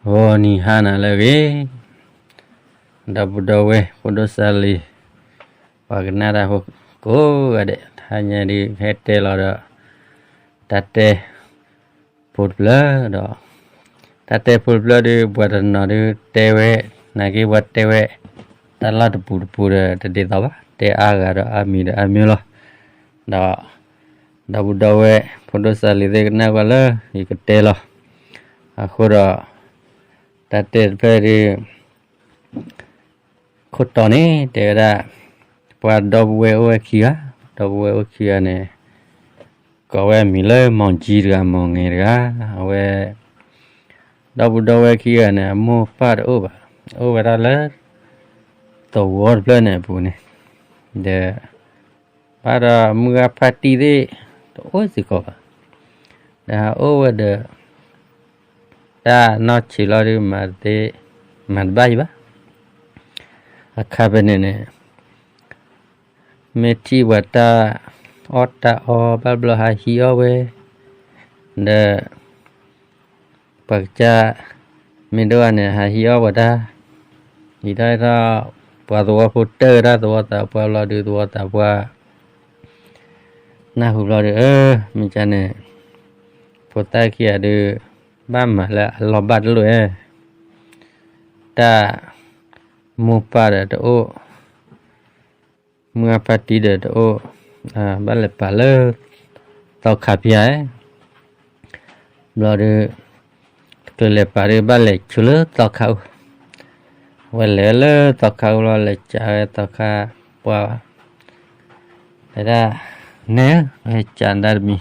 ဂီၤနံၤဟါနၤလၢအဂ့ၤ, ဒီပုၢ်ဒီဝဲၢ် ဖိဒိၣ်စၢ်လံၤ, ပှၤကနၣ်တၢ်ဖိကိးဂၤဒဲး, တဟါညါဒုးကဟဲတဲလီၤဒီး တၢ်တဲဖိတဖျၢၣ်ဒီး, တၢ်တဲဖိတဖျၢၣ်ဒုး ပှၤတနီၤဒုးတဲဝဲ, နာ်က့ပှၤတဲဝဲ တၢ်လီၢ်တပူၤတပူၤဒီးတဒ်သိးဘၣ်, တဲအါဂၤဒီးအါမံၤဒီးအါမံၤလီၤ. ဒီး ဒီပုၢ်ဒီဝဲၢ် ဖိဒိၣ်စၢ်လံၤသ့ၣ်ကနၣ်ကွၢ်လၢ ယကတဲလီၤ. အဃိဒီး တၢ်တဲတဖျၢၣ်ဒုး ခိၣ်တီန့ၣ် တဲဝဲဒၣ် ပှၤဒီပုၢ်ဝဲၢ်အိၣ်ဝဲခံဂၤ, ဒီပုၢ်ဝဲၢ်အိၣ်ခံဂၤန့ၣ် ကိးဝဲအမံၤလၢ မီၢ်ကၠံတဂၤ မီၢ်ငဲၤတဂၤ, အဝဲ ဒီပုၢ်ဒီဝဲၢ်ခံဂၤန့ၣ် အမိၢ်ပၢ်တအိၣ်ဘၣ်, အိၣ်ဝဲဒၣ်လၢ သဝီတဖျၢၣ်န့ၣ်အပူၤန့ၣ်, ဒီး ဘၣ်ဒီးမုၢ်ဂၢ်ဖါတံၢ်သ့ၣ် တအိၣ်စ့ၢ်ကီးဘၣ်, ဒီးဟးအိၣ်ဝဲဒီး တၢ်နီၢ်ဆံးလီၤဒုး မၤတဘၣ်ယံၤဘၣ်, အခါဖဲန့ၣ်န့ၣ် မ့ၢ်ထံၣ်ပှၤတၢ်အီၣ်တၢ်အီဘၣ်ဘျီဟးဟံးအီၣ်ဝဲ, ဒီး ပှၤကစၢ် မ့ၢ်ဒိၣ်အါန့ၣ် ဟးဟံးအီၣ်ပှၤတၢ်, ဟံးထီၣ်ဟံးထီၣ် ပှၤသဝီဖိတၢၢ်တၢ်သဝီသးပှၢ်ဘျီဒုး သဝီသးပှၢ် နၢ်ဟူဘျီဒုး အၢ မ့ၢ်ကန့ၣ် ဖိသၣ်ခံဂၤဒုး ဘၣ်မၤလၢအလီၢ်ဘၣ်တလိၣ်ဧါ, တၢ် မိၢ်ပၢ်ဒီးတအိၣ်, မုၢ်ဂၢ်ဖါတံၢ်ဒီးတအိၣ်, ဘၣ်လဲၤပာ်လၢ သီခါဖၠါဧါ, ဘျီဒုး တချုးလဲၤပာ်ဒုး ဘၣ်လဲၤဆိလၢသီခါအူ, ဝဲလဲၤလၢသီခါအူလီၤ လဲၤကးဝဲသီခါပှၢ်, တဲဒၣ် နဲဧၢ ဟဲကးဒၣ်တမံၤ, ဒီး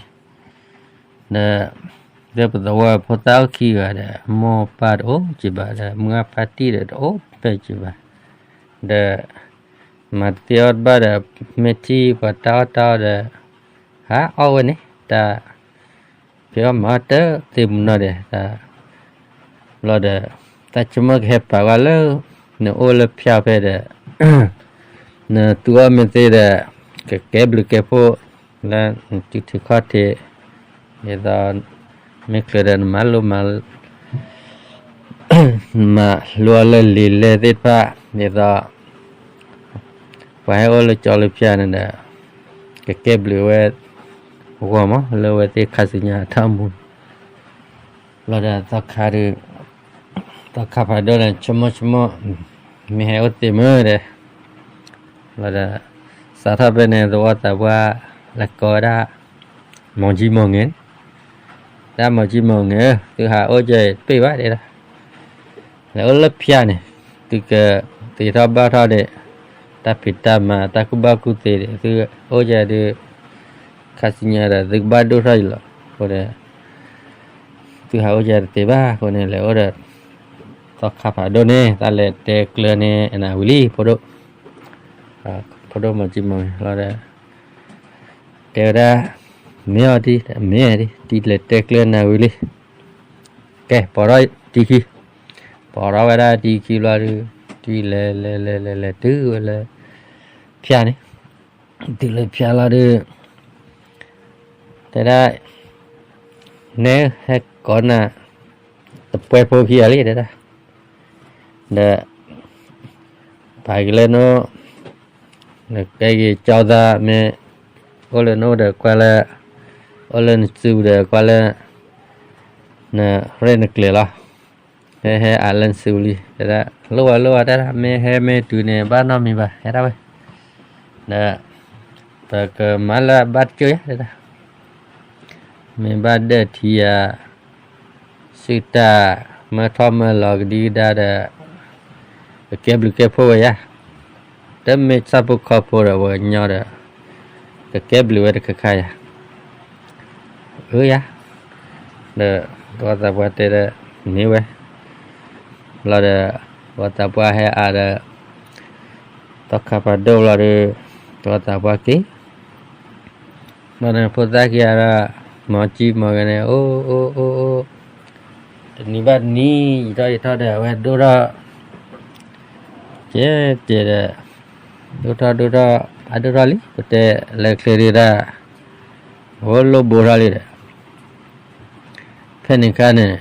ဒီးပသဝီဖိသၣ်အိၣ်ခံဂၤဒီး မိၢ်ပၢ်တအိၣ်က့ၤဘၣ်ဒီး မုၢ်ဂၢ်ဖါတံၢ်ဒီးတအိၣ်ဖဲက့ၤဘၣ်, ဒီး မၤတသ့အီၣ်တဘၣ်ဒီး မ့ၢ်ထံၣ်ပှၤတၢ်အီၣ်တၢ်အီဒီး ဟးအီၣ်ဝဲန့ၣ် တၢ် ဖံးအီၣ်မၤအီၣ်တသ့မုၢ်နီၢ်ဒဲး, ဘျီဒီး တၢ်ဆိကမိၣ်ကဟဲပာ်ဝဲလၢ နအိၣ်လၢဖၠါဖဲဒီး နသူအီၣ်မ့ၢ်သ့ဒီး ကကဲဘျုးကဲဖှိၣ် လၢနစုထံခီၣ်ထံး, ဒ်သိး မ့ၢ်ချုးဒီးနမၤလိမၤ မၤလိအီၣ်လၢလံာ်လဲၢ်သ့ၣ်တဖၣ် ဒ်သိး ပှၤဟဲအိၣ်လၢကၠီလၢဖၠါန့ၣ်ဒီး ကကဲဘျုးဝဲဂီၢ်မး လၢအဝဲသ့ၣ်ခါဆူညါအတၢ်အိၣ်မူ, ဘျီဒီးသီခါဒုး သီခါဖးဒိၣ်န့ၣ် ဆိကမိၣ်ဆိကမိၣ် မ့ၢ်ဟဲအိၣ်သ့မ့ၢ်ဒီး ဘျီဒီး စးထီၣ်ဖဲန့ၣ် သဝီသးပှၢ် လဲၤကိးဝဲဒၣ် မီၢ်ကၠံမီၢ်ငဲၤန့ၣ်, ဒၣ်မီၢ်ကၠံမီၢ်ငဲၤဧၢ, သုဟးအိၣ်ကဲအံၤတပ့ၢ်ဘၣ်ဒဲဒၣ်, လဲၤအိၣ်လၢဖၠါန့ၣ် သုကသ့ထီၣ်ဘၣ်ထီၣ်ဒီး တၢ်ဖံးတၢ်မၤ တၢ်ကူၣ်ဘၣ်ကူၣ်သ့ဒီး သုအိၣ်ကဲဒုး ခါဆူညါဒီး သုကဘၣ်ဒိၣ်ထီၣ်အံၤလီၤ. အဃိဒီး သုဟးအိၣ်ကဲတသ့ဘၣ်အဃိန့ၣ် လဲၤအိၣ်ဒီး သီခါဖးဒိၣ်န့ၣ် တၢ်လဲၤတဲကျၢၤန့ၣ် အနၢ်ဝံၤလံ ဖိဒိၣ်, ဖိဒိၣ်မီၢ်ကၠံမီၢ်လီၤဒီး တဲဝဲဒၣ် မ့ၢ်အီၤတံၢ် မ့ၢ်အီၤတံၢ် တံၢ်လဲၤတဲကျၢၤနၢ်ဝံၤလံ. ကဲ ပိာ်ထီၣ်တံၢ်ခံ, ပိာ်ထီၣ်ဝဲဒၣ်တံၢ်ခံဘျီဒုး တံၢ်လဲၤလဲၤလဲၤလဲၤလဲၤတုၤဝဲလၢ ဖၠါန့ၣ်, တုၤလၢဖၠါလီၤဒုး တဲဒၣ် နဲ ဟဲကိးနၤ တပှဲဖိခံဂၤလံ တဲဒၣ်, ဒီး ပာ်က့ၤလၢနအိၣ် နကဲက့ၤကၠီသး မ့ၢ်အိၣ်လၢနအိၣ်ဒီးကွၢ်လၢ အိၣ်လၢနစုပူၤဒီးကွၢ်လၢ နရဲၣ်နကျဲၤလီၤ. ဟဲဟဲအးလၢနစုပူၤလံ တဲဒၣ် လိၣ်ဝဲလိၣ်ဝဲ တဲဒၣ် မ့ၢ်ဟဲမ့ၢ်တုၤန့ၣ် ဘၣ်နီတမံၤဘၣ် ဟဲဒၣ်ဝဲ, ဒီး ပကမၤလၢအဘၣ်တကၠိၢ်ယါ တဲဒၣ် မ့ၢ်ဘၣ်ဒၢးထံယၤ စုတၢ်မၢထီၣ်မၢလီၤကဒံကဒါဒီး ကကဲဘျုးကဲဖှိၣ်ဝဲယါ, တမ့ၢ်ဆၣ်ဖိကီၢ်ဖိဒီးပှၤကညီဒီး ကကဲဘျုးဝဲတခါခါယါ, အၢယါ, ဒီးသဝီသးပှၢ်တဲဒီး မ့ၢ်ဝဲ, ဘျီဒီး သဝီသးပှၢ်ဟဲအါဒီး သီခါဖးဒိၣ်ဘျီဒီး သဝီသးပှၢ်က့ၤ ဘျီန့ၣ်ဖိသၣ်ခံဂၤဒီး မီၢ်ကၠံမီၢ်ဂဲၤန့ၣ် အိၣ်အိၣ်အိၣ်အိၣ် တနံၤဘၣ်တနံၤ ယံာ်ထီၣ်ယံာ်ထီၣ်ဒီး အဝဲဒိၣ်ထီၣ် ကဲကဲဒီး ဒိၣ်ထီၣ်ဒိၣ်ထီၣ် အဒိၣ်ထီၣ်လံ ပတဲလၢချ့ဒုးဒၣ် အိၣ်လိၣ်ဘိထီၣ်လံဒီး ဖဲန့ၣ်ခါန့ၣ်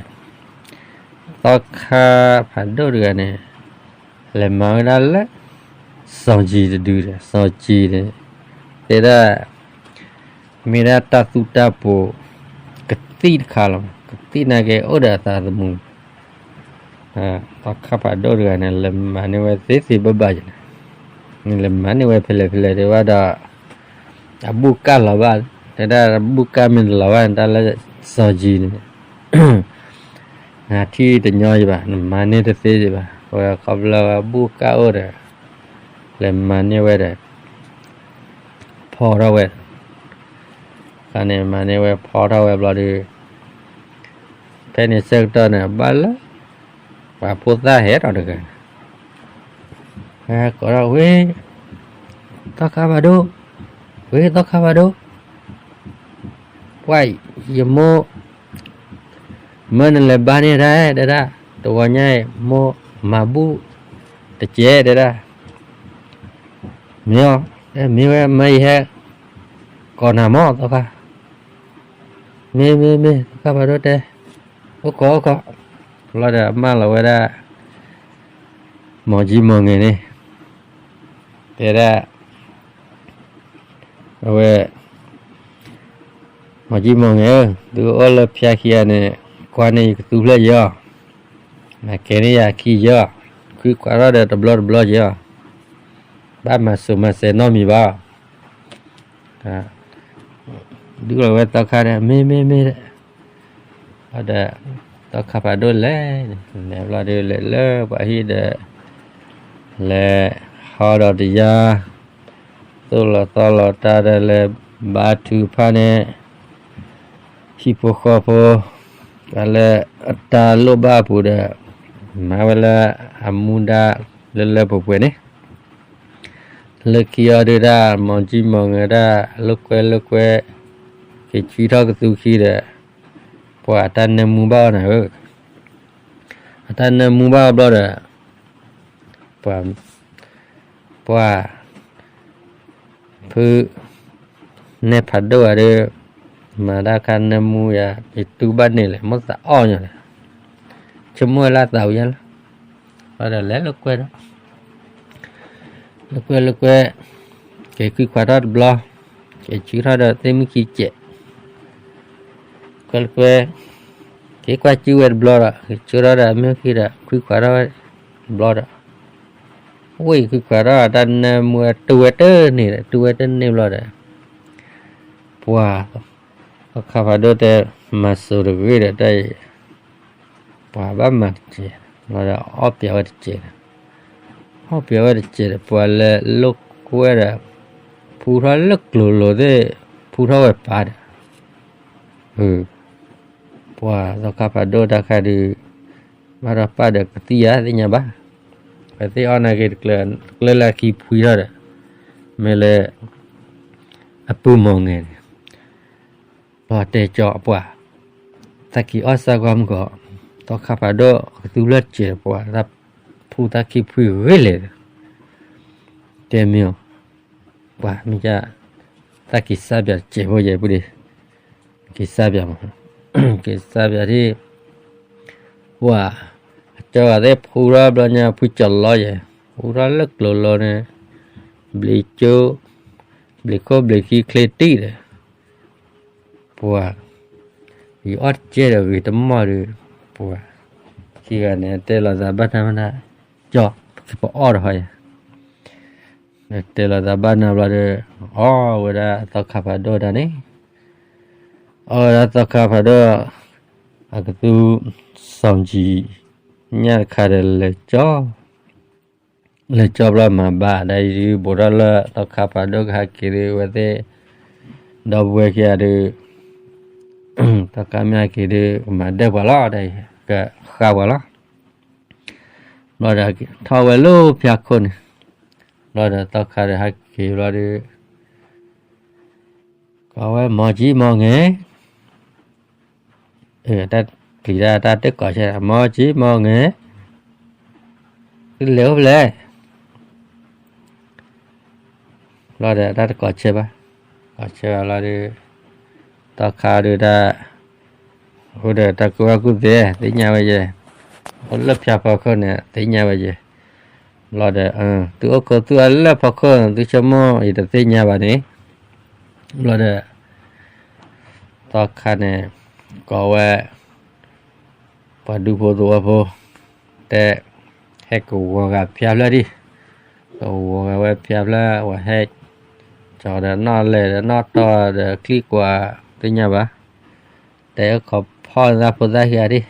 သီခါဖးဒိၣ်တဂၤန့ၣ် လဲၤမၤဝဲဒၣ်လၢ စီၤကံတဒုဒီး စီၤကံန့ၣ် တဲဒၣ် မ့ၢ်ဒၣ်တၢ်သူတၢ်ပိး ကသံၣ်တခါလီၤ. ကသံၣ်နာ်က့အိၣ်ဒီးအသးသမူ သီခါဖးဒိၣ်တဂၤန့ၣ် လဲၤမၤန့ၢ်ဝဲသ့သ့ဘၣ်ဘၣ်ယၤန့ၣ်, လဲၤမၤန့ၢ်ဝဲဖဲလဲၣ်ဖဲလဲၣ်တဲဘၣ်ဒီး အဘူၣ်ကၢ်လီၤဘၣ်, တဲဒၣ်အဘူၣ်ကၢ်မ့ၢ်တလီၤဘၣ် တၢ်လၢစီၤကံန့ၣ် နထံၣ်တညီယဘၣ်, နမၤန့ၢ်တသ့ယဘၣ်, အဝဲခီဖျိဝဲဘူၣ်ကၢ်အိၣ်ဒီး လဲၤမၤန့ၢ်ဝဲဒီး ဖီထီၣ်ဝဲ, ခါန့ၣ်မၤန့ၢ်ဝဲဖီထီၣ်ဝဲဘျီဒီး ဖဲန့ၣ်ဆၢကတီၢ်န့ၣ် ဘၣ်လၢ ပှၤဖိသၣ်ဟဲထီၣ်တဂၤန့ၣ် ကိးထီၣ်ဝဲ သီခါဖးဒိၣ်, ဝဲသီခါဖးဒိၣ်, ပှၤယမိၢ် မၢနလဲၤဘါန့ၢ်တၢ် တဲဒၣ်, တဂီၤညါအံၤ မိၢ်မၤဘူၣ်တစဲးတဲဒၣ်, မ့ၢ်အီၤ, မ့ၢ်ဝဲမၢယဟဲ ကိးနၤမၢ်သီခါ, မ့ၢ်မ့ၢ်မ့ၢ် သီခါဖးဒိၣ်တဲ, အိၣ်ခိးအိၣ်ခိး, ဘျီဒီးအမၢလီၤဝဲဒၣ် မီၤကံမီၤငဲၤန့ၣ် တဲဒၣ် အဝဲ မီၤကံမီၤငဲၤဧၢ, သုအိၣ်လၢဖၠါခံဂၤန့ၣ် ကွၢ်န့ၢ်ယကသူဖျၢၣ်ယီၤ, မၤကဲၤန့ၢ်ယၤခံယီၤ, ခွံခွးထီၣ်ဒီးတဘျီတဘျီယီၤ, ဘၣ်မၤစိၤမၤစဲးနီတမံၤဘၣ်, ဒုးလီၤဝဲသီခါဒီး မ့ၢ်မ့ၢ်မ့ၢ် ဒီး သီခါဖးဒိၣ်လဲၤ, လဲၤဘျီဒီးလဲၤလၢပှၤဟံၣ်ဒီး လဲၤဟီဒီးတယါ, သိၣ်လီၤသီလီၤတၢ်ဒီးလဲၤဘါထုကဖၣ်န့ၣ် ဟံၣ်ဖိဃီဖိ လၢအတၢ်လိၣ်ဘၣ်အပူၤဒီး မၤဝဲလၢအမူဒါလၢလၢပှဲၤပှဲၤန့ၣ် လၢခံအီၤဒုးဒၣ် မီၤကံမီၤငဲၤဒၣ် လိာ်ကွဲလိာ်ကွဲ က့ၤဆှံထီၣ်ကသူခံဒီး ပှၤအတၢ်နၢမူဘၣ်အီၤနၤဧၢ, အတၢ်နၢမူဘၣ်အီၤဘျီဒီး ပှၤ ပှၤ ဖု နဲၣ်ဖးဒိၣ်ဂၤဒီး မၤတၢ်ခါနၢမူယၤ ယတူၢ်ဘၣ်န့ၣ်လဲၣ် မိၢ်သးအီၣ်ညီဒီး ဆိကမိၣ်ဝဲလၢအသးဝံၤညါလီၤ, ဘျီဒီးလဲၤလိာ်ကွဲဒီး လိာ်ကွဲလိာ်ကွဲ က့ၤခွံခွးထီၣ်တဘျီ, က့ၤဆှံထီၣ်ဒီးသ့ၣ်မုၣ်ခံစဲး, ကွဲလိာ်ကွဲ က့ၤကွၢ်စုဝဲတဘျီဒီး က့ၤဆှံထီၣ်ဒီးမုၢ်ခံဒီး ခွံခွးထီၣ်ဝဲတဘျီဒီး ဝ့ၢ်ခွံခွးထီၣ်တၢ်နၢမူဝဲတူၢ်ဝဲတန့ၢ်ဒီး တူၢ်ဝဲတန့ၢ်ဘျီဒီး ပှၤ သီခါဖးဒိၣ်တဲ မၤစိၤတဂ့ၤဒီးတၢ်အံၤ ပှၤဘၣ်မၤတစဲး, ဘျီဒီးအီၣ်ပျးဝဲတစဲးဒီး အီၣ်ပျးဝဲတစဲးဒီး ပှၤလဲၤလိာ်ကွဲဒီး ဖူထီၣ်လၢကျိၤလိၤသ့ၣ် ဖူထီၣ်ဝဲပၢ်ဒီး ပှၤသီခါဖးဒိၣ်တၢ်ခါဒုး ဘၣ်ထီၣ်ပၢ်ဒီးကသံၣ်ဧါသ့ၣ်ညါဘၣ်, ပှၤသ့ၣ်အီၣ်နာ်က့ၤတကျၢၤလၢအခံဖှံထီၣ်ဒီး မ့ၢ်လၢ အပုၢ်မီၤငဲၤန့ၣ် လီၤတဲာ်ကၠီအပှၤ သးက့ၤအီၣ်စၢ်ကွၢ်မုၢ်ကီး, သီခါဖးဒိၣ်ကသူဖျၢၣ်စဲးပှၤ သးဖူသးခံဖှံဂ့ၤလဲၣ်ဒီး တဲမ့ၢ်အီၤ, ပှၤမ့ၢ်က သးက့ၤစၢ်ပၠးတစဲးဖိယဲၢ်ပူၤဒံး, က့ၤစၢ်ပၠးမး, က့ၤစၢ်ပၠးဒံး, ပှၤ အကၠီဂၤသ့ၣ်ဖူထီၣ်ဘျီညါဖှံကၠီလီယဲၢ်, ဖူထီၣ်လၢကျိၤလီၤန့ၣ်, ဘျံးကၠိ, ဘျံးခိၣ်ဘျံးခံချ့တံၢ်ဒီး ပှၤ ယအီၣ်တကဲဒီးဂ့ၤတမီၢ်ဒီး ပှၤ ခံဂၤန့ၣ် တဲလီၤသးဘၣ်နၤမနၤ, ကၠီ ပအီၣ်တဟီယၤ, တဲလီၤသးဘၣ်နၤဘျီဒီး အီၣ်ဝဲဒၣ်သီခါဖးဒိၣ်တၢ်န့ၣ်, အီၣ်ဝဲဒၣ်သီခါဖးဒိၣ် အကသူ စီၤကံ ညၣ်တခါဒီးလဲၤကၠီ လဲၤကၠီဘျီမၤဘၣ်ဒ်အံၤဒုး ဘူးထီၣ်လၢသီခါဖးဒိၣ်ကဟဲက့ၤဒုး အဝဲသ့ၣ် ဒီပုၢ်ဝဲၢ်ခံဂၤဒုး သီခါမ့ၢ်ဟဲက့ၤဒုး ကမၤဒၢၣ်ပှၤလီၤ, ကဃၣ်ပှၤလီၤ. ဘျီဒီးထီၣ်ဝဲလၢဖၠါခိၣ်န့ၣ်, ဘျီဒီးသီခါဒီးဟဲက့ၤဘျီဒီး ကိးဝဲ မီၤကံမီၤငဲၤ တၢ်ပျံၤတၢ်တၢ်တကိးဆဲး မီၤကံမီၤငဲၤ သုလဲၤအိၣ်ဖဲလဲၣ်, ဘျီဒီးတၢ်တကိးဆဲးဘၣ်, ကိးဆဲးဘၣ်လီၤဒီး သီခါဒီးတၢ် အိၣ်ဒီးတၢ်ကူၣ်ဘၣ်ကူၣ်သ့ သ့ၣ်ညါဝဲယဲၢ်, အိၣ်လၢဖၠါဖီခိၣ်န့ၣ် သ့ၣ်ညါဝဲယဲ, ဘျီဒီး သုအိၣ်ခိးသူၣ်အလၢဖီခိၣ် သုဆိကမိၣ်ယတသ့ၣ်ညါဘၣ်န့ၣ်, ဘျီဒီး သီခါန့ၣ် ကိးဝဲ ပှၤဒူဖိသဝီဖိ တဲ ဟဲကဝီၤဂၤဖၠါဖျၢၣ်ဒံး, ကဝီၤဂၤဝဲဖၠါဖျၢၣ် ဝဲဟဲ ကၠီၤဒီးနီၣ်လဲၤဒီးနီၣ်တီၢ်ဒီးချံကွၢ် သ့ၣ်ညါဘၣ်, တဲအိၣ်ခိးဖီၣ်သးဖိသၣ်ခံဂၤဒံး,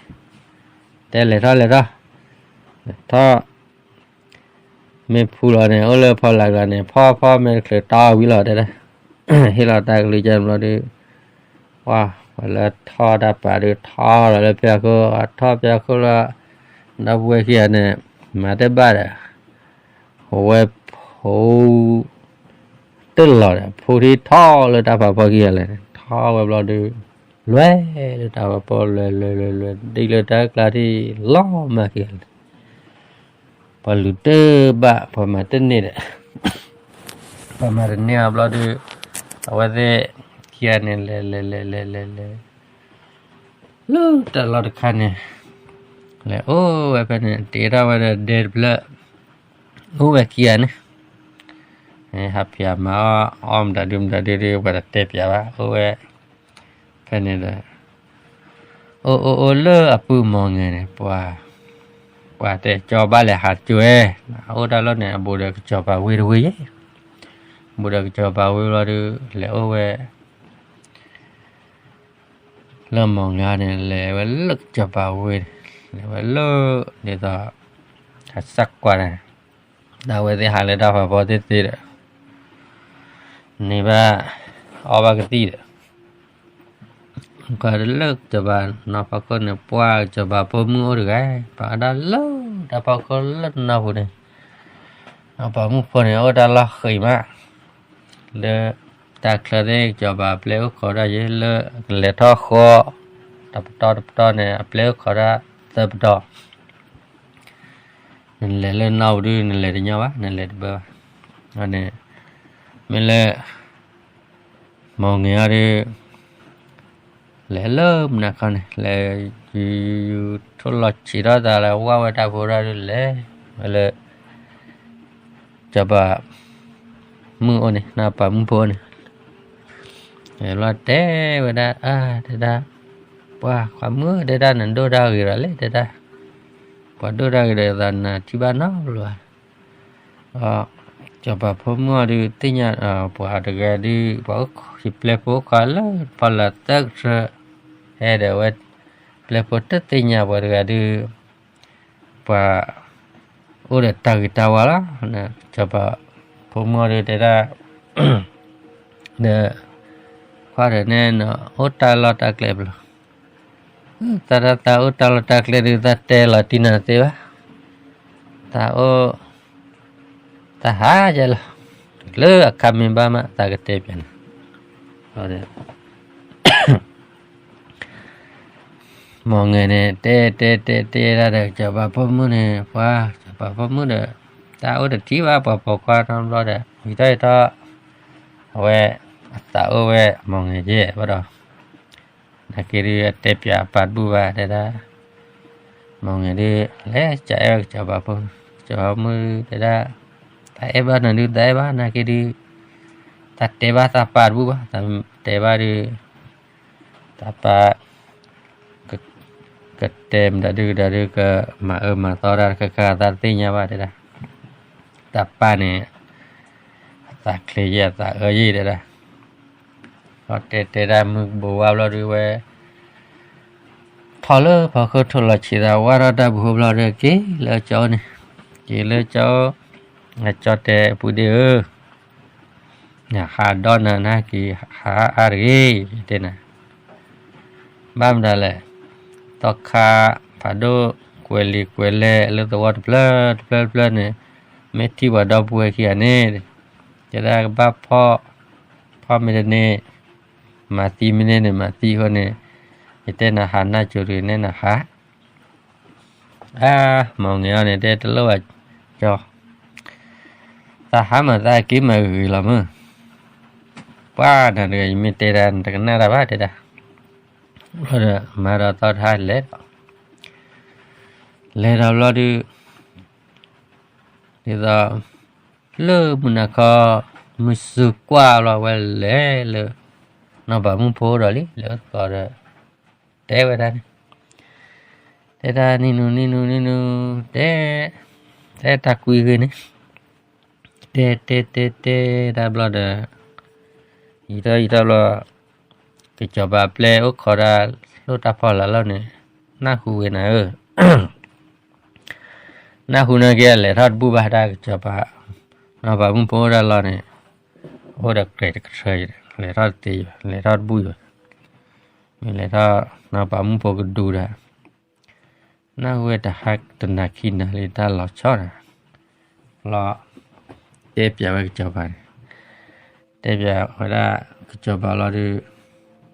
တဲလဲၤထီၣ်လဲၤထီၣ်, လဲၤထီၣ် မ့ၢ်ဖူလီၤန့ၣ် အိၣ်လၢဖီလာ်ကျါန့ၣ် ဖီၣ်ဖီၣ်မ့ၢ်တချုးတီဝံၤလီၤတဲဒၣ်, ဟ့ၣ်လီၤတၢ်ကလုၢ်ကၢဘျီဒုး, ပှၤလၢထီၣ်တၢ်ပာ်ဒုးထီၣ်လီၤလၢဖၠါခိၣ်, ထီၣ်ဖၠါခိၣ်လီၤ, ဒီပုၢ်ဝဲၢ်ခံဂၤန့ၣ် မၤတဘၣ်ဒီး ဝဲဖိ တလီၤဒီး ဖိထံထီၣ်လၢတၢ်ဖးဖီခံဂၤလဲၣ်န့ၣ် ထီၣ်ဝဲဘျီဒုး လဲၤလၢတၢ်ဖးဖီ လဲၤလဲၤလဲၤလဲၤ ဒ်လၢတၢ်ကျါထံၣ်လီၤမၢ်ခံဂၤလဲၣ်, ပှၤလူၤတဘၣ် ပှၤမၤတန့ၢ်ဒီး ပှၤမၤတန့ၢ်အဘျီဒုး အဝဲသ့ၣ်ခံဂၤန့ၣ် လဲၤလဲၤလဲၤလဲၤလဲၤလဲၤ လၢတၢ်လီၢ်တခါန့ၣ် လဲၤအိၣ်ဝဲဖဲန့ၣ် တ့ထီၣ်ဝဲဒီးဒဲတဖျၢၣ် အိၣ်ဝဲခံဂၤန့ၣ် ဟးဖၠးမၤအီၣ် အီၣ်မတၤဒုမတၤဒုဒု ပှၤတတဲပၠးဘၣ် အိၣ်ဝဲ ဖဲန့ၣ်ဒီး အိၣ်အိၣ်အိၣ်လၢအပုၢ်မီၢ်ငဲၤန့ၣ် ပှၤ ပှၤတဲကၠီဘၣ်လဲၤဟးကၠိဝဲ အအိၣ်တၢ်လီၢ်န့ၣ် အဘူးဒီးကစီၤပၤဝ့တဝ့ယဲ ဘူးဒီးကစီၤပၤဝ့ဘျီဒုး လဲၤအိၣ်ဝဲ လၢမီၢ်ငဲၤန့ၣ် လဲၤဝဲလၢကစီၤပၤဝ့န့ၣ် လဲၤဝဲလၢ ဒ်သိး ဟးစၢ်ကွၢ်တၢ်န့ၣ် ဒၣ်ဝဲသ့ၣ်ဟးလၢတၢ်ဖးဖီသ့ၣ်သ့ၣ်ဒီး န့ၢ်ဘၣ် အီၣ်ဘၣ်ကသံၣ်ဒီး ကွၢ်လၢကစီၤပၤနီၢ်ဖီခိၣ်န့ၣ် ပှၢ်ကစီၤပၤဖိမုၣ်အိၣ်တဂၤ ပှၤအဒၣ်လၢတၢ်ဖီခိၣ်လၢနီၢ်ပူၤန့ၣ် ပှၤမုၣ်ဖိန့ၣ် အိၣ်တၢ်လီၢ်ဃံးမး လၢ တၢ်ချၢသ့ၣ်ကစီၤပၤအပျဲၢ်အိၣ်ခိးဒၣ်ယဲလၢ ကလဲၤထီၣ်ဃီ တပတီၢ်တပတီၢ်န့ၣ် အပျဲၢ်အိၣ်ခိးဒၣ်သၢပတီၢ် နလဲၤလၢနီၢ်ပူၤဒုး နလဲၤတညီဘၣ် နလဲၤတဘၢဘၣ် န့ၣ် မ့ၢ်လၢ မီၢ်ငဲၤအီၤဒုး လဲၤလၢမုၢ်နၤခီန့ၣ် လဲၤ ယူၤယူၤယူၤ ထိၣ်လီၤဆံးထီၣ်သးလၢဝၢ်ဝဲတၢ်ဖိဒၣ်ဒုး လဲၤဝဲလၢ စီၤပၤ မုၣ်အိၣ်န့ၣ် နီၢ်ပၤမုၣ်ဖိန့ၣ် လီၤတဲဝဲဒၣ် အါ တဲဒၣ် ပှၤခွါမုၣ်တဲဒၣ် နဒိၣ်တၢ်ဂ့ၤဒီးလဲၣ်တဲဒၣ် ပှၤဒိၣ်တၢ်ဂ့ၤဒီးသးနထံၣ်ဘၣ်နီတဘျီဘၣ် ဒီး စီၤပၤဖိမုၣ်အီၤဒုးသ့ၣ်ညါ ပှၤတဂၤဒုး ပှၤအိၣ်ခိး ယပျဲၢ်ဖိအိၣ်ခိးလၢဖီလာ်သၢကထၢ ဟဲဒီးဝဲ ပျဲၢ်ဖိတသ့ၣ်ညါပှၤတဂၤဒုး ပှၤ အိၣ်ဒီးတၢ်ဂ့ၤတၢ်ဝါလီၤ စီၤပၤဖိမုၣ်အီၤဒုးတဲဒၣ် ဒီး ခွါဒီးန့ၣ် နအိၣ်တၢ်လီၢ်တၢ်ကျဲဘျီ သးဒၣ်သးအိၣ်တၢ်လီၢ်တၢ်ကျဲဒုး သးတဲလီၤတံၢ်နၤသ့ဘၣ် သးအိၣ် သးဟးယဲလီၤ လၢအခါမ့ၢ်ဘၣ်မး သးကတဲပျးနၤ မီၢ်ငဲၤန့ၣ် တဲတဲတဲတဲဒၣ်ဒီး စီၤပၤဖိမုၣ်န့ၣ် ပှၤ စီၤပၤဖိမုၣ်ဒီး တၢ်အိၣ်တထံၣ်ဘၣ် ပှၤပိာ်ခွါနီတဘျီဒီး ဝံၤထီၣ်အံၤထီၣ် အဝဲ အသးအိၣ်ဝဲ မီၢ်ငဲၤယဲဘၣ်ဒီး နာ်က့ဒုး အတဲပျးအပၢ်တဘူၣ်ဘၣ်တဲဒၣ် မီၢ်ငဲၤဒုး လဲၤကအဲၣ်ဝဲကစီၤပၤဖိ ကစီၤပၤဖိမုၣ်တဲဒၣ် သးအဲၣ်ဘၣ်နၤဒုး သးအဲၣ်ဘၣ်နာ်က့ဒုး သးတဲဘၣ်သးပၢ်တဘူၣ်ဘၣ် သးတဲဘၣ်ဒုး သးပၢ် ကတဲမတၤဒုးကဒီးဒုး ကမၤအၢမၤသီတၢ်တခါခါ သးတသ့ၣ်ညါဘၣ်တဲဒၣ် သးပၢ်န့ၣ် အသးချ့ယဲ အသးအၢယဲတဲဒၣ် ဒီးတဲတဲဒၣ်မုၢ်ကဘိးဝါဘျီဒုးဝဲ ထီၣ်လၢဖီခိၣ်ထိၣ်လီၤဆံးသးဝၢ်ထီၣ်တၢ်ပူၤဃိဘျီဒီး က့ၤလၢကၠီန့ၣ် က့ၤလၢကၠီ အကၠီတဲပူၤဒ့ဧၢ နဟးဒီးနၤနဟဲက့ၤဟးအါတဂ့ၤ ယတဲနၤ ဘၣ်မတၤလဲၣ် သီခါ ဖးဒိၣ် ကွဲၤလံၤကွဲၤလဲၢ်လၢသဝီတဖျၢၣ်တဖျၢၣ်တဖျၢၣ်န့ၣ် မ့ၢ်ထံၣ်ပှၤဒီပုၢ်ဝဲၢ်ခံဂၤန့ၣ် တဲဒၣ်ကဘၣ်ဖီၣ် ဖီၣ်မ့ၢ်တန့ၢ် မၤသံမ့ၢ်န့ၢ်န့ၣ် မၤသံအဃိန့ၣ် ယတဲနၤဟးနၢ်ကၠိတဂ့ၤန့ၣ်နဟး အါ မီၢ်ငဲၤအီၤန့ၣ် တဲတလိၣ်ဘၣ်ကၠီ သးဟးမၤသးက့ၤမၤဂ့ၤဂ့ၤလီၤမုၢ် ပှၤနၤတဂၤ ယမ့ၢ်တဲဒၣ်နတကနၣ်တၢ်ဘၣ်တဲဒၣ် ဒီးမၤဒီးသီတဟါလဲၤဒီး လဲၤဒီးဘျီဒုး ဒ်သိး လၢမုၢ်နၤခီ မုၢ်စူၤကွၢ်ဘျီဝဲလဲၤလၢ နီၢ်ပၤမုၣ်ဖိဒီးလံ လဲၤအိၣ်သကိးဒီး တဲဝဲဒၣ်န့ၣ်, တဲတၢ်နံၤနူၤနံၤနူၤနံၤနူၤ တဲ, တဲတၢ်ကွံဂ့ၤန့ၣ်, တဲတဲတဲတဲတၢ်ဘျီဒီး ယံာ်ထီၣ်ယံာ်ထီၣ်ဘျီ ကစီၤပၤပျဲအိၣ်ခိးဒၣ် လိၣ်တၢ်ဖီလာ်လီၤန့ၣ်, နၢ်ဟူဝဲနၤဧၢ, နၢ်ဟူန့ၣ်က့ လဲၤထီၣ်တဘူၣ်ဘၣ်တၢ်ကစီၤပၤ, နီၢ်ပၤမုၣ်ဖိအိၣ်ဒၣ်လီၤန့ၣ်, အိၣ်ဒီးကြဲးတကထၢ, လဲၤထီၣ်တသ့ဘၣ်, လဲၤထီၣ်တဘူၣ်ဘၣ်, မ့ၢ်လဲၤထီၣ် နီၢ်ပၤမုၣ်ဖိကဒူဒီး နၢ်ဟူဝဲတဟါတနၤခံနၤလံတၢ်လီၤဆီဒီး, လီၤ, တဲပၠးဝဲကစီၤပၤန့ၣ်, တဲပၠးဝဲဒၣ် ကစီၤပၤလီၤဒုး,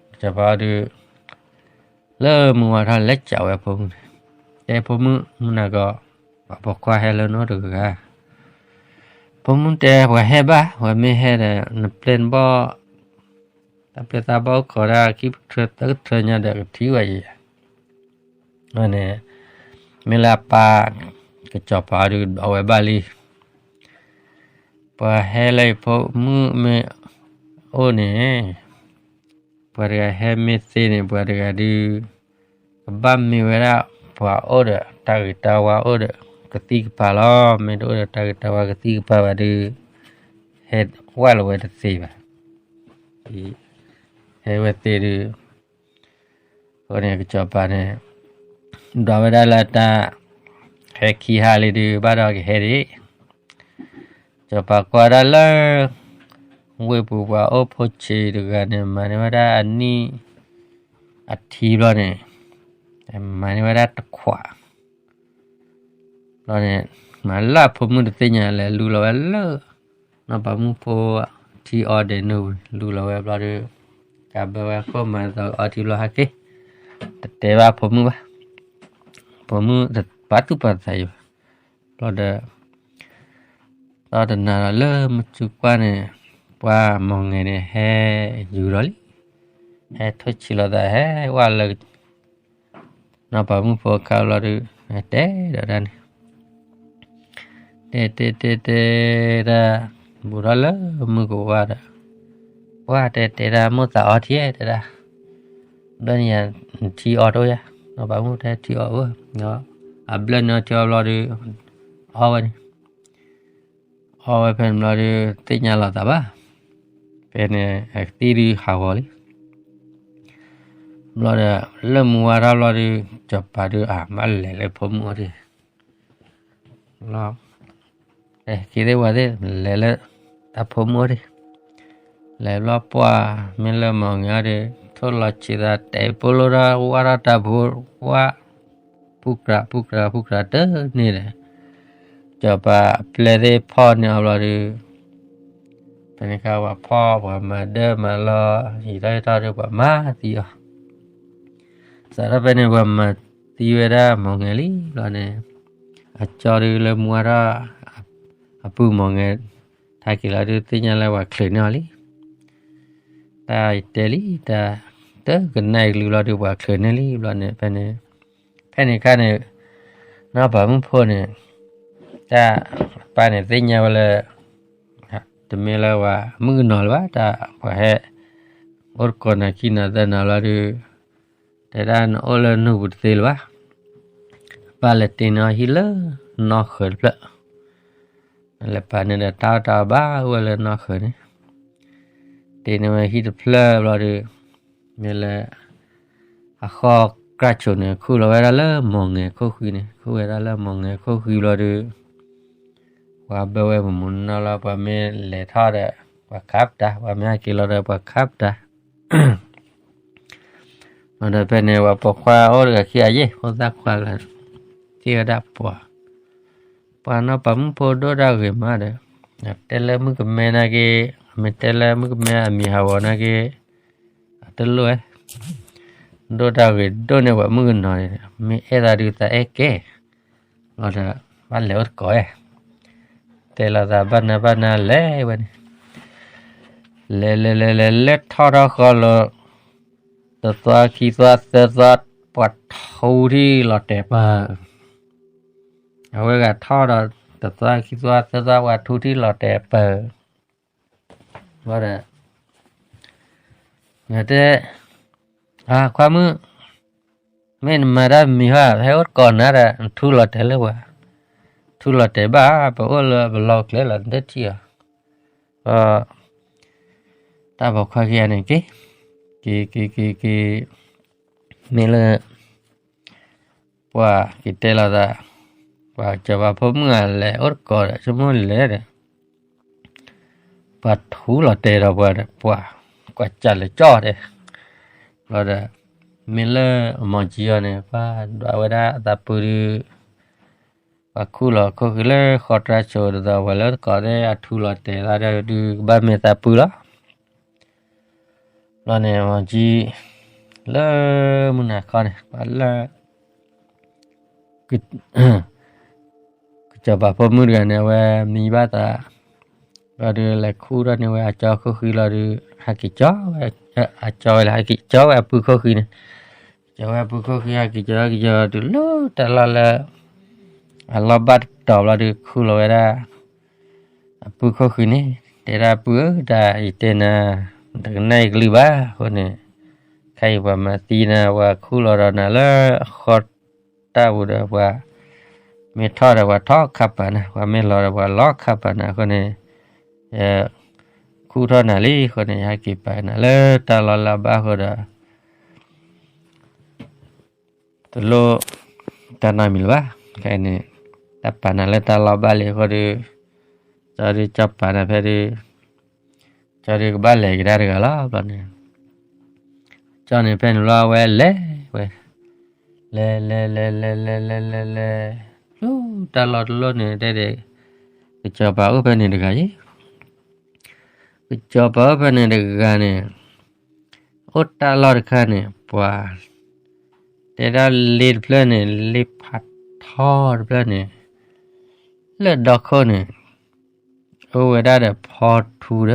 ကစီၤပၤအီၤဒုး, လၢမုၢ်ဝါထီၣ်လဲၤကးဝဲဖိမုၣ်န့ၣ်, တဲဖိမုၣ် မုၢ်နၤခီ ပှၤပိာ်ခွါဟဲလၢနအိၣ်တဂၤဂၤ, ဖိမုၣ်တဲပှၤဟဲဘၣ် ပှၤမ့ၢ်ဟဲဒီး နပျဲၢ်နဘီၣ် တၢ်ပျဲၢ်တၢ်ဘီၣ်အိၣ်ခိးဒၣ်ခံပထၢသၢကထၢညါဒီးကထံၣ်ဝဲယဲ, န့ၣ်, မ့ၢ်လၢအပၢ် ကစီၤပၤအီၤဒုးဒီးဝဲဘၣ်လံ, ပှၤဟဲလၢယဖိမုၣ်မ့ၢ်အိၣ်န့ၣ်, ပှၤတဂၤဟဲမ့ၢ်သ့န့ၣ် ပှၤတဂၤဒုး ကဘၣ်မ့ၢ်ဝဲဒၣ် ပှၤအိၣ်ဒီးတၢ်ဂ့ၤတၢ်ဝါအိၣ်ဒီးကသံၣ်ကပၤလီၤ, မ့ၢ်တအိၣ်ဒီးတၢ်ဂ့ၤတၢ်ဝါကသံၣ်ကပၤဘၣ်ဒုး, ဟဲဝဲလီၤဝဲတသ့ဘၣ်, ဟဲဝဲသ့ဒုး အဃိန့ၣ် ကစီၤပၤန့ၣ် ဒွးဝဲဒၣ်လၢတၢ် ဟဲခံဟါလံဒုး ဘၣ်ဒီးကဟဲဒံး, ကစီၤပၤကွၢ်ဒၣ်လၢ ဝ့ၢ်ပူၤပှၤအိၣ်ဖိဆံးတဂၤန့ၣ် မၤန့ၢ်ဝဲဒၣ်အနံၣ် အထံဘျီန့ၣ်, မၤန့ၢ်ဝဲဒၣ်တခွး ဘျီန့ၣ် မၤလၢအဖိမုၣ်တသ့ၣ်ညါ လဲၤလူလီၤဝဲလၢ နီၢ်ပၤမုၣ်ဖိ ထံအီဒဲးနုာ် လူလီၤဝဲဘျီဒုး, ကးဘၢဝဲခိၣ်မၤသီအီထံဘျီဟဲက့ၤ, တတဲဘၣ်ဖိမုၣ်ဘၣ်, ဖိမုၣ်တပာ်သူၣ်ပာ်သးအံၤဘၣ်, ဘျီဒီး ဒီးတနၤဒီးလၢမုၢ်စူၤကွၢ်န့ၣ်, ပှၤမိၢ်ငဲၤန့ၣ်ဟဲယူၤဒီးလံ, ဟဲထိၣ်ဆံးလိာ်သး ဟဲဝဲလၢ နီၢ်ပၤမုၣ်ဖိအခါဘျီဒုး, တဲဒီးတၢ်န့ၣ်, တဲတဲတဲတဲတၢ်, ဘူးထီၣ်လၢမုၢ်ကဝါဒီး, ပှၤတဲတဲတၢ် မိၢ်သးအီထံတဲဒၣ်, ဘျၢန့ၣ်ယၤ နထံအီတအိၣ်ယၤ, နီၢ်ပၤမုၣ်တဲထံအီအိၣ်, အဘျၢန့ၣ်အီထံအီဘျီဒုး, အီဝဲန့ၣ် အီဝဲဖဲန့ၣ်ဘျီဒုး သ့ၣ်ညါလိာ်သးဘၣ်, ဖဲန့ၣ် အကသံၣ်ဒုးဟးဂီၤလံ, ဘျီဒီး လၢမုၢ်ဝါထီၣ်ဘျီဒုး စီၤပၤဒုးအမၤလဲၤလၢဖိမုၣ်အအိၣ်ဒံး, လီၤ, က့ၤသ့ၣ်ဝဲသ့ၣ် လဲၤလၢ တၢ်ဖိမုၣ်အအိၣ်ဒံး, လဲၤဘျီပှၢ် မ့ၢ်လၢမိၢ်ငဲၤအီၤဒုး ထိၣ်လီၤဆံးသး တဲပိလိထီၣ် ဝၢ်ထီၣ်တၢ်ဖိ ဝၢ် ပူၢ်ကြး ပူၢ်ကြး ပူၢ်ကြးတန့ၢ်ဒီး စီၤပၤအပျဲၢ်သ့ၣ်ဖီၣ်န့ၢ်အီၤဘျီဒုး, ဖဲန့ၣ်အခါပှၤဖီၣ် ပှၤမၤဒၢမၤလီၤ ယံာ်ထီၣ်ယံာ်ထီၣ်ဒီး ပှၤမၤသံအီၤ, စးထီၣ်ဖဲန့ၣ် ပှၤမၤသံဝဲဒၣ်မိၢ်ငဲၤလံဘျီန့ၣ်, အကၠီဒုးလၢမုၢ်ဝါထီၣ် အပုၢ်မိၢ်ငဲၤ ထါက့ၤလီၤဒုး သ့ၣ်ညါလၢပှၤချုးန့ၢ်အီၤလံ, တၢ်တဲလံတၢ်, တကနၣ်အံၤကလုာ်လီၤဒုး ပှၤချုးန့ၢ်လံဘျီန့ၣ် ဖဲန့ၣ်, ဖဲန့ၣ်အခါန့ၣ် နီၢ်ပၤမုၣ်ဖိန့ၣ် တၢ်ပၢ်န့ၣ်သ့ၣ်ညါဝဲလၢ တမ့ၢ်လၢပှၤမုၣ်ကနီၤလၢၤဘၣ်, တၢ်ပှၤဟဲ အိၣ်တကိးနၤခံနၤသၢနၤလီၤဒုး, တဲဒၣ်နအိၣ်လၢနူၢ်ပူၤတသ့လၢၤဘၣ်, ပၢ်လဲၤတ့န့ၢ်အီၤဟံၣ်လၢနီၢ်ဃၢၤတဖျၢၣ်, လဲၤပာ်န့ၢ်ဒီးတၢ်အီၣ်တၢ်အီဘၣ်အိၣ်ဝဲလၢနီၢ်ဃၢၤန့ၣ်, တ့န့ၢ်ဝဲဟံၣ်တဖျၢၣ်ဘျီဒုး, မ့ၢ်လၢ အဃီကြၢ်ဆိးန့ၣ် ခူၣ်လီၤဝဲဒၣ်လၢမိၢ်ငဲၤခိၣ်ဃံန့ၣ်, ခူၣ်ဝဲဒၣ်လၢမိၢ်ငဲၤခိၣ်ဃံဘျီဒုး, ပှၤဘၢဝဲမုၢ်မုၢ်နီၢ်နီၢ်လီၤ, ပှၤမ့ၢ်လဲၤထီၣ်ဒီး ပှၤခးပတာ်, ပှၤမ့ၢ်ဟဲက့ၤလီၤဒီး ပှၤခးပတာ် ဒီးဖဲန့ၣ် ပှၤပိာ်ခွါအိၣ်တဂၤခံဂၤယဲၢ် ဖိသၣ်ခွါတဂၤ, ထံၣ်ဝဲဒၣ်ပှၤ, ပှၤနီၢ်ပၤမုၣ်ဖိဒိၣ်တၢ်ဂ့ၤမးဒီး, တဲလၢမုၣ်ကမဲနာ်က့, မ့ၢ်တဲလၢမုၣ်ကမဲအမံၤဟးဂီၤနာ်က့, အတလိၣ်ဝဲ, ဒိၣ်တၢ်ဂ့ၤဒိၣ်န့ၢ်ပှၤမုၣ်ကနီၤန့ၣ်, မ့ၢ်အဲၣ်သးဒုးသးအဲၣ်ကဲ, လီၤဒီး ဘၣ်လဲၤအိၣ်တကိးဝဲ, တဲလိာ်သးဘၣ်နၤဘၣ်နၤလဲၤဝဲန့ၣ် လဲၤလဲၤလဲၤလဲၤလဲၤထီၣ်ထီၣ်ဃီလီၤ, တသွါခံသွါသၢသွါ, ပှၤထူထံၣ်လီၤတဲာ်ပၤ, အဝဲဂၤထီၣ်ဒီး တသွါခံသွါသၢသွါ ပှၤထူထံၣ်လီၤတဲာ်ပၢၢ်, ဘၣ်ဒီး တဲ ခွါမုၣ်, မ့ၢ်နမၤတၢ်မံၤဟီ ဟဲအိၣ်တကိးနၤဒီး နထူလီၤတဲာ်လၢပှၤ, ထူလီၤတဲာ်ဘၣ် ပအိၣ်လၢပလီၢ်ကျဲလီၤ နတထံၣ်အီၤ, ဒီး တၢ်ပိာ်ခွါခံဂၤန့ၣ်က့ၤ, က့ၤက့ၤက့ၤက့ၤ, မ့ၢ်လၢ ပှၤက့ၤတဲလိာ်သး, ပှၤစီၤပၤဖိမုၣ်ဂၤလဲၤအိၣ်တကိးဒီး ဆိကမိၣ်လဲၤဒီး ပှၤထူလီၤတဲာ်ဒီးပှၤဒီး ပှၤကွၢ်စၢ်လၢကၠီတဲ, ဘျီဒီး မ့ၢ်လၢအမီၤကၠံအီၤန့ၣ် ပှၤဒွးဝဲဒၣ်အသးပူဒုး, ပှၤခူၣ်လီၤခိၣ်ဃံလၢဃီတြၢ်ဆိးဒ်သိး ပှၤလၢတကိးသ့ၣ် အထူလီၤတဲာ်သးဒီးဒုးကဘၣ်မ့ၢ်သးပူလီၤ. ဘျီန့ၣ် မီၤကၠံ လၢမုၢ်နၤခီန့ၣ် ပှၤလၢ ကစီၤပၤဖိမုၣ်တဂၤန့ၣ် အဝဲမံဘၣ်သး, ဘျီဒုးလဲၤခူၣ်ထီၣ်န့ၢ်ဝဲအကၠီခိၣ်ဃံလီၤဒုး ဟဲက့ၤကၠီဝဲ, အကၠီဝဲလၢ ဟဲက့ၤကၠီဝဲအပုၢ်ခိၣ်ဃံန့ၣ်, ကၠီဝဲအပုၢ်ခိၣ်ဃံ ဟဲက့ၤကၠီ ဟဲက့ၤကၠီတုၤလၢတၢ်လီၢ်လၢ အလီၢ်ဘၣ်တတီၤဘျီဒုး ခူၣ်လီၤဝဲဒၣ် အပုၢ်ခိၣ်ဃံန့ၣ်, တဲဒၣ်ပုၢ်ဧၢ တၢ်အံၤတဲနၤ, တကနၣ်ယကလုၢ်ဘၣ်အဃိန့ၣ်, ခဲအံၤပှၤမၤသံနၤ ပှၤခူၣ်လီၤဒီးနၤလၢအဃီတၢ်ပူၤဒီး ပှၤမ့ၢ်ထီၣ်ဒီးပှၤထီၣ်ခးပာ်နၤ, ပှၤမ့ၢ်လီၤဒီးပှၤလီၤခးပာ်နၤအဃိန့ၣ်, ယခူၣ်ထီၣ်နၤလံအဃိန့ၣ် ယဟဲက့ၤပာ်နၤလၢတၢ်လီၢ်လၢအဘၣ်အဃိဒီး တလိၣ်တၢ်နီတမံၤလၢၤဘၣ်. ခဲအံၤန့ၣ် တၢ်ပာ်နၤလၢတၢ်လီၢ်ဘၣ်လံအဃိဒီး, ကၠီဒုးကၠီပာ်နၤဖဲဒုး, ကၠီဒုးကဘၣ်လဲၤကဒါတဂၤလီၤ. ဘျီန့ၣ် ကၠီန့ၣ်ဖဲန့ၣ်လီၤ အဝဲလဲၤဝဲ, လဲၤလဲၤလဲၤလဲၤလဲၤလဲၤလဲၤလဲၤ, လၢတၢ်လီၢ်တလီၢ်န့ၣ်တဲဒၣ်, ကစီၤပၤအိၣ်ဖဲန့ၣ်တဂၤအံၤ, ကစီၤပၤအိၣ်ဖဲန့ၣ်တဂၤန့ၣ်, အိၣ်တၢ်လီၢ်တခါန့ၣ် ပှၤ တဲဒၣ်လ့တဖျၢၣ်န့ၣ် လ့ဖးထီတဖျၢၣ်န့ၣ်, လၢဒီခိၣ်န့ၣ် အိၣ်ဝဲဒၣ်ဒီးဖီထူဒီး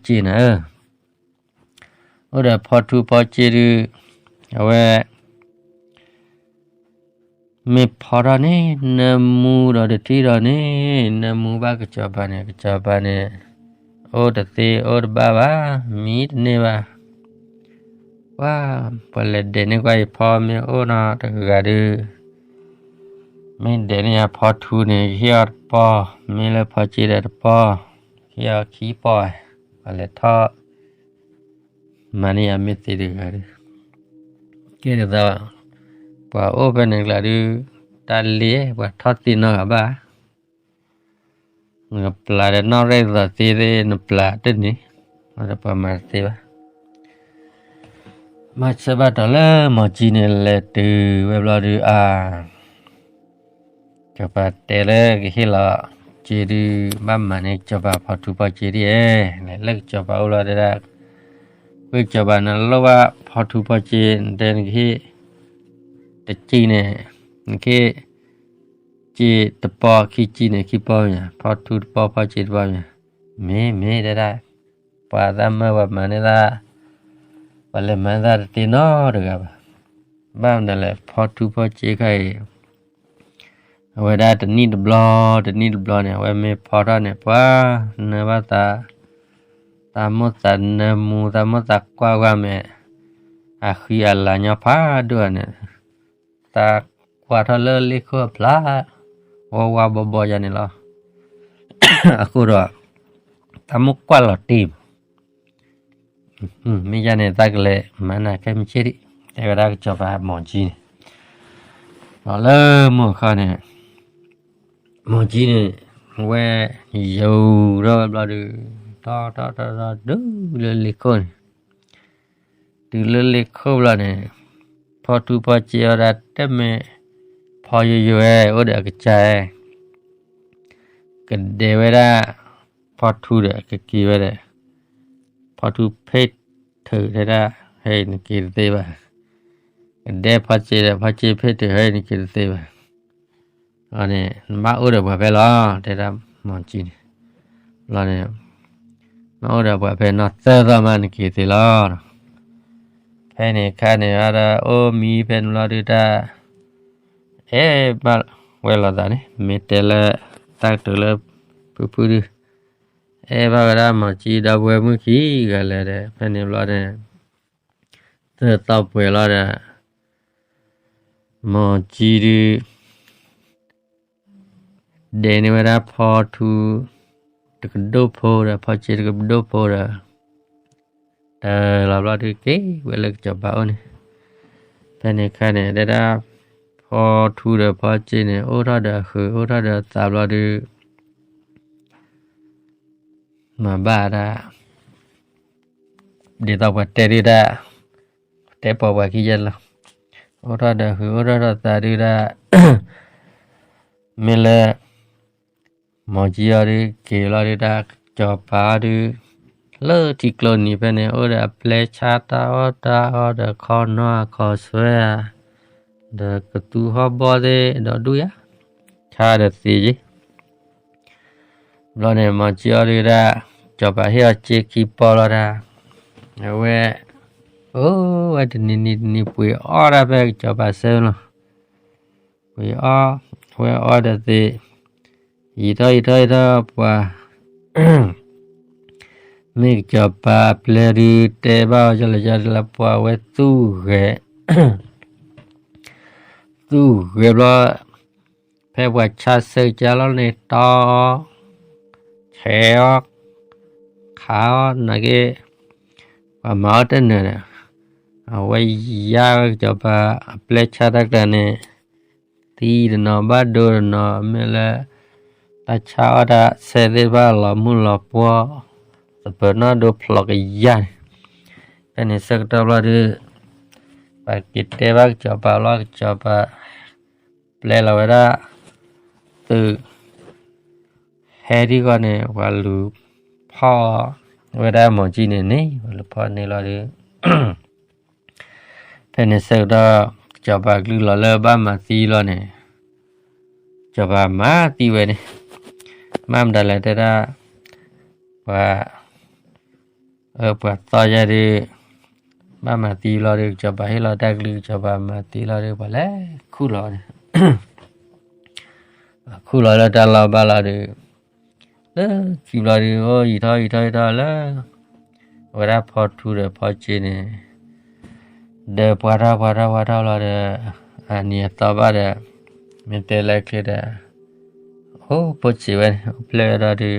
ဖီစ့နၤဧၢ, အိၣ်ဒီးဖီထူဖီစ့ဒုး, အဝဲ မ့ၢ်ဖီထီၣ်န့ၣ် နၢမူဒီးတထံၣ်ဒီးန့ၣ်, နၢမူဘၣ်ကစီၤပၤန့ၣ် ကစီၤပၤန့ၣ် အိၣ်တသ့အိၣ်တဘၣ်ဘၣ်, မံတန့ၢ်ဘၣ်. ပှၤ ပှၤလဲၤဒဲးန့ၢ်ကွၢ်အံၤ ဖီမ့ၢ်အိၣ်နီတဂၤဒုး, မ့ၢ်ဒဲးန့ၢ်ယၤဖီထူန့ၣ် ယဟ့ၣ်အီၤတပီၢ်, မ့ၢ်လၢဖီစ့ဒီးတပီၢ်, ဟ့ၣ်အီၤခံပီၢ်, ပှၤလဲၤထီၣ် မၤန့ၢ်ယၤမ့ၢ်သ့တဂၤဒီး, ကဲဒ်သိး ပှၤအိၣ်ဖဲန့ၣ်ကျါဒုး, တၢ်လ့ ပှၤထီၣ်သ့နီတဂၤဘၣ်, နကပျၢ်ဒီးနီၣ်ရဲၣ်ဒ်သိးသ့သ့ၣ် နပျၢ်တန့ၢ်, ဒီးပှၤမၤတသ့ဘၣ်. မၤဆၢဘၣ်တီၤလၢမီၤကၠံန့ၣ် လဲၤတုၤဝဲဘျီဒုးအါ စီၤပၤတဲလၢကဟ့ၣ်လီၤစ့ဒုး ဘၣ်မၤန့ၢ်စီၤပၤဖီထူဖီစ့ဒ်ဧါ, လၢကစီၤပၤအိၣ်လီၤတဲဒၣ်, ဝဲစီၤပၤနလိၣ်ဘၣ်ဖီထူဖီစ့ နတဲနကဟ့ၣ်တစ့န့ၣ်, နကဟ့ၣ် စ့တပီၢ်ခံစ့န့ၣ်ခံပီၢ်မ့ၢ်ဧါ, ဖီထူတပီၢ်ဖီစ့တပီၢ်မ့ၢ်ဧါ, မ့ၢ်မ့ၢ်တဲဒၣ်, ပှၤသးမၢပှၤမၤန့ၢ်သး, ပှၤလဲၤမၤသးတသ့နီတဂၤဘၣ်. ဘၣ်မနုၤလဲၣ် ဖီထူဖီစ့ခါအံၤ အဝဲဒၣ်တနံၣ်တဘျီ တနံၣ်တဘျီန့ၣ် အဝဲမ့ၢ်ဖီထီၣ်န့ၣ် ပှၤနၢဘၣ်သး, သးမိၣ်သးနၢမူ သးမိၣ်သးကွၢ်ကွၢ်မ့ၢ် အဃံအလၤညီဖးဒိၣ်န့ၣ်, သးကွၢ်ထီၣ်လၢလ့ခိၣ်အဖျါ, ဝါဝါဘီဘီယၤန့ၣ်လီၤ. အဃိဒီး သးမိၣ်ကွၢ်လီၤတံၢ်မး မ့ၢ်ယၤန့ၣ် သးကလဲၤမၤနၤခဲမုၢ်ဆ့ၣ်ဒံး, တဲဝဲဒၣ်ကစီၤပၤမီၤကၠံန့ၣ်, ဒီးလၢမုၢ်ခီန့ၣ်, မီၤကၠံန့ၣ် ဝဲယိၤထီၣ်ဝဲဘျီဒုး, ထီၣ်ထီၣ်ထီၣ်ထီၣ်တုၤလၢလ့ခိၣ်န့ၣ်, တုၤလၢလ့ခိၣ်ဘျီန့ၣ်, ဖီထူဖီစ့အီၤဒၣ်တမ့ၢ် ဖီယိၤယိၤဝဲ အိၣ်ဒီးအကစၢ် ကဒဲဝဲဒၣ် ဖီထူဒီးကက့ၤဝဲဒီး, ဖီထူဖ့ၣ်ထုးတဲဒၣ်, ဟဲအံၤနက့ၤတသ့ဘၣ်. ကဒဲဖီစ့ဒီး ဖီစ့ဖ့ၣ်ထုး ဟဲအံၤနက့ၤတသ့ဘၣ်. အန့ၣ် နဘၣ်အိၣ်ဒီးပှၤဖဲလီၤ တဲဒၣ်မီၤကၠံန့ၣ်, လီၤန့ၣ်, နအိၣ်ဒီးပှၤဖဲနီၢ်သၢသီမးနက့ၤသ့လီၤ. ဖဲန့ၣ်ခါန့ၣ်ဒီး အိၣ်မံဖဲန့ၣ်လီၤဒုးတၢ်, အဲၣ်ဘၣ် ဝဲလိာ်သးန့ၣ် မ့ၢ်တဲလၢ တၢ်ကတိၤလၢ ဖုဖုဒုး အဲၣ်ဘၣ်ဝဲဒၣ်မီၤကၠံဒီပုၢ်ဝဲၢ်မုၣ်ခံဂၤလဲၣ်ဒီး ဖဲန့ၣ်ဘျီန့ၣ် သၢသီပှဲၤလီၤဒီး မီၤကၠံဒုး ဒဲးန့ၢ်ဝဲဒၣ်ဖီထူ တကဒိၣ်ဖိဒီး ဖီကၠ့တကဒိၣ်ဖိဒီး တၢ်လီၤဘျီဒုးက့ၤဝဲလၢကစီၤပၤအိၣ်န့ၣ်, ဖဲန့ၣ်အခါန့ၣ် တဲဒၣ် ဖီထူဒီးဖီကၠ့န့ၣ် အိၣ်ထီၣ်ဒီးအဃုာ် အိၣ်ထီၣ်ဒီးအသးဘျီဒုး မၤဘၣ်ဒၣ် ဒ်သိးပှၤတဲဒုၣ်ဒၣ် တဲပိာ်ပှၤခံယဲၢ်လီၤ. အိၣ်ထီၣ်ဒီးအဃုာ် အိၣ်ထီၣ်ဒီးအသးဒုၣ်ဒၣ် မ့ၢ်လၢ မီၤကၠံအီၤဒုးက့ၤလီၤဒုၣ်ဒၣ် ကစီၤပၤအီၤဒုး လၢထံကျိနံၤဖဲန့ၣ် အိၣ်ဒီးအပျဲၢ်ဆါတၢ်အီၣ်တၢ်အီဒီးခီနီၢ်အခီဆွဲဧါ, ဒီးကသူဟီၣ်ဘီၣ်သ့ၣ်ဒီးဒူၣ်ယါ, ဆါဒီးသ့ယ့ၣ် ဘျီန့ၣ် မီၤကၠံအီၤဒုၣ်ဒၣ် ကစီၤပၤဟ့ၣ်အီၤစ့ခံပီၢ်လီၤဒၣ်, အဝဲ အိၣ်ဝဲတနံၤနံၤတနံၤပှ့ၤအီၣ်ဒၣ်ဖဲကစီၤပၤစဲလီၤ. ပှ့ၤအီၣ် အဝဲအီၣ်ဒီးသ့, ယံာ်ထီၣ်ယံာ်ထီၣ်ယံာ်ထီၣ်ပှၤ မ့ၢ်ကစီၤပၤအပျဲၢ်ဒုးတဲဘၣ်အီၤ ကၠီလၢကၠီလၢပှၤဝဲသူၣ်ဂဲၤ သူၣ်ဂဲၤဘျီ ဖဲပှၤဆါဆၢကၠါလီၤန့ၣ် တီအီၤ ဆဲးအီၤ ခးအီၤနာ်က့ ပှၤမၤအီၣ်တနၢၤဒီး အဝဲယါဝဲကစီၤပၤအပျဲၢ်ဆါတၢ်ကျါန့ၣ် သံတနီၤဘၣ်ဒိတနီၤ မ့ၢ်လၢ တၢ်ဆါအီၣ်တၢ်ဆဲးသ့ၣ်တဖၣ်လီၤမုၢ်လီၤပှီၢ် သပၢၤနီၣ်ဒိဖျိးကယါန့ၣ်, ဖဲန့ၣ်ဆၢကတီၢ်ဘျီဒုး ပှၤက့ၤတဲဘၣ်ကစီၤပၤလီၤ ကစီၤပၤ ပျဲလီၤဝဲဒၣ် သုး ဟဲဒ်ဂီၢ်န့ၣ် ပှၤလူၤဖီၣ်ဝဲဒၣ်မီၤကၠံန့ၣ်န့ၣ် ပှၤလူၤဖီၣ်န့ၣ်လီၤဒီး ဖဲန့ၣ်ဆၢကတီၢ် ကစီၤပၤကလုၢ်လီၤလၢဘၣ်မၤသံလီၤန့ၣ် ကစီၤပၤမၤသံဝဲန့ၣ် မၤမတၤလဲၣ်တဲဒၣ် ပှၤ အၢ ပှၤသီယါဒီး ဘၣ်မၤသံလီၤဒီး ကစီၤပၤဟ့ၣ်လီၤတၢ်ကလုၢ် ကစီၤပၤမၤသံလီၤဒီး ပှၤလဲၤခူၣ်လီၤန့ၣ် ခူၣ်လီၤလၢတၢ်လီၢ်ဘၣ်လီၤဒီး လၢခံဘျီဒီး အိၣ်ယံာ်ထီၣ်ယံာ်ထီၣ်ယံာ်ထီၣ်လၢ အဝဲဒၣ်ဖီထူဒီးဖီကၠ့န့ၣ် ဒီးပှၤထီၣ်ပှၤထီၣ်ပှၤထီၣ်လီၤဒီး အနံၤအသီဘၣ်ဒီး မ့ၢ်တဲလၢချ့ဒီး အိၣ်ဖိဆံးဝဲန့ၣ် အိၣ်ဖျဲၣ်ဝဲဒီးဒီး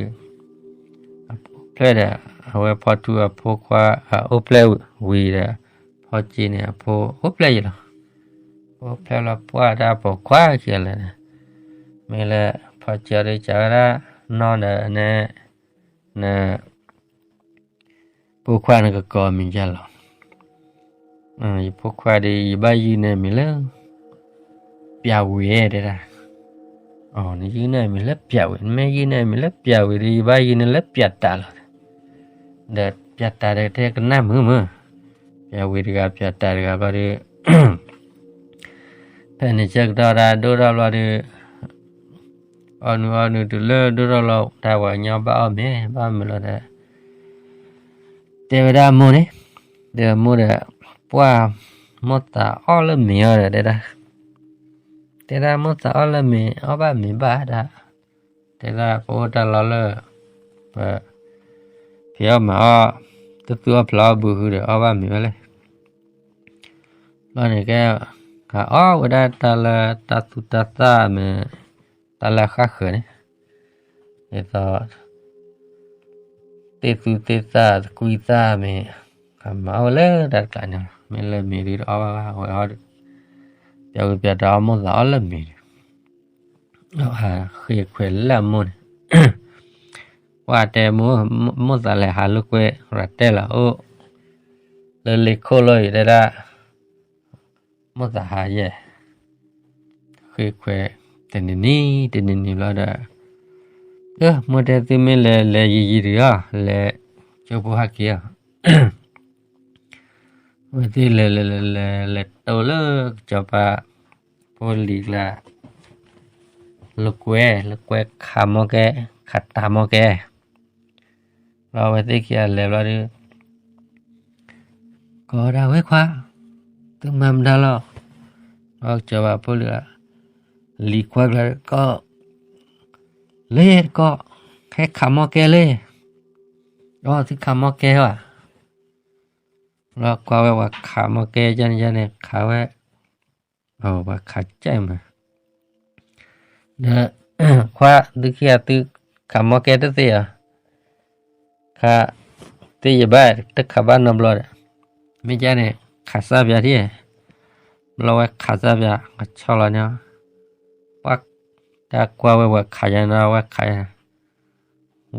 အိၣ်ဖျဲၣ်ဒီး အဝဲဖီထူအဖိခွါ အအိၣ်ဖျဲၣ်ဝံၤဒီး ဖီကၠ့န့ၣ် အဖိအိၣ်ဖျဲၣ်ယံၤလီၤ. အိၣ်ဖျဲၣ်လီၤပှၢ်တၢ်ပိာ်ခွါခံဂၤလၢာ်န့ၣ် မ့ၢ်လၢ ဖီကၠ့အီၤဒီးစံးဝဲဒၣ် နီၢ်ဒီးနဲ န ဖိခွါနကကိးမံၤယါလီၤ. ယဖိခွါဒီး ယဘၣ်ယုၢ်န့ၢ်မံၤလၢ ပျးဝံၤတဲဒၣ်. နယုၢ်န့ၢ်မံၤလၢပျးဝံၤ, နမ့ၢ်ယုၢ်န့ၢ်မံၤလၢပျးဝံၤဒီး ယဘၣ်ယုၢ်န့ၢ်လၢပျးတးလီၤ. ဒီးပျးတးဒီးတဲကနၣ်မုာ်မုာ်, ပျးဝံၤတဂၤ ပျးတးတဂၤဘျီဒီး ဖဲန့ၣ်ဆၢကတီၢ်ဒၣ်ဒိၣ်ထီၣ်ဘျီဒီး အီၣ်နုအီၣ်နုတုၤလၢဒိၣ်ထီၣ်လီၤ တၢ်ပှၤကညီဘၣ်အီၣ်မ့ၤ ဘၣ်မုာ်လီၤဒီး တဲဝဲဒၣ်အမိၢ်န့ၣ်, ဒီးအမိၢ်ဒီး ပှၢ်မိၢ်သးအီၣ်လၢမ့ၤအီၤဒီးတဲဒၣ်, တဲဒၣ်မိၢ်သးအီၣ်လၢမ့ၤ အီၣ်ဘၣ်မ့ၤဘၣ်ဒၣ်, တဲဒၣ်ပအိၣ်တၢ်လီၢ်လၢ ပ ဖံးအီၣ်မၤအီၣ် တသူၣ်အီၣ်ဖျးအီၣ်ဘုဟုဒီး အီၣ်ဘၣ်မ့ၤဝဲလဲၣ်. ဘျီန့ၣ်ကဲ ကအီၣ်ဝဲဒၣ်တၢ်လၢတၢ်သူတၢ်သၣ်မ့ၢ် တၢ်လၢအဃၣ်ဃၢၤန့ၣ် ဒ်သိး သ့ၣ်သူသ့ၣ်သၣ်သကွံၢ်သၣ်မ့ၢ် ကမၤအီၣ်ဝဲလၢတၢ်တကျးန့ၣ်လီၤ. မ့ၢ်လၢမ့ၤဒုးတအီၣ်ဘၣ်ဘၣ် အဝဲအီၣ်ဒီး ပျးဝံၤပျးတးအီၣ်မိၢ်သးအီၣ်လၢမ့ၤန့ၣ် ဃ့ခွဲးလၢအမိၢ်န့ၣ် ပှၢ်တဲ မိၢ်သးလဲၤဟးလိာ်ကွဲ ရၤတဲလီၤအိၣ် လၢလ့ခိၣ်လီၤအံၤတဲဒၣ် မိၢ်သးဟးယဲၢ် ဃ့ခွဲး တနံၤနံၤ တနံၤနံၤဘျီဒီး မိၢ်တဲသုမ့ၢ်လဲၤလဲၤယံာ်ယံာ်တဂ့ၤအီၤ လဲၤကၠိဖိဟဲက့ၤအီၤ ဝဲသ့ၣ်လဲၤလဲၤလဲၤလဲၤလဲၤတိၢ်လၢကစီၤပၤဖိလံၤကျါ လိာ်ကွဲ လိာ်ကွဲခးမီၢ်ကဲ ခးတးမီၢ်ကဲ ဘျီဝဲသ့ၣ်ခံဂၤလဲၤဘျီဒီး ကိးဒၣ်ဝဲခွါ သုမၤမတၤလီၤ ဘျီကစီၤပၤဖိလံၤ လံၤခွါကျါကီး, လ့တကီး, ဟဲခးမီၢ်ကဲလ့, အီ သုခးမီၢ်ကဲဘၣ်, လီၤကွၢ်ဝဲပှၤခးမီၢ်ကဲယန့ၣ်ယန့ၣ် ခးဝဲ, ပှၤခးကဲမး, ဒီး ခွါ သုခံဂၤသုခးမီၢ်ကဲတသ့ၣ်ဧါ, ခး သ့ၣ်ယဘၣ်တခးဘၣ်နီတဘျီဒီး, မ့ၢ်ကန့ၣ် ခးစၢ်ပၠးထံၣ်, ဘျီဝဲခးစၢ်ပၠး ကဆီလီၤန့ၣ်, ပှၤ တၢ်ကွၢ်ဝဲပှၤခးယၤန့ၣ် ဝဲခးယၤ,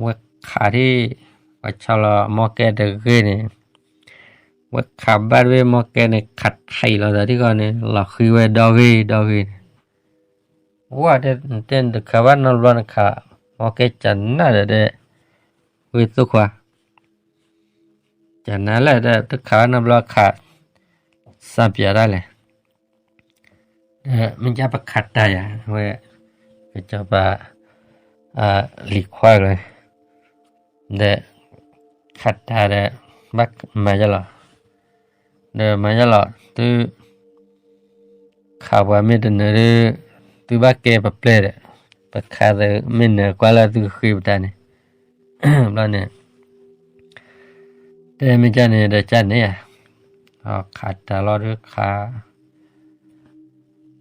ဝဲခးထံၣ် ပှၤဆီလီၤမီၢ်ကဲတဂ့ၤန့ၣ်, ဝဲခးဘၣ်တဘ့ၣ်မီၢ်ကဲန့ၣ် ခးထံးလီၤသးထံၣ်ဃီန့ၣ် လီၤဃံဝဲဒီဂ့ၤဒီဂ့ၤန့ၣ်, ဝဲတဲနတခးဘၣ်နီတဘျီနခး, မီၢ်ကဲကနၣ်ဒီးဒဲး, ဝဲသိခွါ ကနၣ်လၢတၢ်တခးဘၣ်နီတဘျီခး, စၢ်ပၠးဒၣ်လဲာ်, ဒီးမ့ၢ်ကပခးတၢ်ယၤဝဲ, ကစီၤပၤ လံၤခွါကျါ, ဒီး ခးတၢ်ဒီး ဘၣ်မၤယလီၤ, ဒီးမၤယလီၤ သု ခးပှၤမ့ၢ်တနၢၤဒီး, သုဘၣ်ကဲပပျဲၢ်ဒီး, ပခးသုမ့ၢ်နၢၤကွၢ်လၢသုဃ့ပတၢ်န့ၣ်, ဘျီန့ၣ် တဲမ့ၢ်ကန့ၣ်ဒီးကန့ၣ်ဧါ, ခးတၢ်လီၤဒုးခး,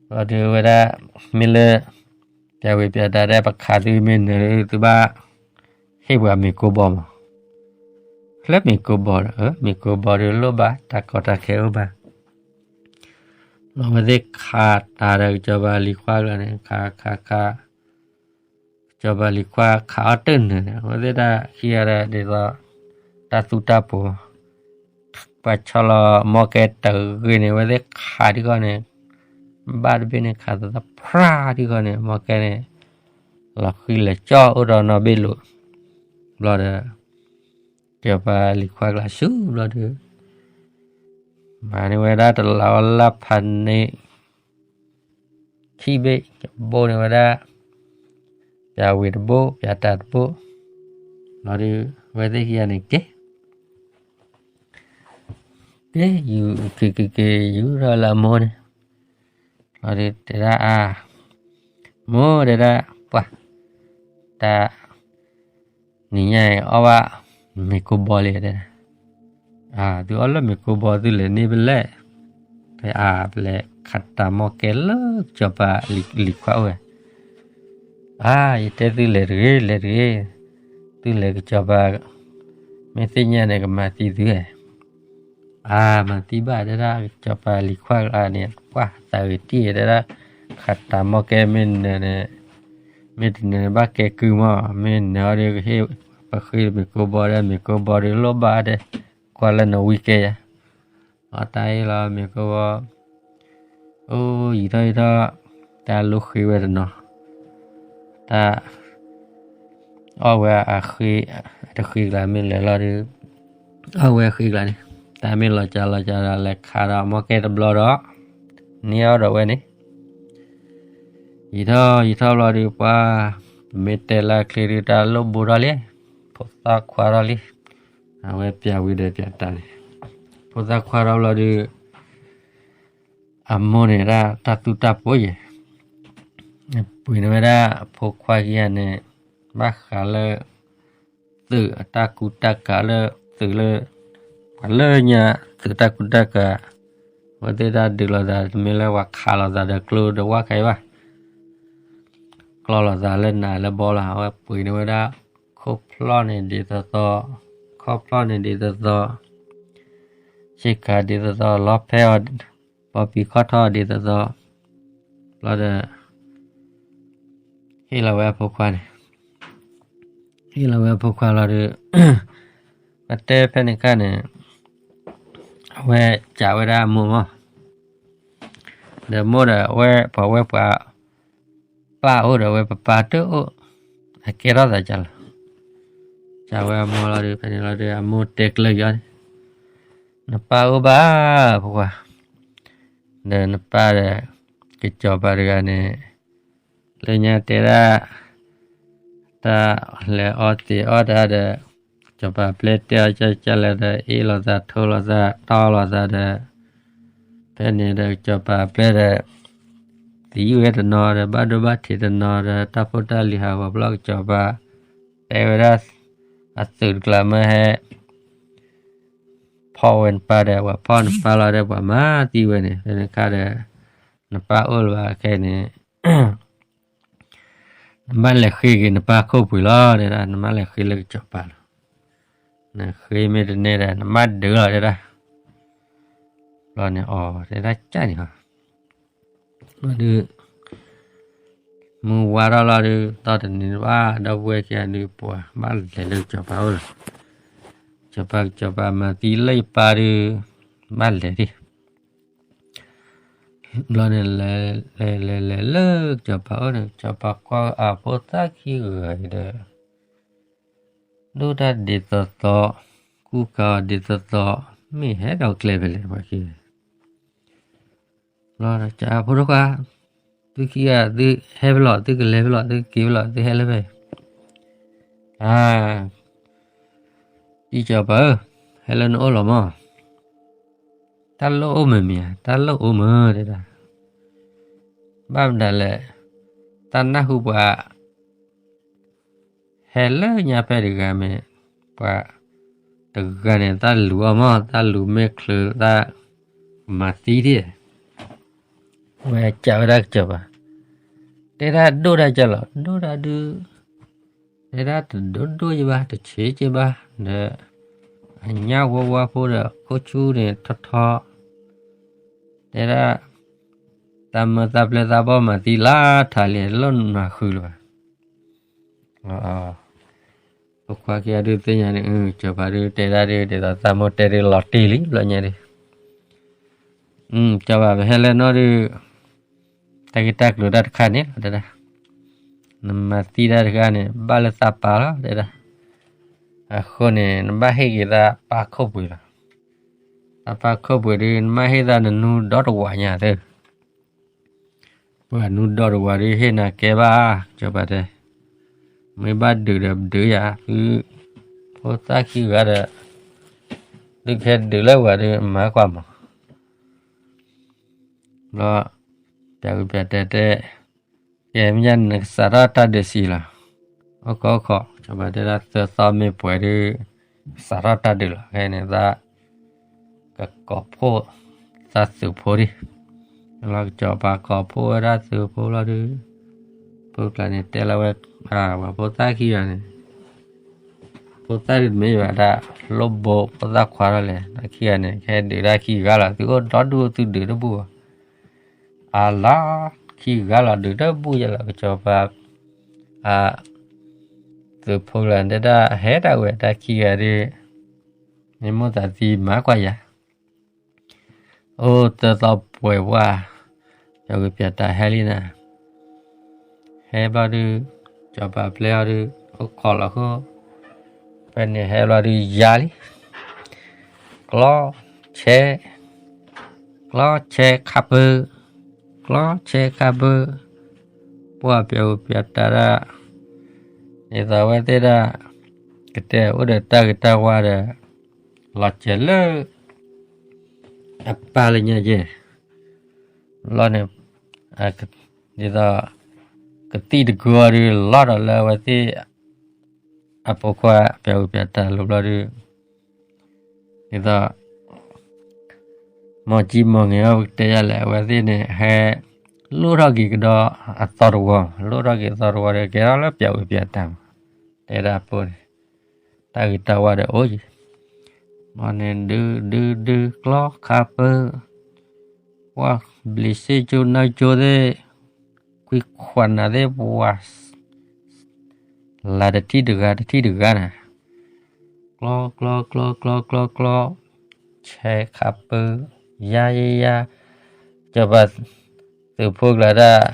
လီၤဒုးဝဲဒၣ်, မ့ၢ်လၢ ပျးဝံၤပျးတၢ်ဒဲး ပခးသုမ့ၢ်နၢၤဒုး သုဘၣ် ဟ့ၣ်ပှၤမ့ၤကိးဘီမး, လၢမ့ၤကိးဘီဒီး မ့ၤကိးဘီဒုးလိၣ်ဘၣ် တၢ်ကီတၢ်ခဲအိၣ်ဘၣ်, လီၤဝဲသ့ၣ်ခးတၢ်ဒီးကစီၤပၤလံၤခွါကျါန့ၣ် ခးခးခး ကစီၤပၤလံၤခွါခးအီၣ်တၢ်နၢၤန့ၣ် အဝဲသ့ၣ်တၢ်ခံဂၤဒီးဒ်သိး တၢ်သူတၢ်ပှီၤ, ပှၤဆီလီၤမီၢ်ကဲတဂ့ၤန့ၣ် အဝဲသ့ၣ်ခးထံၣ်ဃီန့ၣ်, ဘၣ်တဘ့ၣ်န့ၣ်ခးသသးဖျါထံၣ်ဃီန့ၣ် မီၢ်ကဲန့ၣ် လီၤဃံလဲၤကၠီၣ်အိၣ်ဒီးနီၢ်ဘ့ၣ်လိာ်, ဘျီဒီး ကစီၤပၤလံၤခွါကျါဆူဘျီဒီး မၤန့ၢ်ဝဲဒၣ်တလးအီလၢ်ဖးန့ၣ် ခံဘ့ၣ် ကဘိန့ၢ်ဝဲဒၣ် ပျးဝံၤတဘိ ပျးတၢ်တဘိ, လီၤဒုး အဝဲသ့ၣ်ခံဂၤန့ၣ်က့ၤ, က့ၤယူၤက့ၤက့ၤက့ၤယူၤထီၣ်လၢအမိၢ်န့ၣ်, လီၤဒုးတဲဒၣ်အါ, မိၢ်တဲဒၣ် ပှၤ တၢ် နံၤညါအံၤအီၣ်ဘၣ် မ့ၤကိးဘီလံတဲဒၣ်, သုအီၣ်လၢမ့ၤကိးဘီသုလဲၤန့ၢ်ဖဲလဲၣ်, ဖဲအါဖဲလဲၣ် ခးတၢ်မီၢ်ကဲလၢကစီၤပၤလံၤခွါအိၣ်ဝဲ, အါ ယတဲသုလဲၤတဂ့ၤ လဲၤတဂ့ၤ, သုလဲၤကစီၤပၤ မ့ၢ်သ့ၣ်ညါန့ၣ် ကမၤသံသုဧါ, အါ မၤသံဘၣ်တဲဒၣ် ကစီၤပၤလံၤခွါကျါန့ၣ် ပှၤသးဂ့ၤတံၢ်တဲဒၣ်, ခးတၢ်မီၢ်ကဲမ့ၢ်နၢၤန့ၣ် မ့ၢ်တနၢၤန့ၣ်ဘၣ်ကဲကုမီၢ်, မ့ၢ်နၢၤအီၤဒီးကဟ့ၣ်ပဃ့မ့ၤကိးဘီဒီး မ့ၤကိးဘီဒီးလိၣ်ဘၣ်ဒီး, ကွၢ်လၢနဝံကဲယၤ, အတၢ်အ့ၣ်လီၤမ့ၤကိးဘီ, အိ ယံာ်ထီၣ်ယံာ်ထီၣ်, တၢ်လိၣ်ဃ့ဝဲတနီၤ, တၢ် အီၣ်ဝဲအဃ့, တဃ့ကျါမ့ၢ်လဲၤလီၤဒီး, အီၣ်ဝဲအဃ့ကျါန့ၣ်, တၢ်မ့ၢ်လီၤကၢ်လီၤကၢ်ဒီးလဲၤခးဒီးမီၢ်ကဲတဘျီဒီး, န့ၢ်အီၣ်ဒီးဝဲန့ၣ် ယံာ်ထီၣ်ယံာ်ထီၣ်ဘျီဒီးပှၤ, ပမ့ၢ်တဲလၢအချ့ဒီးတၢ်လိၣ်ဘိထီၣ်လံ, ဖိသၣ်ခွါထီၣ်လံ, အဝဲပျးဝံၤဒီးပျးတၢ်န့ၣ်, ဖိသၣ်ခွါထီၣ်ဘျီဒီး, အမိၢ်န့ၣ်ဒၣ်တၢ်သူၣ်တၢ်ပိာ်ယဲၢ်, ပှ့ၤန့ၢ်ဝဲဒၣ်အဖိခွါခံဂၤန့ၣ်, ဘၣ်ဃးလၢ သုးအတၢ်ကူတၢ်ကၤလၢသုးလၢ, ပှၤလၢညါသုးတၢ်ကူတၢ်ကၤ, အဝဲသ့ၣ်တၢ်ဒုးလိာ်သး တမ့ၢ်လၢပှၤခးလိာ်သးဒီးကျိဒီးဝၣ်ခဲအံၤဘၣ်, ကျီလိာ်သးလၢနးလၢဘီလီၤ. အဝဲပှ့ၤန့ၢ်ဝဲဒၣ်, ခိၣ်ဖျီၣ်န့ၣ်ဒ်သိးသိး, ခီၣ်ဖျီၣ်န့ၣ်ဒ်သိးသိး, ဆ့ကၤဒ်သိးသိး လီဖဲအီၤ, ပီပံခီၣ်ထီၣ်ဒ်သိးသိး, ဘျီဒီး ဟ့ၣ်လီၤဝဲအဖိခွါန့ၣ်, ဟ့ၣ်လီၤဝဲအဖိခွါလီၤဒီး, ပတဲဖဲန့ၣ်ခါန့ၣ်, အဝဲစံးဝဲဒၣ်အမိၢ်မး, ဒီးမိၢ်ဒီးအဝဲပှၤဝဲပှၤ, ပၢ်အိၣ်ဒီးအဝဲပပၢ်တအိၣ်, အကဲထီၣ်သးကလီၤ, စံးဝဲအမိၢ်လီၤဒီး ဖဲန့ၣ်လီၤဒီး အမိၢ်တဲကျၢၤက့ၤအီၤန့ၣ်, နပၢ်အိၣ်ဘၣ်, ဖိခွါ ဒီးနပၢ်ဒီး, ကစီၤပၤတဂၤန့ၣ်, လၢညါတဲဒၣ်, တၢ်လဲၤအီသံးအီတၢ်ဒီး, ကစီၤပၤပျဲတဲအီၤကၢ်ကၢ်လဲၣ်ဒီး အ့ၣ်လိာ်သးထိလိာ်သးတီလိာ်သးဒီး, ဖဲန့ၣ်ဒီးကစီၤပၤပျဲဒီး, သံဝဲတနီၤဒီး ဘၣ်ဒိဘၣ်ထံးတနီၤဒီး တၢ်ဖိတၢ်လံၤဟးဂီၤဘျီ ကစီၤပၤ တဲဝဲဒၣ် အသုးတကျါမ့ၢ်ဟဲ ဖီၣ်ဝဲနပၢ်ဒီး ပှၤဖီၣ်နပၢ်လီၤဒီး ပှၤမၤသံဝဲန့ၣ် ဖဲန့ၣ်အခါဒီး နပၢ်အိၣ်လၢၤဘၣ်ခဲအံၤန့ၣ် နဘၣ်လဲၤဃ့က့ၤနပၢ်ခိၣ်ပှ့ၤလီၤ တဲဒၣ်, နဘၣ်လဲၤဃ့လၢကစီၤပၤလီၤ. နဃ့မ့ၢ်တန့ၢ်ဒီး နဘၣ်ဒုးလီၤ တဲဒၣ်. ဘျီန့ၣ်အီၤ တဲဒၣ်ကၢ်န့ၣ်ဟီ ဒုး မုၢ်ဝါထီၣ်လီၤဒုး သီၣ်တနံၤဘၣ် ဒီပုၢ်ဝဲၢ်ခံဂၤဒုး ပှၤဘၣ်လဲၤလၢကစီၤပၤအိၣ်လီၤ. စီၤပၤ ကစီၤပၤမၤသံလၢယပၢ်ဒုး ဘၣ်လဲၤဒံး. ဘျီန့ၣ် လဲၤလဲၤလဲၤလၢကစီၤပၤအိၣ်န့ၣ် ကစီၤပၤကွၢ်အဖိသၣ်ခံဂၤအံၤဒီး ဒိၣ်တၢ်ဒ်သိးသိး, ကူကၤအီၤဒ်သိးသိး, မ့ၢ်ဟဲဒီးကျဲဖဲလဲၣ်ပှၤခံဂၤ. ဘျီ ဖိဒိၣ်ခွါ, သုခံဂၤ သုဟဲဖဲလဲၣ်, သုကလဲၤဖဲလဲၣ်, သုက့ၤဖဲလဲၣ်, သုဟဲလၢဖဲ အါ, တံၤကစီၤပၤဧၢ, ဟဲလၢနအိၣ်လီၤမး. တၢ်လိၣ်အိၣ်မုာ်မ့ၢ်ဧါ, တၢ်လိၣ်အိၣ်မုာ်တဲဒၣ်. ဘၣ်မနုၤလဲၣ်, တၢ်နၢ်ဟူပှၤ ဟဲလၢညါဖဲတဂၤမ့ၢ် ပှၤတဂၤန့ၣ် တၢ်လူၤအီၤမး, တၢ်လူၤမ့ၢ်ချုးသး မၤသံဒံး. ဝဲကးဝဲဒၣ်ကစီၤပၤ, တဲဒၣ်ဒိၣ်ဒၣ်ကလီၤ, ဒိၣ်ဒၣ်ဒုး, တဲဒၣ်တဒိၣ်ဒိၣ်ယဘၣ်, တဆံးက့ဘၣ်, ဒီး အညၣ်ဝါဝါဖိဒီး ခိၣ်ဆူၣ်န့ၣ်ထီထီ, တဲဒၣ် တၢ်မၢသးပျဲသးဘီၣ်မၤသံလါထးလံ, လိၣ်နၤဃုလၢၤဘၣ်. ဖိခွါခံဂၤဒုးသ့ၣ်ညါန့ၣ်, ကစီၤပၤဒုးတဲဒၣ်ဒုး ဒ်သိးသးမိၢ်တဲဒုးလီၤတံၢ်လံ ဘျီညါဒုး, ကစီၤပၤ ပဟဲလၢနအိၣ်ဒုး တၢ်ဂ့ၢ်တၢ်ကျိၤတၢ်တခါန့ၣ်လီၤ တဲဒၣ်. နမၤသံတၢ်တခါန့ၣ် ဘၣ်လၢသးပၢ်လီၤ တဲဒၣ်. အဃိန့ၣ် နဘၣ်ဟ့ၣ်က့ၤသးပၢ်ခိၣ်ပှ့ၤလီၤ. သးပၢ်ခိၣ်ပှ့ၤဒုး နဘၣ်ဟ့ၣ်သးနနူဒီတဝးညါသၢ ပှၤနူဒီတဝးဒုး ဟ့ၣ်နၤကဲဘၣ်, ကစီၤပၤတဲ, မ့ၢ်ဘၣ်ဒုးဒီးပဒုးယၤ, သုဖိသၣ်ခံဂၤဒီး သုကဟဲဒုးလၢဝဲဒုး မၤကွၢ်မး. ဘျီ ပျဲဝံၤပျဲတဲတဲ, ကဲမ့ၢ်ညါန့ၣ် နကစးထီၣ်တၢ်ဒုးဆံးလီၤ. အိၣ်ခိးအိၣ်ခိး, ကစီၤပၤတဲဒၣ် သၢသီမ့ၢ်ပှဲၤဒုး ကစးထီၣ်တၢ်ဒုးလီၤ. ခဲအံၤန့ၣ် သး ကကိးဖှိၣ်သးသုးဖိဒံး. လီၤ ကစီၤပၤကိးဖှိၣ်ဝဲဒၣ်သုးဖိလီၤဒုး, ဖိကျါန့ၣ် တဲလီၤဝဲ, ပှၤဖိသၣ်ခံဂၤန့ၣ်, ဖိသၣ်ဒုးတမ့ၢ်ဘၣ်ဒၣ်, လိၣ်ဘိဖိသၣ်ခွါထီၣ်လဲၣ်, ခံဂၤန့ၣ် ကဟဲဒုးတၢ်ခံဂၤလီၤ, သုအိၣ်ဒီဒူၣ်သုဒုးတဘူၣ်ဘၣ်. အလီၤ, ခံဂၤလီၤဒုးတဘူၣ်ယဲလီၤ, ကစီၤပၤ အသုးဖိကျါန့ၣ် တဲဒၣ်ဟဲဒၣ်ဝဲတၢ်ခံဂၤဒုး, မ့ၢ်မိၣ်သးသံမၤကွၢ်ယၤ. အိၣ်သၢသီပှဲၤဝဲ, ပျဲဝံၤပျဲတၢ်ဟဲလံနၤ, ဟဲဘျီဒုး, ကစီၤပၤပျဲအီၤဒုး, အိၣ်ခိးလီၤဃိ, ဖဲန့ၣ်ဟဲဘျီဒုးယါလံ. ကျီ, ဆဲ, ကျီဆဲခါပၢ, ကျီဆဲခါပၢ, ပှၢ်ပျဲဝံၤပျဲတၢ်ဒၣ်, ဒ်သိးအဝဲသ့ၣ်ဒၣ်, ကတဲအိၣ်ဒီးတၢ်ဂ့ၤတၢ်ဝါဒီး, လီၤစဲၤလၢ အပၢ်လၢညါယဲၢ်, လီၤန့ၣ်, ဒ်သိး, ကသံၣ်တကုၤအီၤဒုးလီၤဒီးလၢအဝဲသ့ၣ်, အဖိခွါပျဲဝံၤပျဲတၢ်လိၤဘျီဒုး, ဒ်သိး မီၤကံမီၤငဲၤအီၤပကတဲယၤလဲၣ်, အဝဲသ့ၣ်န့ၣ် ဟဲလိၣ်ထီၣ်က့ၤကဒီးအသီတဝီ, လိၣ်ထီၣ်က့ၤအသီတဝီဒီး ကဲထီၣ်လၢပျဲဝံၤပျဲတၢ်မး, တဲဒၣ်အဖိန့ၣ်, တၢ်ဂ့ၤတၢ်ဝါဒီးအိၣ်ယံၤ, မ့ၢ်န့ၣ်ဒုးဒုးဒုးကျီခါပၢ, ပှၢ်ဘျံးစ့ၣ်ကၠိနၢကၠိသ့ၣ်, ကွံခွးနၤသ့ၣ်ပှၤ လၢတထံၣ်တဂၤတထံၣ်တဂၤန့ၣ်, ကျီကျီကျီကျီကျီကျီ, ဆဲခါပၢ, ယါယါယါ, ကစီၤပၤသုးဖိကျါဒၣ်,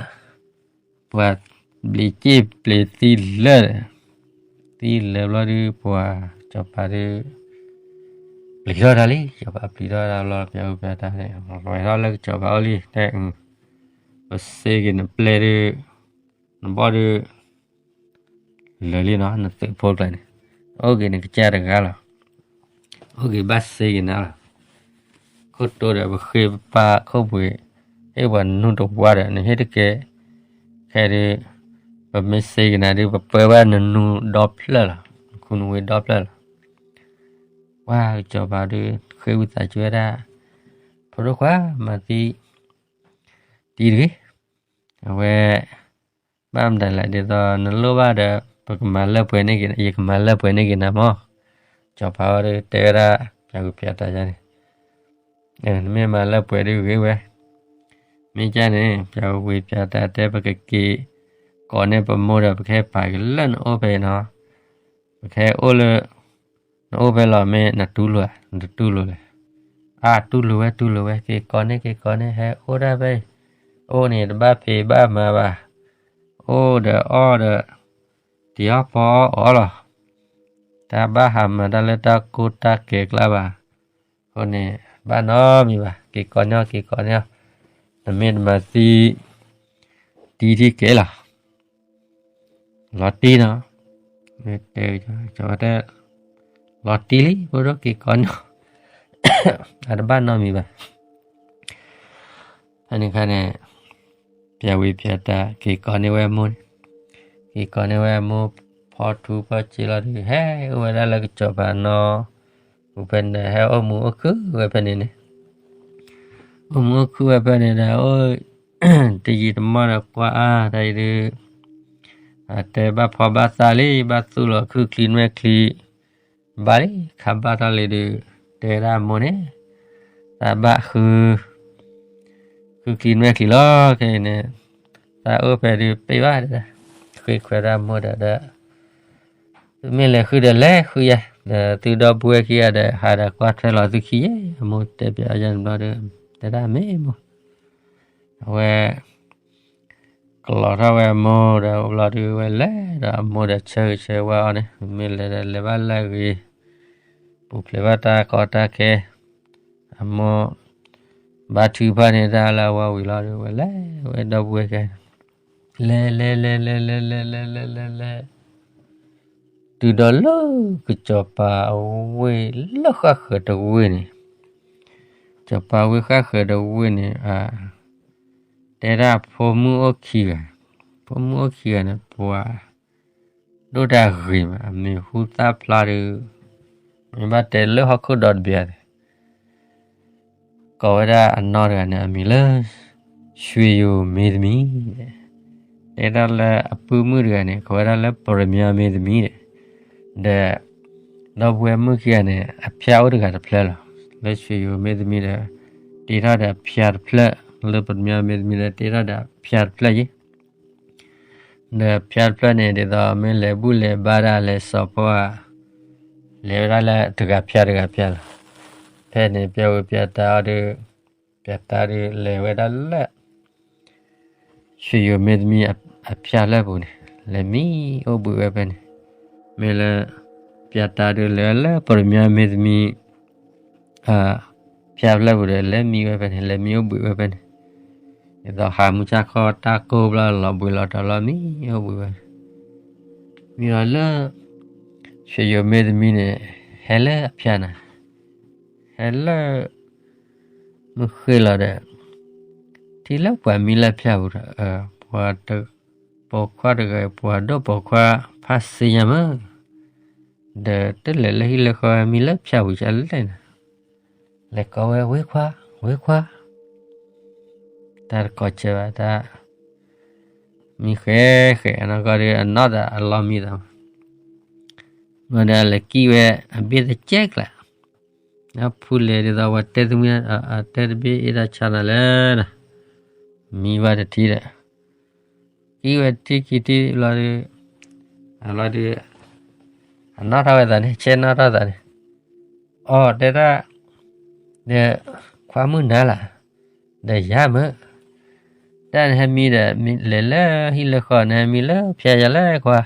ပှၤဘျံးစ့ၣ်ဘျံးသံလၢာ်, သံလၢာ်ဘျီဒုး ပှၤကစီၤပၤဒုး ပျံၤထီၣ်တၢ်လံ, ကစီၤပၤပျံၤထီၣ်တၢ်ဘျီ ပျဲဝံၤပျဲတၢ်န့ၣ် လဲၤထီၣ်လၢကစီၤပၤအိၣ်လံ, တဲ, ပစ့က့ၤနပျဲၢ်ဒုး, နဘီၣ်ဒုး လၢာ်လံနီၤ, နသုးဖိကျါန့ၣ်, အိၣ်က့ၤနကစၢ်တဂၤလီၤ, အိၣ်က့ၤဘၣ်စ့က့ၤနၤလီၤ, ခိၣ်တိဒီးပဃ့ပပၢ်ခိၣ်ပှ့ၤ, ဟ့ၣ်ပှၤနူတဝါဒီး နဟ့ၣ်တကဲ, ခဲဒုး ပမ့ၢ်စ့ကနၤဒုး ပပၢဘၣ်နနူဒီဖျၢၣ်လီၤ, နခူနဝ့ဒီဖျၢၣ်လီၤ. ပှၤကစီၤပၤဒုး ဃ့ဝံသးစူၤဝဲဒၣ်, ဖိဒိၣ်ခွါ မၤသံ တံၤတဂ့ၤ, အဝဲ ဘၣ်မတၤလဲၣ် ဒ်သိးနလိၣ်ဘၣ်ဒီး ပကမၤလၢပှဲၤန့ၢ်က့ၤ, ယကမၤလၢပှဲၤန့ၢ်က့ၤနၤမၢ်. ကစီၤပၤဝဲဒုးတဲဝဲဒၣ် ပျးဝံၤပျးတၢ်ယါန့ၣ်, နမ့ၢ်မၤလၢပှဲၤဒုးဂ့ၤဝဲ, မ့ၢ်ကန့ၣ် ပျးဝံၤပျးတၢ်တဲ ပကက့ၤကိးန့ၢ်ပမိၢ်ဒီး ပကဟဲပာ်က့ၤလၢနအိၣ်ဖဲအံၤနီၤ, ပကဟဲအိၣ်လၢ နအိၣ်ဖဲလီၤ မ့ၢ်နတူၢ်လိာ်ဧါ, နတတူၢ်လိာ်လဲၣ်. အါ တူၢ်လိာ်ဝဲ တူၢ်လိာ်ဝဲ, က့ၤကိးန့ၢ် က့ၤကိးန့ၢ် ဟဲအိၣ်ဒၣ်ဖဲအံၤ, အိၣ်န့ၣ် တဘၣ်ဖံးဘၣ်မၤဘၣ်, အိၣ်ဒီးအီၣ်ဒီး တံၤအီၣ်ဖီအီၣ်အီလီၤ. တၢ်ဘၣ်ဟးမၤတၢ်လၢတၢ်ကိၢ်တၢ်ဂီၤကျါဘၣ်, အဃိန့ၣ် ဘၣ်နီတမံၤဘၣ်, က့ၤကိးန့ၢ်အီၤ က့ၤကိးန့ၢ်အီၤ, နမ့ၢ်တမၤသံ တံၤထံကဲလီၤ. လီၤတံၢ်နီၤ, တဲ, တဲ, လီၤတံၢ်လံ ဖိဒိၣ် က့ၤကိးန့ၢ်အီၤ, အတဘၣ်နီတမံၤဘၣ်. ဖဲန့ၣ်အခါန့ၣ် ပျးဝံၤပျးတၢ် က့ၤကိးန့ၢ်ဝဲအမိၢ်န့ၣ်, က့ၤကိးန့ၢ်ဝဲအမိၢ်, ဖီထူဖီစ့လီၤဒီး ဟဲအိၣ်ဝဲဒၣ်လၢကစီၤပၤနီၢ်ပူၤဖဲန့ၣ်ဒီး ဟဲအိၣ်မူအိၣ်ခုၣ်ဝဲဖဲန့ၣ်န့ၣ်, အိၣ်မူအိၣ်ခုၣ်ဝဲဖဲန့ၣ်ဒီး အိၣ်တယံာ်တမီၢ်ဒီး ကွၢ်အါ တၢ်အံၤဒုး အတဲဘၣ်ဖီဘၣ်သၣ်လံ, ဘၣ်သူၣ်လီၤခုၣ်ချံနွဲၣ်ချံ, ဘၣ်လံ ခးဘၣ်ထီၣ်လံဒီး တဲဝဲဒၣ်အမိၢ်န့ၣ်, တၢ်ဘၣ်ဃု ခုၣ်ချံနွဲၣ်ချံလီၤ. ခဲအံၤန့ၣ် တၢ်အိၣ်ဖဲဒုးပ့ၢ်ဘၣ်ဒၣ်, ဃ့ခွဲးဒၣ်မိၢ်ဒီး ဒီး သုမ့ၢ်လဲၤဃုဒီးလဲၤဃုယၤ, ဒီးသုဒီပုၢ်ဝဲၢ်ခံဂၤဒီး ဟးဒီးကွၢ်ထွဲလီၤသုခံယဲၢ်, အမိၢ်တဲပျးအီၤယါန့ၣ်ဘျီဒီး တဲဒၣ်မ့ၢ်မိၢ်, အဝဲ ကလီၤထီၣ်ဝဲအမိၢ်ဒီး အိၣ်ဘျီဒုးဝဲလဲၤဒီးအမိၢ်ဒီးဆၢဂ့ၤဆၢဝါအီၤန့ၣ်, မ့ၢ်လဲၤဒီးလဲၤဘၣ်လၢအဂ့ၤ, ပူၤဖျဲးဘၣ်တၢ်ကီတၢ်ခဲ, အမိၢ် ဘါထုကဖၣ်န့ၢ်တၢ်လၢအဝါဝံၤလီၤဒီး ဝဲလဲၤဝဲဒီပုၢ်ဝဲၢ်ခံဂၤန့ၣ်, လဲၤ လဲၤ လဲၤ လဲၤ လဲၤ လဲၤ လဲၤ လဲၤ လဲၤ လဲၤ တုၤဒီးလၢကစီၤပၤအဝ့ၢ်လၢဃၣ်ဃၢၤတဝ့ၢ်န့ၣ်, စီၤပၤဝ့ၢ်ဃၣ်ဃၢၤတဝ့ၢ်န့ၣ် တဲဒၣ်ဖိမုၣ်အိၣ်ခံဂၤ, ဖိမုၣ်အိၣ်ခံဂၤန့ၣ် ပှၤဒိၣ်တၢ်ဂ့ၤမး, အမံၤဟူသၣ်ဖျါဒီး မ့ၢ်ဘၣ်တဲလၢဟီၣ်ခိၣ်ဒီတဘ့ၣ်န့ၣ် ကိးဝဲဒၣ်အနီၢ်တဂၤန့ၣ် အမံၤလၢ ရွှေယိုမင်းသမီး, တဲဒၣ်လၢအပုၢ်မုၣ်တဂၤန့ၣ် ကိးဝဲဒၣ်လၢ ပရမၠိမင်းသမီးဒီး, ဒီး ဒီပုၢ်ဝဲၢ်မုၣ်ခံဂၤန့ၣ် အဖၠၣ်အိၣ်တဂၤတဖျၢၣ်လီၤ. လၢ ရွှေယိုမင်းသမီးဒီး တ့ထီၣ်ဒီးအဖၠၣ်တဖျၢၣ်, လၢ ပရမၠိမင်းသမီးဒီး တ့ထီၣ်ဒီးအဖၠၣ်တဖျၢၣ်ယဲၢ် ဒီးဖၠၣ်တဖျၢၣ်န့ၣ် ဒ်သိးမ့ၢ်လဲၤဘူၣ်လဲၤဘါတၢ်လဲၤစိာ်ဖီဧါ, လဲၤဝဲဒၣ်လၢတဂၤဖၠၣ်တဂၤဖၠၣ်လီၤ. ဖဲန့ၣ် ပျဲဝံၤပျဲတၢ်အီၤဒီး ပျဲတၢ်ဒီးလဲၤဝဲဒၣ်လၢ ရွှေယိုမင်းသမီးအဖၠၣ်လၢပူၤန့ၣ် လဲၤမံအိၣ်ဘှံးဝဲဖဲန့ၣ်, မ့ၢ်လၢ ပျဲတၢ်ဒီးလဲၤဝဲလၢ ပရမၠိမင်းသမီး ဖၠၣ်ဖျၢၣ်ပူၤဒီး လဲၤမံဝဲဖဲန့ၣ် လဲၤမံအိၣ်ဘှံးဝဲဖဲန့ၣ်, ဒ်သိးဟးမုၢ်ဆါခီတၢ်ကိၢ်ဘျီလီၤဘှံးလီၤတီၤလီၤမံအိၣ်ဘှံးဝဲ, မံလီၤလၢ ရွှေယိုမင်းသမီးန့ၣ် ဟဲလၢအဖၠၣ်နၤ, ဟဲလၢ မုၢ်ဃ့လီၤဒီး ထံၣ်လၢပှၤမံလၢဖၠၣ်ပူၤဒီး ပှၤ ပိာ်ခွါတဂၤ ပှၤဒိၣ်ပိာ်ခွါဖးစ့ညါမး, ဒီးတလဲၤလၢဟံၣ်လၢဃီ မံလၢဖၠၣ်ပူၤကလဲၣ်နၤ, လဲၤကိးဝဲ ဝ့ခွါ ဝ့ခွါ, တၢ်တကိးဆၢဘၣ်တၢ်, မံဃဲဃဲအနီၢ်ကီၢ်ဒီး အနီၢ်သးအလီၢ်မံသးမး, မ့ၢ်ဒီးလဲၤကံၣ်ဝဲအဘ့ၣ်တကဲကျး, အဖုလဲၤဒ်သိးပှၤတဲသမံ တဲတဘ့ၣ်အ့ၣ်တၢ်ဆါနၤလဲၣ်ဒီး, မံဘၣ်တထံၣ်ဒီး ကံၣ်ဝဲတထံၣ်ခံထံၣ်လီၤဒီး, အလီၤဒီး အနီၣ်ထီၣ်ဝဲသးန့ၣ် ဆဲးနီၣ်ထီၣ်သးန့ၣ်, အီၣ်တဲဒၣ်, ဒီး ခွါမုၣ်နၤလၢ်, ဒီးယၤမ့ၢ်, တၢ်နဟဲမံဒီး လဲၤလၢဟံၣ်လၢဃီ နဟဲမံလၢဖၠၣ်ယၤလဲၣ်ခွါ,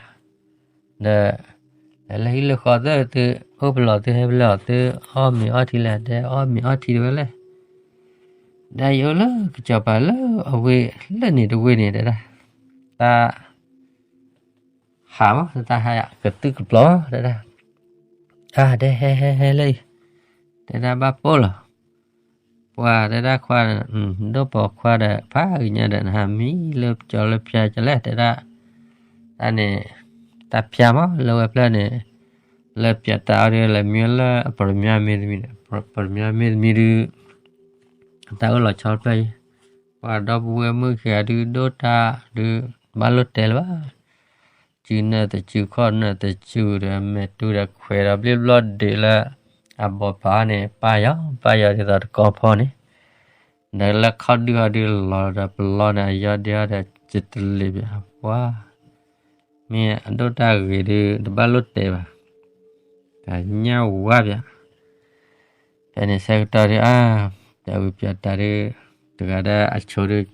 ဒီး လဲၤလၢဟံၣ်လၢဃီသု သုအိၣ်ဖဲလဲၣ် သုဟဲဖဲလဲၣ် သုအီၣ်မ့ၤအီထံလဲၣ် တဲအီၣ်မ့ၤအီထံတဝဲလဲၣ်, ဒီးယအိၣ်လၢကစီၤပၤလၢအဝ့ၢ်လၢန့ၣ်တဝ့ၢ်န့ၣ်တဲဒၣ်, တၢ် ဟးမး တၢ်ဟးယၤ ကသုၣ်ကပျီၤတဲဒၣ်, အါ တဲဟဲဟဲဟဲလၢအံၤ, တဲဒၣ်ဘၣ်ပိၢ်လီၤ, ပှၤတဲဒၣ်ခွါ, ဒိၣ်ပိာ်ခွါဒီး ဖးကညါဒီး နဟးမံလၢကၠီလၢဖၠါကလဲၣ် တဲဒၣ်, တၢ်န့ၣ်, တၢ်ဖၠါမး လၢဝဲဖျၢၣ်န့ၣ်, လၢပၠးတၢ်အီၤဒီး လဲၤမံလၢအပရမၠါမ့ၢ်သမံးဒီး ပရမၠါမ့ၢ်သမံးဒုး တၢ်အၢၣ်လီၤဆီတဖျၢၣ်အံၤ, ပှၤဒီပုၢ်ဝဲၢ်မုၣ်ခံဂၤဒုးဒိၣ်တၢ်ဒုး တဘၣ်လိၣ်တဲလၢၤဘၣ်, စုနၢ်တစုခီၣ်နၢ်တစုဒီး မဲာ်တူဒီးခွဲးဒီးဘျ့ဘျီၣ်ဒုးလၢ အဘီၣ်ဖးအီၤန့ၣ် ပၢ်ယီၤ ပၢ်ယီၤဒ်သိးတကီၢ်ဖီန့ၣ်, ဒီးလၢခီၣ်ဒုၣ်အီၤဒုးလီၤဒီးပလီၢ်န့ၣ် အယီၢ်ဒ့အီၤဒီး ကတလ့ၤဘၣ်ပှၤ မ့ၢ်အဒိၣ်တၢ်ဂ့ၤဒုး တဘၣ်လိၣ်တဲဘၣ်, တၢ်ညၣ်ဝါဘၣ်, ဖဲန့ၣ်ဆၢကတီၢ်ဒုး အါ, ပျးဝံၤပျးတၢ်ဒုး, တဂၤဒၣ်အဆိဒုး,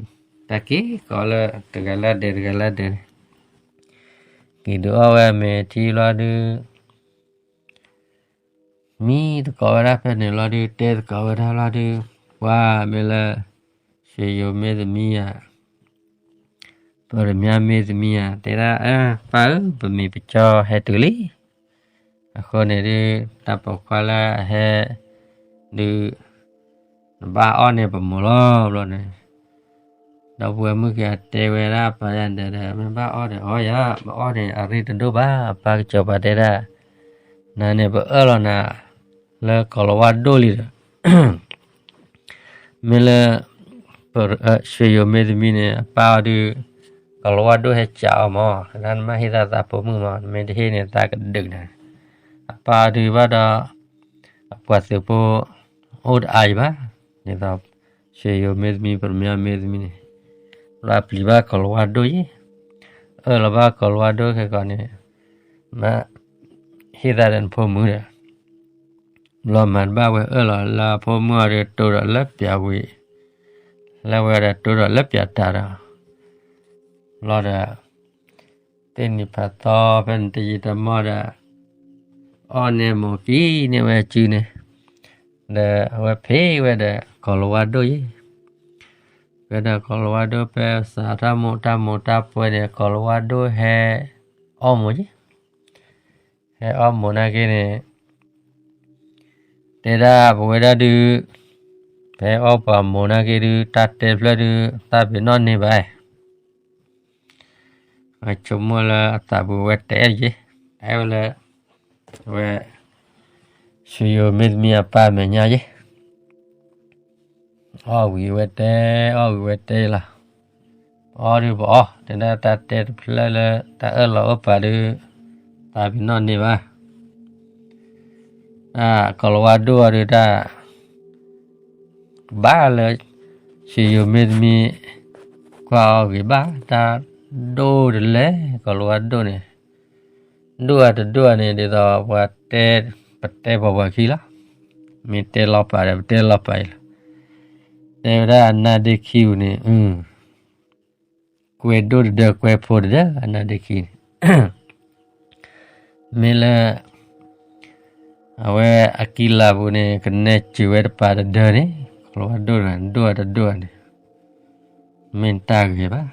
တၢ်က့ၤကိးလၢတဂၤလၢဒဲးတဂၤလၢဒဲးန့ၣ်, က့ၤဒုးအီၣ်ဝဲအမဲာ်ထံလီၤဒုး မံသကိးဝဲဒၣ်ဖဲန့ၣ်လီၤဒုး တဲသကိးဝဲဒၣ်လီၤဒုး, ပှၤမ့ၢ်လၢ ဆွေယိုမ့ၢ်သမံယၤ, ပရမၠါမ့ၢ်သမံယၤ တဲဒၣ် အၢ ပၢ်ဧၢ ပမ့ၢ်ပကၠီဟဲတုၤလံ, အဃိန့ၣ်ဒုး တၢ်ပိာ်ခွါလၢအဟဲဒုး နဘၣ်အီၣ်န့ၢ်ပမိၢ်လီၤ ဘျီန့ၣ် ဒီပုၢ်ဝဲၢ်မုၣ်ခံဂၤတဲဝဲဒၣ်အပၢ်ယၤဒဲးဒီး မ့ၢ်ဘၣ်အီၣ်ဒီးအီၣ်ယၤ, ပအီၣ်န့ၣ်အရ့တဒိၣ်ဘၣ်, အပၢ်ကစီၤပၤတဲဒၣ်, နၤန့ၣ်ပအၢၣ်လီၤနၤ လၢကီၤလၤဝါဒိၣ်လံဒီး မ့ၢ်လၢ ဆွေယိုမ့ၢ်သမံန့ၣ် အပၢ်အီၤဒုး ကီၤလၤဝါဒိၣ်ဟဲကးအီၤမး, နမ့ၢ်ဟ့ၣ်သးသးဖိမုၣ်မး, နမ့ၢ်တဟ့ၣ်န့ၣ် သးကဒုးနၤ, အပၢ်အီၤဒုးဘၣ်ဒီး အပှၤသုးဖိ အိၣ်တအါယံၤဘၣ်, ဒ်သိး ဆွေယိုမ့ၢ်သမံ ပရမၠါမ့ၢ်သမံန့ၣ် လၢအပျံၤဘၣ်ကီၤလၤဝါဒိၣ်ယံၤ, အၢၣ်လီၤဘၣ်ကီၤလၤဝါဒိၣ်ခဲကီးန့ၣ် မ့ၢ်ဟ့ၣ်သးဒီးနဖိမုၣ်ဒီး ဘျီမၤတဘၣ်ဝဲအၢၣ်လီၤလၢအဖိမုၣ်အီၤဒီး တိၢ်ဒီးလၢပျးဝံၤ, လၢဝဲဒီးတိၢ်ဒီးလၢပျးတၢ်ဒီး ဘျီဒီး သ့ၣ်နံၤဖးသီဖဲန့ၣ်တယံာ်တမီၢ်ဒီး အီၣ်န့ၢ်မိၢ်ကံန့ၢ်ဝဲစုန့ၣ်, ဒီးအဝဲဖံးဝဲဒီးကီၤလၤဝါဒိၣ်ယံၤ, ဝဲဒီးကီၤလၤဝါဒိၣ်ဖဲစးထီၣ်မိၢ်တၢ်မိၢ်တၢ်ပှဲၤန့ၣ် ကီၤလၤဝါဒိၣ်ဟဲအီၣ်မိၢ်ယံၤ, ဟဲအီၣ်မိၢ်နာ်က့န့ၣ် တဲဒၣ်ပဝဲဒၣ်ဒုး ဖဲအီၣ်ပှၤမိၢ်နာ်က့ဒုး တၢ်တဲဖျၢၣ်ဒုး သးပ့ၤနီၣ်န့ၢ်ဘၣ်, အဆိကမိၣ်လၢအသးပူၤဝဲတဲယ့ၣ်, အဲၣ်ဝဲလၢ အဝဲ ဆွေယိုမ့ၢ်သမံအပၢ်မဲာ်ညါယ့ၣ်, အီၣ်ဝံၤဝဲတဲ, အီၣ်ဝံၤဝဲတဲလီၤ, ပအီၣ်ဒုးပအီၣ်, တဲဒၣ်တၢ်တဲတဖျၢၣ်လၢ တၢ်အၢၣ်လီၤအိၣ်ပာ်ဒုး သးပ့ၤနီၣ်န့ၢ်ဘၣ် တၢ်ကီၤလၤဝါဒိၣ်အီၤဒုးတၢ် ကဘၣ်လၢ ဆွေယိုမ့ၢ်သမံ ကွၢ်အီၤဂ့ၤဘၣ် တၢ်ဒိၣ်တလဲၣ် ကီၤလၤဝါဒိၣ်န့ၣ်, ဒိၣ်ဧါတဒိၣ်ဧါန့ၣ် ဒ်သိးပှၤတဲ ပတဲပှၤပှၤခံလီၤ, မ့ၢ်တဲလီၤပာ်ဒီး ပတဲလီၤပာ်အံၤလီၤ, တဲဝဲဒၣ်အနါဒ့ခံပူၤန့ၣ် ကွဲၤဒိၣ်တဒၢ ကွဲၤဖိတဒၢ အနါဒ့ခံန့ၣ်, မ့ၢ်လၢ အဝဲအကံလၤပူၤန့ၣ် ကနဲစၢၤဝဲတပၤတဒၢန့ၣ် ကီၤလၤဝါဒိၣ်တဂၤ ဒိၣ်ဧါတဒိၣ်ဧါန့ၣ် မ့ၢ်တၢ်ဂ့ၤဘၣ်,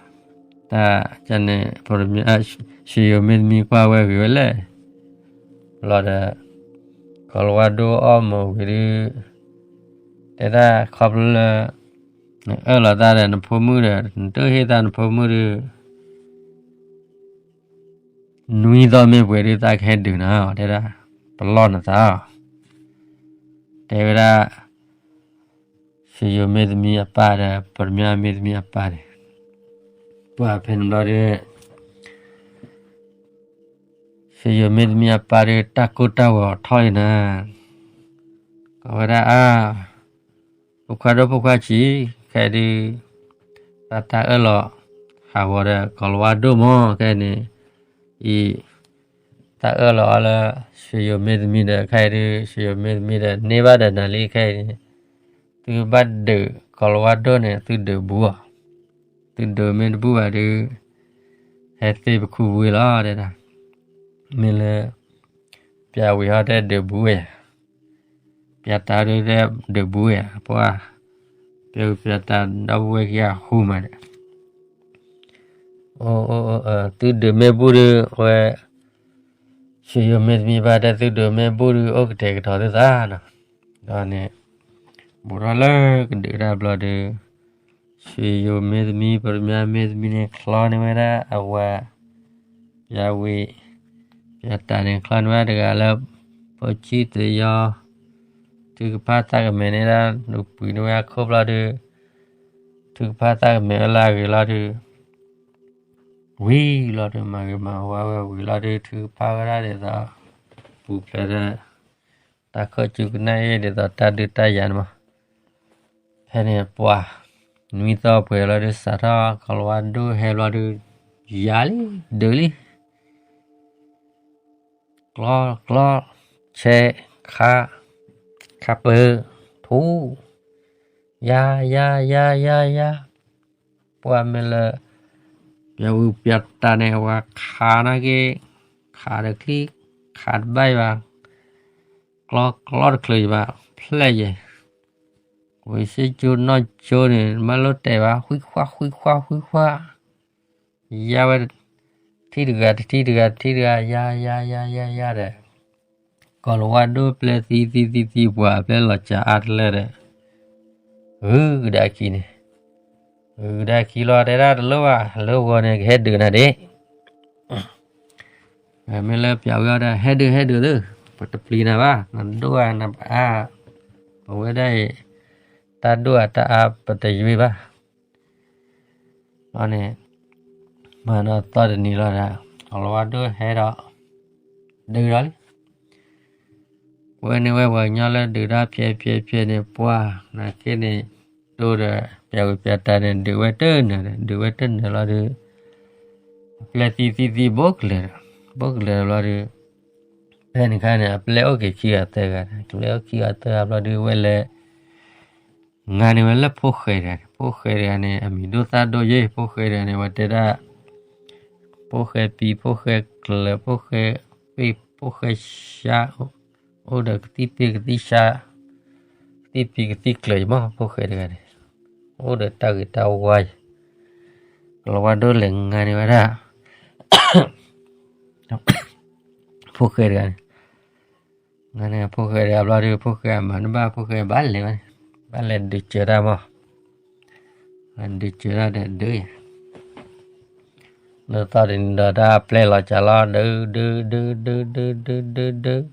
တၢ်န့ၣ် ဆွေယိုမ့ၢ်သမံကွၢ်ဝဲဂ့ၤဝဲလဲၣ်, လီၤဒီး ကီၤလၤဝါဒိၣ်အီၣ်မိၢ်ဝံၤဒုး တဲဒၣ်ခီဖျိလၢ နအၢၣ်လီၤတၢ်ဒီးနဖိမုၣ်ဒီး နတဟ့ၣ်တၢ်နဖိမုၣ်ဒုး နွံသီမ့ၢ်ပှဲၤဒုး သးကဟဲဒုးနၤ တဲဒၣ်, ပလီၢ်နသး, တဲဝဲဒၣ် ဆွေယိုမ့ၢ်သမံအပၢ်ဒီး ပရမၠါမ့ၢ်သမံအပၢ်န့ၣ်, ပှၤဖဲန့ၣ်ဘျီဒုး ဆွေယိုမ့ၢ်သမံအပၢ်ဒုး တၢ်ကိၢ်တၢ်ဂီၤထီၣ်အံၤနၤ, ကိးဝဲဒၣ်အါ ဖိခွါဒိၣ်ဖိခွါဆံး, ခဲအံၤဒုး သးတၢ်အၢၣ်လီၤဟးဂီၤဒီးကီၤလၤဝါဒိၣ်မး ခဲအံၤန့ၣ်, အံၤ တၢ်အၢၣ်လီၤအီၤလၢ ဆွေယိုမ့ၢ်သမံဒီး ခဲအံၤဒုး ဆွေယိုမ့ၢ်သမံဒီး န့ၢ်ဘၣ်ဒီးနၤလံ ခဲအံၤန့ၣ်, သုဘၣ်ဒုးကီၤလၤဝါဒိၣ်န့ၣ် သုဒုးဘူးအီၤ, သုဒုးမ့ၢ်တဘူးဘၣ်ဒုး ဟဲသ့ပခူပဝ့ၢ်လီၤ တဲဒၣ်, မ့ၢ်လၢ ပျးဝံၤဟီတဲဒုးဘူးဝဲယၤ, ပျးတၢ်ဒုးတဲဒုးဘူးဝဲယၤ ပှၤ, ပျးဝံၤပျးတၢ်ဒီပုၢ်ဝဲၢ်ခံဂၤဃူမးဒီး သုဒုးမ့ၢ်ဘူးဒုး အဝဲ ဆွေယိုမ့ၢ်သမံဘၣ်တဲ သုဒုးမ့ၢ်ဘူးဒုး အိၣ်ကတဲာ်ကတီၤသုသးနီၤ, ဒီးန့ၣ် ဘူးထီၣ်လၢကဒုးတၢ်ဘျီဒီး, ဆံးယိၤမ့ၢ်သမံ ပတမြၢ်မ့ၢ်သမံန့ၣ် ချီန့ၢ်ဝဲဒၣ်အဝၤ, ပျးဝံၤ, ပျးတၢ်န့ၣ်ချီန့ၢ်ဝဲဒၣ်တဂၤလၢ ဖိဆံးသယီ ထုကဖၣ်သးကမဲာ်န့ၣ်ဒၣ် ဒုးပှ့ၤန့ၢ်ဝဲအခိၣ်ဘျီဒီး, ထုကဖၣ်သးကမဲာ်ဝဲလၢအဂ့ၤလီၤဒီး, ဝံၤလီၤဒီး မၤဂ့ၤမၤဝါဝဲဝံၤလီၤဒီး ထုကဖၣ်ဝဲဒၣ်ဒ်သိး ပူၤဖျဲးဒီး တၢ်ခီၣ်စူၢ်ကနၣ်အ့ၣ်ဒ်သိးတၢ်ဒုးတၢ်ယၤန့ၣ်မး, ဖဲန့ၣ်ပှၤ, နွံသီပှဲၤလီၤဒီး စးထီၣ်ကီၤလၤဝါဒိၣ်ဟဲဘျီဒီး, ယၤလံ, ဒုးလံ ကျီကျီ, ဆဲး, ခး, ခးပၢၢ်, ထူ, ယၤ ယၤ ယၤ ယၤ ယၤ, ပှၤမ့ၢ်လၢ ပျးဝံၤပျးတၢ်န့ၣ် အဝၤခးနာ်က့, ခးတချံ, ခးတဘၣ်ယဘၣ်, ကျီကျီတချုးယဘၣ် ဖျဲၣ်ယဲၢ်, ဝံၤစ့ကၠိနီၢ်ကၠိန့ၣ် မၤလိတဲာ်ဘၣ် ဃံခွါ ဃံခွါ ဃံခွါ ယါဝဲ, ထံၣ်တဂၤ တထံၣ်တဂၤ တထံၣ်တဂၤ ယါ ယါ ယါ ယါ ယါဒီး, ကီၤလၤဝါဒိၣ်ပျဲၢ်သံ သံ သံ သံ ပှၤပျဲၢ်လီၤစှၤအါတလၢဒီး, ဂုၤကဒါခံန့ၣ်, ဂုၤကဒါခံလီၤတဲဒၣ်တလိၣ်ဘၣ် လၢဂီၤန့ၣ် ကဟဲဒုးနၤဒ့ၣ် မ့ၢ်လၢပျးဝံၤအီၤဒီး ဟဲဒုး ဟဲဒုးသု, ပတပျံၤနၤဘၣ် နဒိၣ်ဧါ နအါ, ပဝဲဒၣ်အံၤ, တၢ်ဒိၣ်ဧါတၢ်အါ ပတယွ့ဘၣ်, န့ၣ်, မၤနီၢ်သီတနံၤလီၤဒီး, ကီၤလၤဝါဒိၣ်ဟဲဒီး, ဒုးဒီးလံ ဝဲန့ၣ်ဝဲပှၤကညီလၢဒုးတၢ်ဖျဲးဖျဲးဖျဲးန့ၣ် ပှၤနာ်က့န့ၣ်, ဒိၣ်ဒီး ပျးဝံၤပျးတၢ်န့ၣ် ဒုးဝဲတနၢၤဒီး ဒုးဝဲတနၢၤလီၤဒီး, အပျဲၢ်သံသံသံ ဘိကလဲၤဒီး, ဘိကလဲၤဒီးဘျီဒီး, ဖဲန့ၣ်ခါန့ၣ် အပျဲၢ်အိၣ်က့ၤခံဂၤသၢဂၤဒီး ကပျဲၢ်အိၣ်ခံဂၤသၢဂၤဘျီဒီး ဝဲလဲၤ ငါန့ၣ်ဝဲလၢဖိၣ်ဃဲတဂၤန့ၣ် ဖိၣ်ဃဲတဂၤန့ၣ် အမံၤဒိၣ်သၣ်ဒိၣ်ယဲ ဖိၣ်ဃဲတဂၤန့ၣ် ဝဲတဲဒၣ်, ဖိၣ်ဃဲပံၤ ဖိၣ်ဃဲကျၢၤ ဖိၣ်ဃဲပ့ၢ် ဖိၣ်ဃဲရှါ, အိၣ်ဒီးကသံၣ်ပ့ၢ်ကသံၣ်ရှါ, ကသံၣ်ပံၤကသံၣ်ကျၢၤယမး ဖိၣ်ဃဲတဂၤန့ၣ်, အိၣ်ဒီးတၢ်ဂ့ၤတၢ်ဝါယဲ, ကီၤလၤဝါဒိၣ်လဲၤငါန့ၢ်ဝဲဒၣ် ဖိၣ်ဃဲတဂၤန့ၣ်, ငါန့ၣ်ဖိၣ်ဃဲတဂၤဘျီဒီး ဖိၣ်ဃဲအမၤတဘၣ် ဖိၣ်ဃဲဘၣ်လဲၤဝဲန့ၣ်, ဘၣ်လဲၤဒုးစၢၤတၢ်မး, ဒုးစၢၤတၢ်ဒီးဒုးယဲ, လၢသီတနံၤဒီးတၢ်ပျဲၢ်လီၤစှၤလီၤ ဒုး ဒုး ဒုး ဒုး ဒုး ဒုး ဒုး ဒုး,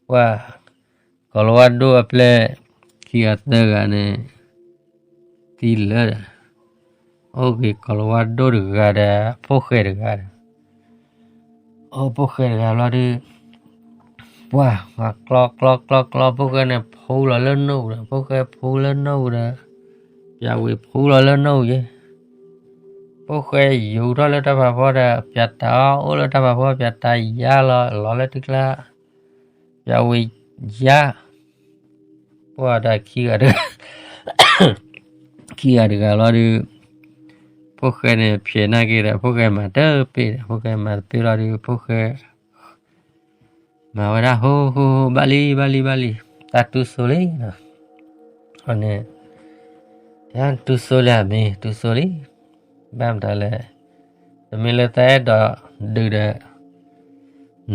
ပှၤ, ကီၤလၤဝါဒိၣ်အပျဲၢ် ခံဂၤသၢဂၤန့ၣ် သံလၢာ်ဒီး, အိၣ်က့ၤကီၤလၤဝါဒိၣ်တဂၤဒီး ဖိၣ်ဃဲတဂၤဒီး, အိၣ်ဖိၣ်ဃဲတဂၤဘျီဒီး, ပှၤ, ကျီ ကျီ ကျီ ကျီ ဖိၣ်ဃဲန့ၣ် ဖူလီၤလၢနိၣ်ဒီး ဖိၣ်ဃဲဖူလၢနိၣ်ဒီး, ပျးဝံၤဖူလီၤလၢနိၣ်ယဲ, ဖိၣ်ဃဲယူၤထီၣ်လၢတၢ်ဖးဖီဒီး ပျးတၢ်အီၣ်အိၣ်လၢတၢ်ဖးဖီ ပျးတၢ်ယါလီၤ လီၤလၢထံကျါ, ပျးဝံၤယါ ပှၤဒီးခံဂၤတဂၤ, ခံဂၤတဂၤလီၤဒီး, ဖိၣ်ဃဲန့ၣ် ဖျဲးနာ်က့ဒီး ဖိၣ်ဃဲမၤတပ့ၢ်ဒီး ဖိၣ်ဃဲမၤတပ့ၢ်လီၤဒီး ဖိၣ်ဃဲ မၤဝဲဒၣ် ဟိ ဟိ ဟိ ဘၣ်လံ ဘၣ်လံ ဘၣ်လံ, တၢ်တူၢ်စိလံနီၤ, န့ၣ်, တၢ်တူၢ်စိလံမ့ၢ် တူၢ်စိလံ, ဘၣ်မတၤလဲၣ်, တမ့ၢ်လၢတၢ်အဲၣ်ဒိးဒုးဒီး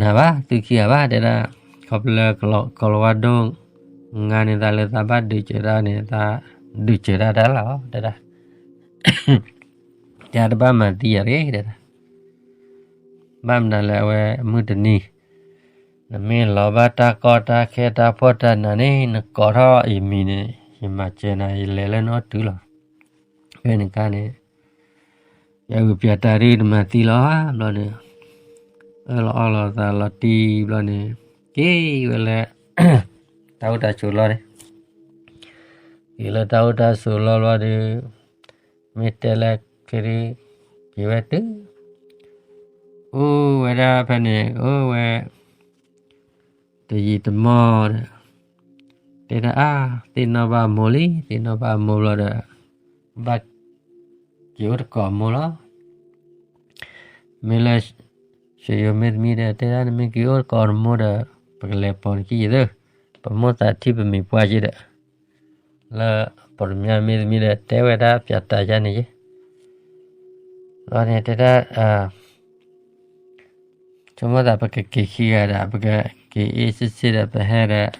နၤဘၣ် သုခံဂၤဘၣ် တဲဒၣ်, ခီဖျိလၢကီၤလၤဝါဒိၣ် ငါန့ၣ်သးလၢသးဘၣ်ဒုးစၢၤတၢ်န့ၣ် သးဒုးစၢၤတၢ်တၢ်လီၤ တဲဒၣ်, တဲတဘၣ်မၤသံယၤတဂ့ၤ တဲဒၣ်, ဘၣ်မနုၤလဲၣ် အဝဲမုၢ်တနံၤ နမ့ၢ်လီၤဘၣ်တၢ်ကီတၢ်ခဲတၢ်ဖှီၣ်တၢ်နးန့ၣ် နကိးထီၣ်ယမံၤန့ၣ် ယမၤစၢၤနၤ ယလဲၤလၢနအိၣ်တုၤလီၤ. ဖဲန့ၣ်အခါန့ၣ် ယဂုၤပျးတၢ်ဒုးတမၤသံလီၤဘျီန့ၣ် အၢၣ်လီၤအီလီၤသးလီၤတံၢ်ဘျီန့ၣ် က့ၤဝဲလၢ တၢ်အိၣ်တၢ်ဆိးလီၤန့ၣ် က့ၤလၢတၢ်အိၣ်တၢ်ဆိးလီၤဘျီဒီး မ့ၢ်တဲလၢခံဒုး က့ၤဝဲတုၤ အိၣ်ဝဲဒၣ်ဖဲန့ၣ် အိၣ်ဝဲ တယံာ်တမီၢ်ဒီး တဲဒၣ်အါ သ့ၣ်နီၣ်ဘၣ်အမိၢ်လံ သ့ၣ်နီၣ်ဘၣ်အမိၢ်ဘျီဒီး ဘၣ်က့ၤအိၣ်တကိးအမိၢ်လီၤ. မ့ၢ်လၢ ဆံးယိၤမ့ၢ်တမံၤဒီး တဲဒၣ် နမ့ၢ်က့ၤအိၣ်တကိးနမိၢ်ဒီး ပကလဲၤပိာ်နခံယသ့ ပမိၢ်သးထံၣ်ပမံၤပှၢ်ယဲဒီး လၢပတမၠၣ်မ့ၢ်တမံၤဒီး တဲဝဲဒၣ်ပျးတၢ်ယါန့ၣ်ယဲ လီၤန့ၣ်တဲဒၣ် ဆိကမိၣ်သးပကက့ၤခံဂၤဒီး ပကက့ၤအ့ၣ်စ့ၣ်စ့ၣ်ဒီး ပဟဲဒီး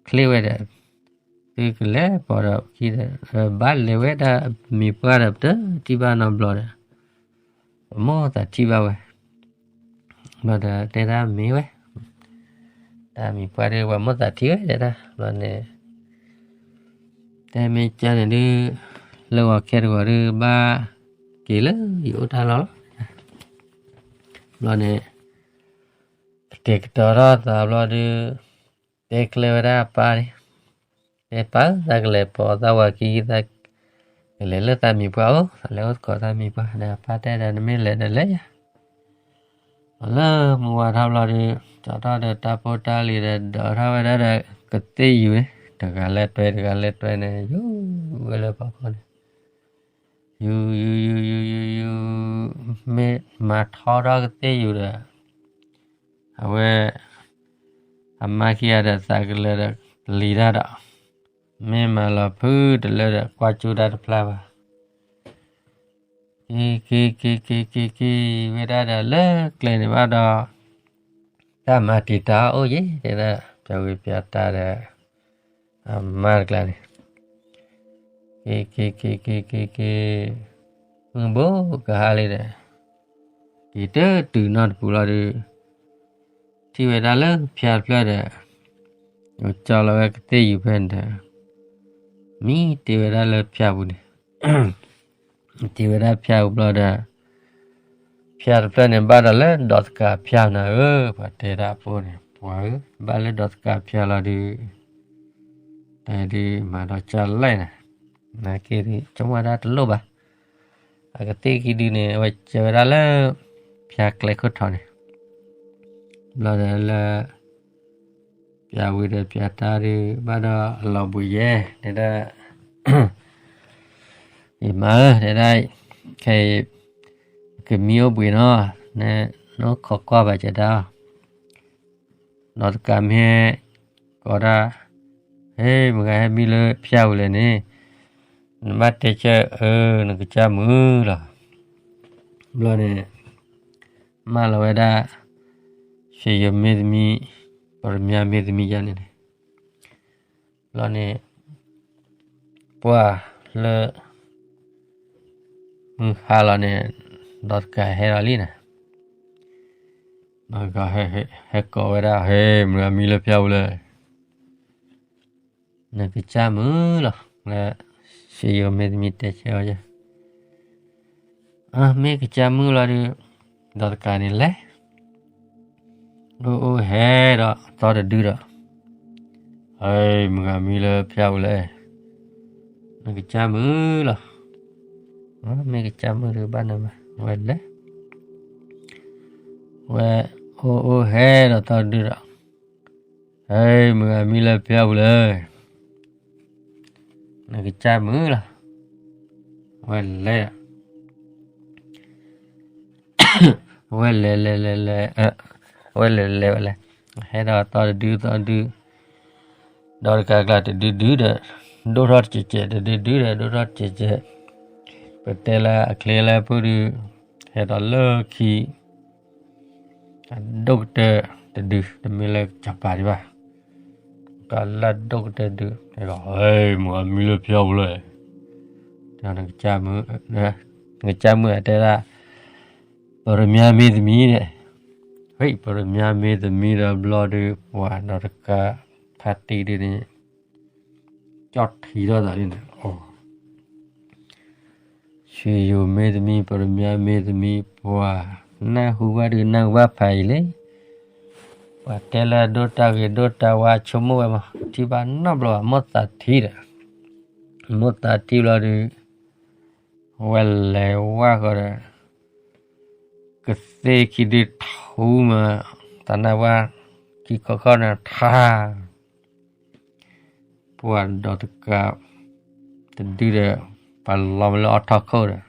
ချ့ဝဲဒီး ကလဲၤပိာ်ဒီးခံဒီး ဘၣ်လဲၤဝဲဒၣ်မံၤပှၢ်ဒီး ပတထံၣ်ဘၣ်နီတဘျီဒီး ပမိၢ်သးထံၣ်ဘၣ်ဝဲ, ဘျီဒီးတဲဒၣ်မ့ၢ်ဝဲ, တၢ်မံၤပှၢ်ဒီး ပှၤမိၢ်သးထံၣ်ဝဲတဲဒၣ်, ဘျီန့ၣ် တဲမ့ၢ်ကန့ၣ်ဒုး လၢဂီၤခဲတဂီၤဒုး ဘၣ်က့ၤလၢယအိၣ်တၢ်လီၢ်လီၤ. ဘျီန့ၣ် ကတဲာ်ကတီၤထီၣ်သးဘျီဒုး တဲကျဲဝဲဒၣ်အပၢ်န့ၣ်, တဲပၢ်ဧၢ သးကလဲၤပိာ်သးဝၤခံ သးကလဲၤလၢသးမံၤပှၢ်အိၣ်, သးလဲၤအိၣ်သကိးသးမံၤပှၢ်ဒီး အပၢ်တဲဒီး နမ့ၢ်လဲၤဒီးလဲၤယၤ. လၢမုၢ်ဝါထီၣ်ဘျီဒုး ကၠီထီၣ်ဒီးတၢ်ဖိတၢ်လံၤဒီး ဒိးထီၣ်ဝဲဒၣ်ဒီးကသ့ၣ်ယူၤန့ၣ် တဂၤလၢတွဲတဂၤလၢတွဲန့ၣ် ယူၤဝဲလၢဖီခိၣ်န့ၣ် ယူၤယူၤယူၤယူၤယူၤယူၤ, မ့ၢ်မၤထီထီၣ်ကသ့ၣ်ယူၤဒီး အဝဲ အမါခံဂၤဒီးသးကလဲၤဒီးလံၤတၢ်ဒီး မ့ၢ်မၤလီၤဖုတလၢဒီး ကွၢ်ကၠူတၢ်တဖျါဘၣ်. က့ၤက့ၤက့ၤက့ၤက့ၤက့ၤဝဲဒၣ်ဒီးလၢကျဲန့ၣ်ဘၣ်ဒီး တၢ်မၤတံာ်တာ်အိၣ်ယဲၢ် တဲဒၣ် ပျီဝံၤပျီတၢ်ဒီး အမါတကျါန့ၣ် က့ၤက့ၤက့ၤက့ၤက့ၤက့ၤ မုၢ်ဘိကဟါလံဒီး က့ၤတတုၤနီတပူၤလီၤဒုး ထံၣ်ဝဲဒၣ်လၢဖၠါတဖျၢၣ်ဒီး ကၠီလီၤဝဲကသ့ၣ်ယူၤဖဲန့ၣ်ဒီး မံတ့ၢ်ဝဲဒၣ်လၢဖၠါပူၤန့ၣ် တ့ၢ်ဝဲဒၣ်ဖၠါပူၤဘျီဒီး ဖၠါတဖျၢၣ်န့ၣ် ဘၣ်ဒီးလၢဒီးတကးဖၠါနၤဧၢ, ပှၤတဲဒၣ်အဖိန့ၣ် ပှၤဧၢ ဘၣ်လၢဒီးတကးဖၠါလီၤဒုး တၢ်ဒုးမၤဒီးကၢ်လဲၣ်နၤ, နာ်က့ဒုး ကမၣ်ဒၣ်တလိၣ်ဘၣ်. အကသ့ၣ်ခံဒုန့ၣ် အဝဲကဲဝဲဒၣ်လၢ ဖၠါကျဲခိၣ်ထီန့ၣ် ဘျီဒီးလၢ ပျီဝံၤဒီးပျီတၢ်ဒုး ဘၣ်ဒီးအလီၤဘှံးယဲၢ် တဲဒၣ် ယမါဧၢ တဲဒၣ် ခဲအံၤ ကမံအိၣ်ဘှံးနီၤ နအိၣ်ခိးကွၢ်ဘၣ်ကဒါအီၤ ဒီးတကးမ့ၢ်ဟဲကိးဒၣ် ဟဲမုၢ်ဂၤဟဲမံလၢဖၠါပူၤလဲၣ်န့ၣ် နဘၣ်တဲဆၢအၢ နကစၢ်မုာ်လီၤ. ဘျီန့ၣ် မၢလီၤဝဲဒၣ် ရွှေယိုမင်းသမီး ပရမၠၣ်မင်းသမီးယါန့ၣ်န့ၣ် ဘျီန့ၣ် ပှၢ်လၢ မုၢ်ဟါလီၤန့ၣ် ဒီးတကးဟဲလီၤလံန့ၣ် ဒီးတကးဟဲကိးဝဲဒၣ် ဟဲမုၢ်ဂၤမံလၢဖၠါပူၤလဲၣ် နကစၢ်မုာ်လီၤ လၢ ရွှေယိုမင်းသမီးတဲဆၢအီၤယဲၢ် မ့ၢ်ကစၢ်မုာ်လီၤဒုး ဒီးတကးန့ၣ်လဲၤ အိၣ်အိၣ်ဟဲဒီးသီတဒုဒီး ဟဲမုၢ်ဂၤမံလၢဖၠါပူၤလဲၣ် နကစၢ်မုာ်လီၤ မ့ၢ်ကစၢ်မုာ်ဒုးဘၣ်နမၤ ဝဲလဲၤ ဝဲအိၣ်အိၣ်ဟဲဒီးသီတဒုဒီး ဟဲမုၢ်ဂၤမံလၢဖၠါပူၤလဲၣ် နကစၢ်မုာ်လီၤ ဝဲလဲၤ ဝဲလဲၤလဲၤလဲၤလဲၤ ဝဲလဲၤလဲၤဝဲလဲၤ ဟဲဒီးသီတဒုသီတဒု ဒီးတကးကျါတဒုဒုဒီး ဒိၣ်ထီၣ်တစဲးစဲး တဒုဒုဒီး ဒိၣ်ထီၣ်တစဲးစဲး ပတဲလၢအချ့လၢဖုဒု ဟဲဒီးလၢခံ အဒိၣ်ကတၢၢ်တဒု တမ့ၢ်လၢကစီၤပၤဒံးဘၣ် ကလၢဒိၣ်ကတၢၢ်ဒု ဟဲမုၢ်ဂၤမံလၢဖၠါပူၤလဲၣ် နကစၢ်မုာ်အတဲဒၣ် ပရမၠၣ်မင်းသမီးန့ၣ် ပရမၠၣ်မင်းသမီးဒီးဘျီဒုး ပှၤဒီးတကး ဖါတံၢ်ဒုန့ၣ် ကၠီၣ်ထံထီၣ်သးဒ်န့ၣ် ရွှေယိုမင်းသမီး ပရမၠၣ်မင်းသမီး ပှၤနၢ်ဟူဘၣ်ဒုးနၢ်ဟူဘၣ်ဖးယံာ်လံ ပှၤတဲလၢဒိၣ်တၢ်ဂ့ၤဒိၣ်တၢ်ဝါဆိကမိၣ်ဝဲမး ထံၣ်ဘၣ်နီတဘျီဘၣ် မိၢ်သးထံဒီး မိၢ်သးထံဘျီဒုး ဝဲလဲၤဝၢ်ဃီဒီး ကသ့ၣ်ခံဒုထူမး သးနၢ်ဝၣ် ခံခီခီန့ၣ်ထါ ပှၤဒီးတကး တဒုဒီး ပှၤလီၤမးလၢအီထီၣ်ခိၣ်ဒီး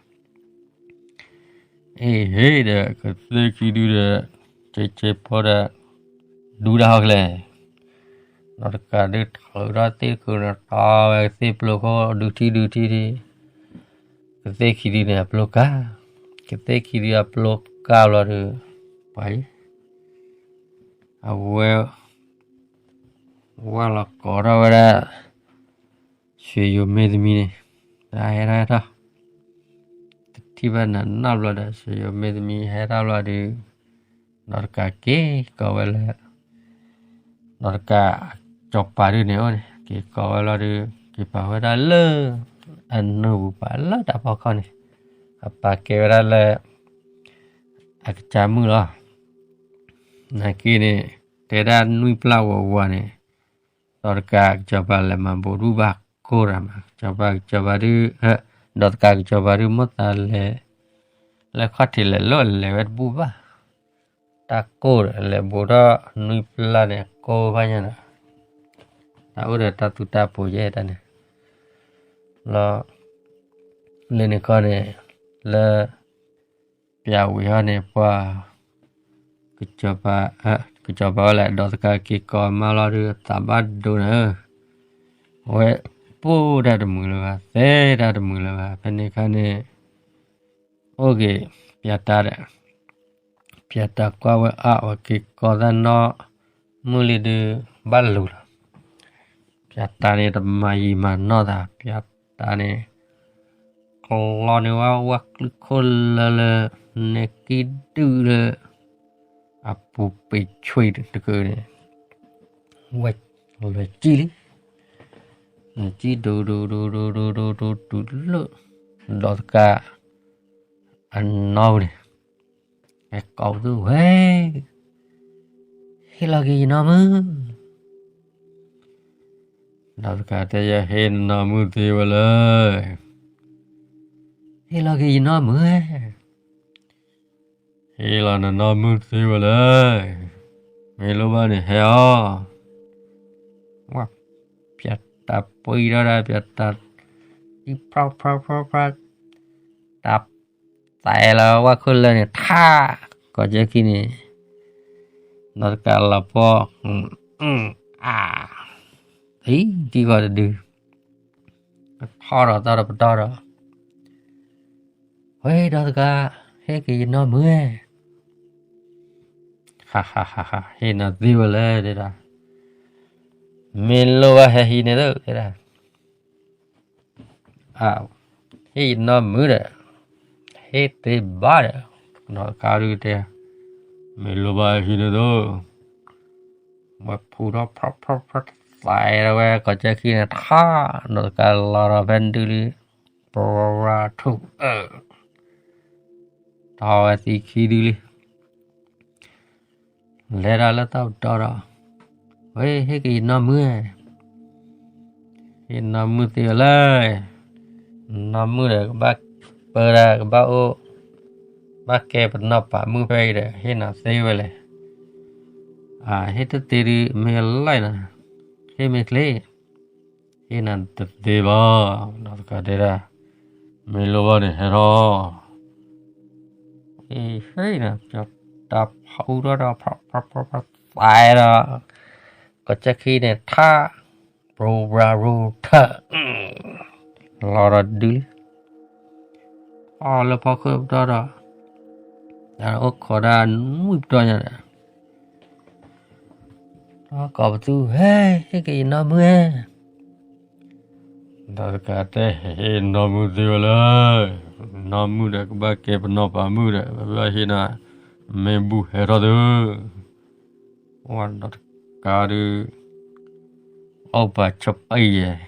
အ့ၣ်ဟ့ၣ်ဒီး ကသ့ၣ်ခံဒုဒီး ကဲကဲဖိဒီး ဒူဒၣ်ဟီၣ်ကျဲ ဒီးတကးဒုးထုးထီၣ်သ့ၣ်တခုန့ၣ် တီဝဲကသ့ၣ်ပျိခိၣ် ဒုထံဒုထံထံ ကသ့ၣ်ခံဒုန့ၣ် အပျိကါ ကသ့ၣ်ခံဒုအပျိကါဘျီဒုး ပှၤအံၤ အဝဲ ဝၢ်လီၤကိးထီၣ်ဝဲဒၣ် ဆွေယိၤမ့ၢ်သမံန့ၣ် တၢ်ဟဲထီၣ်ဟဲထီၣ် တထံၣ်ဘၣ်နၤနီတဘျီဒီး ဆွေယိၤမ့ၢ်သမံဟဲထီၣ်ဘျီဒီး ဒီးတကးက့ၤကိးဝဲလၢ ဒီးတကးစီၤပၤဒုန့ၣ်အိၣ်န့ၣ် က့ၤကိးဝဲလီၤဒီး က့ၤပာ်ဝဲဒၣ်လၢ အနိၢ်ပူၤ ပာ်လၢတၢ်ဖီခိၣ်န့ၣ် အပာ်ကဲဝဲဒၣ်လၢ အကစၢ်မုၣ်လီၤ. နာ်က့န့ၣ် တဲဒၣ်နွံပျၢ်ဝးဝးန့ၣ် ဒီးတကးကစီၤပၤလဲၤမၤဘူးတဘူၣ်ဘၣ် ကိၢ်တၢ်မး ကစီၤပၤကစီၤပၤဒု ဒီးတကးကစီၤပၤဒု မိၣ်သးလဲၤ လၢခီၣ်ထံးလဲၤလိၣ်လဲၤဝဲတဘူၣ်ဘၣ် တၢ်ကိၢ်ဒီးလဲၤဘူးထီၣ်နွံပျၢ်န့ၣ် ကိၢ်ဖးညါဒီး တၢ်အိၣ်ဒီးတၢ်သူတၢ်ပိၤယဲၢ်တၢ်န့ၣ် လီၤ လၢန့ၣ်ခီန့ၣ် လၢ ပျၢ်ဝံၤဟီန့ၣ် ပှၤ ကစီၤပၤ ကစီၤပၤဝဲလဲၣ် ဒီးတကးက့ၤကိးမါလီၤဒီး သးဘၣ်ဒိန့ၣ် ဝဲပိၢ်တၢ်တမုာ်လၢၤဘၣ် သဲတၢ်တမုာ်လၢၤဘၣ် ဖဲန့ၣ်ခါန့ၣ် အိၣ်က့ၤ ပျၢ်တၢ်ဒီး ပျၢ်တၢ်ကွၢ်ဝဲအါ ဝဲက့ၤကိးသၣ်နီၣ် မုၢ်လံဒီး ဘၣ်လူၤလီၤ. ပျၢ်တၢ်န့ၣ်တမၤယံာ်မၤနီၢ်သး ပျၢ်တၢ်န့ၣ် ကလီန့ၢ်ဝဲဝၣ်ကျုၢ်ခိၣ်လၢလၢ နဲကံဒုလၢ အပူၤပ့ၤဆွံတကုာ်န့ၣ် ဝဲလဲၤကံလံ လဲၤကံဒိၣ်ဒိၣ်ဒိၣ်ဒိၣ်ဒိၣ်ဒိၣ်ဒိၣ်တုၤလၢ ဒီးတကး အနီၢ်ပူၤန့ၣ် ဟဲကိးပသူဝဲ ဟ့ၣ်လီၤက့ၤယနီၢ်မုၣ် ဒီးတကးတဲယဟ့ၣ်နနီၢ်မုၣ်သ့ဝဲလၢ ဟ့ၣ်လီၤက့ၤယနီၢ်မုၣ်ဧၢ ဟ့ၣ်လီၤနနီၢ်မုၣ်သ့ဝဲလၢ မ့ၢ်လိၣ်ဘၣ်န့ၣ်ဟဲအီၤ ပျၢ်တၢ်ပှံၤထီၣ်ဒၣ် ပျၢ်တၢ် အံၤဖြီဖြီဖြီဖြီ တၢ်သးလီၤဝဲခိၣ်လၢန့ၣ် ထး ကိးကၠဲခံန့ၣ် ဒီးတကးလီၤပှီၢ် အါ အံၤ ဒ်ဂီၤတဒု ကထီၣ်ဒီးသီၣ်ဒီးပတီၢ်ဒီး ဝဲဒီးတကး ဟ့ၣ်က့ၤယနီၢ်မုၣ်ဧၢ ဟးဟးဟးဟး ဟ့ၣ်နၤသ့ဝဲလၢ တဲဒၣ် မ့ၢ်လိၣ်ဘၣ်ဟဲဟံးန့ၣ်သၢ တဲဒၣ် အ ဟ့ၣ်ယနီၢ်မုၣ်ဒီး ဟ့ၣ်သ့ဘၣ်ဒီး ဒီးတကးဒုတဲ မ့ၢ်လိၣ်ဘၣ်ဟဲဟံးန့ၣ်သၢ ဝဲဖူထီၣ်ဖြီဖြီဖြီ သးဒီးဝဲကိးကၠဲခံန့ၣ် ထး ဒီးတကးလီၤဒီးဖဲဒုလံ ပရၤထူၣ် အၢ ထီၣ်ဝဲသံခံဒုလံ လဲၤဒီးလၢသီၣ်ပတီၢ်ဒီး ဝဲဟ့ၣ်က့ၤယနီၢ်မုၣ်ဧၢ ဟ့ၣ်နီၢ်မုၣ်သ့ဝဲလၢ နီၢ်မုၣ်ဒီးကဘၣ်ပၢဒၣ်ကဘၣ်အိၣ် ဘၣ်ကဲပနီၢ်ပာ်မုၣ်ဖဲအံၤဒီး ဟ့ၣ်နၤသ့ဝဲလဲၣ် အဟ့ၣ်တသ့ဒု မ့ၢ်အလီၢ်နၤ ဟ့ၣ်မ့ၢ်ချ့ ဟ့ၣ်နၤတသ့ဘၣ် ဒီးတကးတဲဒၣ် မ့ၢ်လိၣ်ဘၣ်န့ၣ်ဟဲထီၣ် အဟ့ၣ်နၤ တၢ်ဖးအူထီၣ်ဒီး ဖးဖးဖးဖး သးဒီး ကိးကၠဲခံန့ၣ် ထး ပရၤရူထၢ လီၤဒီးဒုလံ အီၣ်လၢဖီခိၣ်ပတီၢ်ဒီး တၢ်အိၣ်ခိးဒၣ်နွံပတီၢ်ညါဒီး ထီၣ်ကိးပသူ ဟဲ ဟ့ၣ်က့ၤယနီၢ်မုၣ်ဧၢ ဒီးတကးတဲ ဟ့ၣ်နီၢ်မုၣ်သ့ဝဲလၢ နီၢ်မုၣ်ဒီးကဘၣ်ကဲပနီၢ်ပာ်မုၣ်ဒီး ဘၣ်ဟ့ၣ်နၤ မ့ၢ်ဘူၣ်ဟဲထီၣ်သု ဝဲဒီးတကးဒု အိၣ်ပာ်ဆိးပအံၤယဲၢ်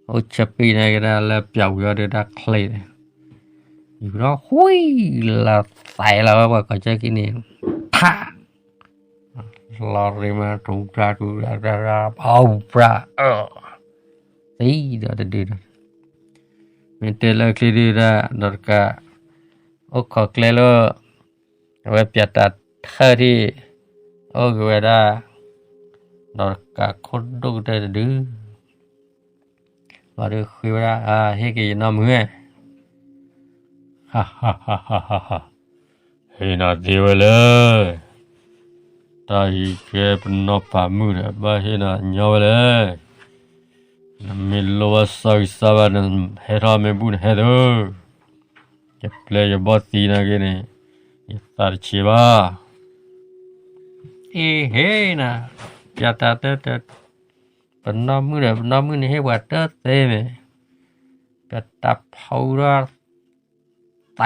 အိၣ်ဆိးပအံၤန့ၣ်ကဒါလၢပျၢ်ဝံၤအီၤဒီးတၢ်ချ့န့ၣ် ယူၤထီၣ်ဃုလၢသးလီၤဝဲပှၤကိးကၠဲခံန့ၣ် ထး လီၤရံမး ထူထါထူထါထါထါ ပှၤ အၢ သံဒီးတဒုဒီး မ့ၢ်တဲလၢချံဒုဒၣ် ဒီးတကး အိၣ်ခိးကျဲလၢ အဝဲပျၢ်တၢ်ထၢထံၣ် အိၣ်က့ၤဝဲဒၣ် ဒီးတကးခိၣ်ဒိၣ်ကတၢၢ်တဒု လီၤဒုဃ့ဝဲဒၣ် အဟ့ၣ်က့ၤယနီၢ်မုၣ်ဧၢ ဟးဟးဟးဟးဟး ဟ့ၣ်နၤသ့ဝဲလၢ တၢ်အံၤကဲပနီၢ်ပာ်မုၣ်ဒီး ဘၣ်ဟ့ၣ်နၤညီဝဲလဲၣ် နမ့ၢ်လိၣ်ဘၣ်စၢ်ဂံၢ်စၢ်ဘါ နဟဲထီၣ်မ့ၢ်ဘူၣ်နဟဲသု ယပျဲယဘီၣ်သံနာ်က့န့ၣ် ယသးတဆံးဘၣ် အ့ဟ့ၣ်နၤ ပျၢ်တၢ်တၢ်တၢ် ပနီၢ်မုၣ်ဒီး ပနီၢ်မုၣ်န့ၣ်ဟ့ၣ်ပှၤတၢ်သ့မ့ၢ်, ပတၢ်ဖီဒီး သဲး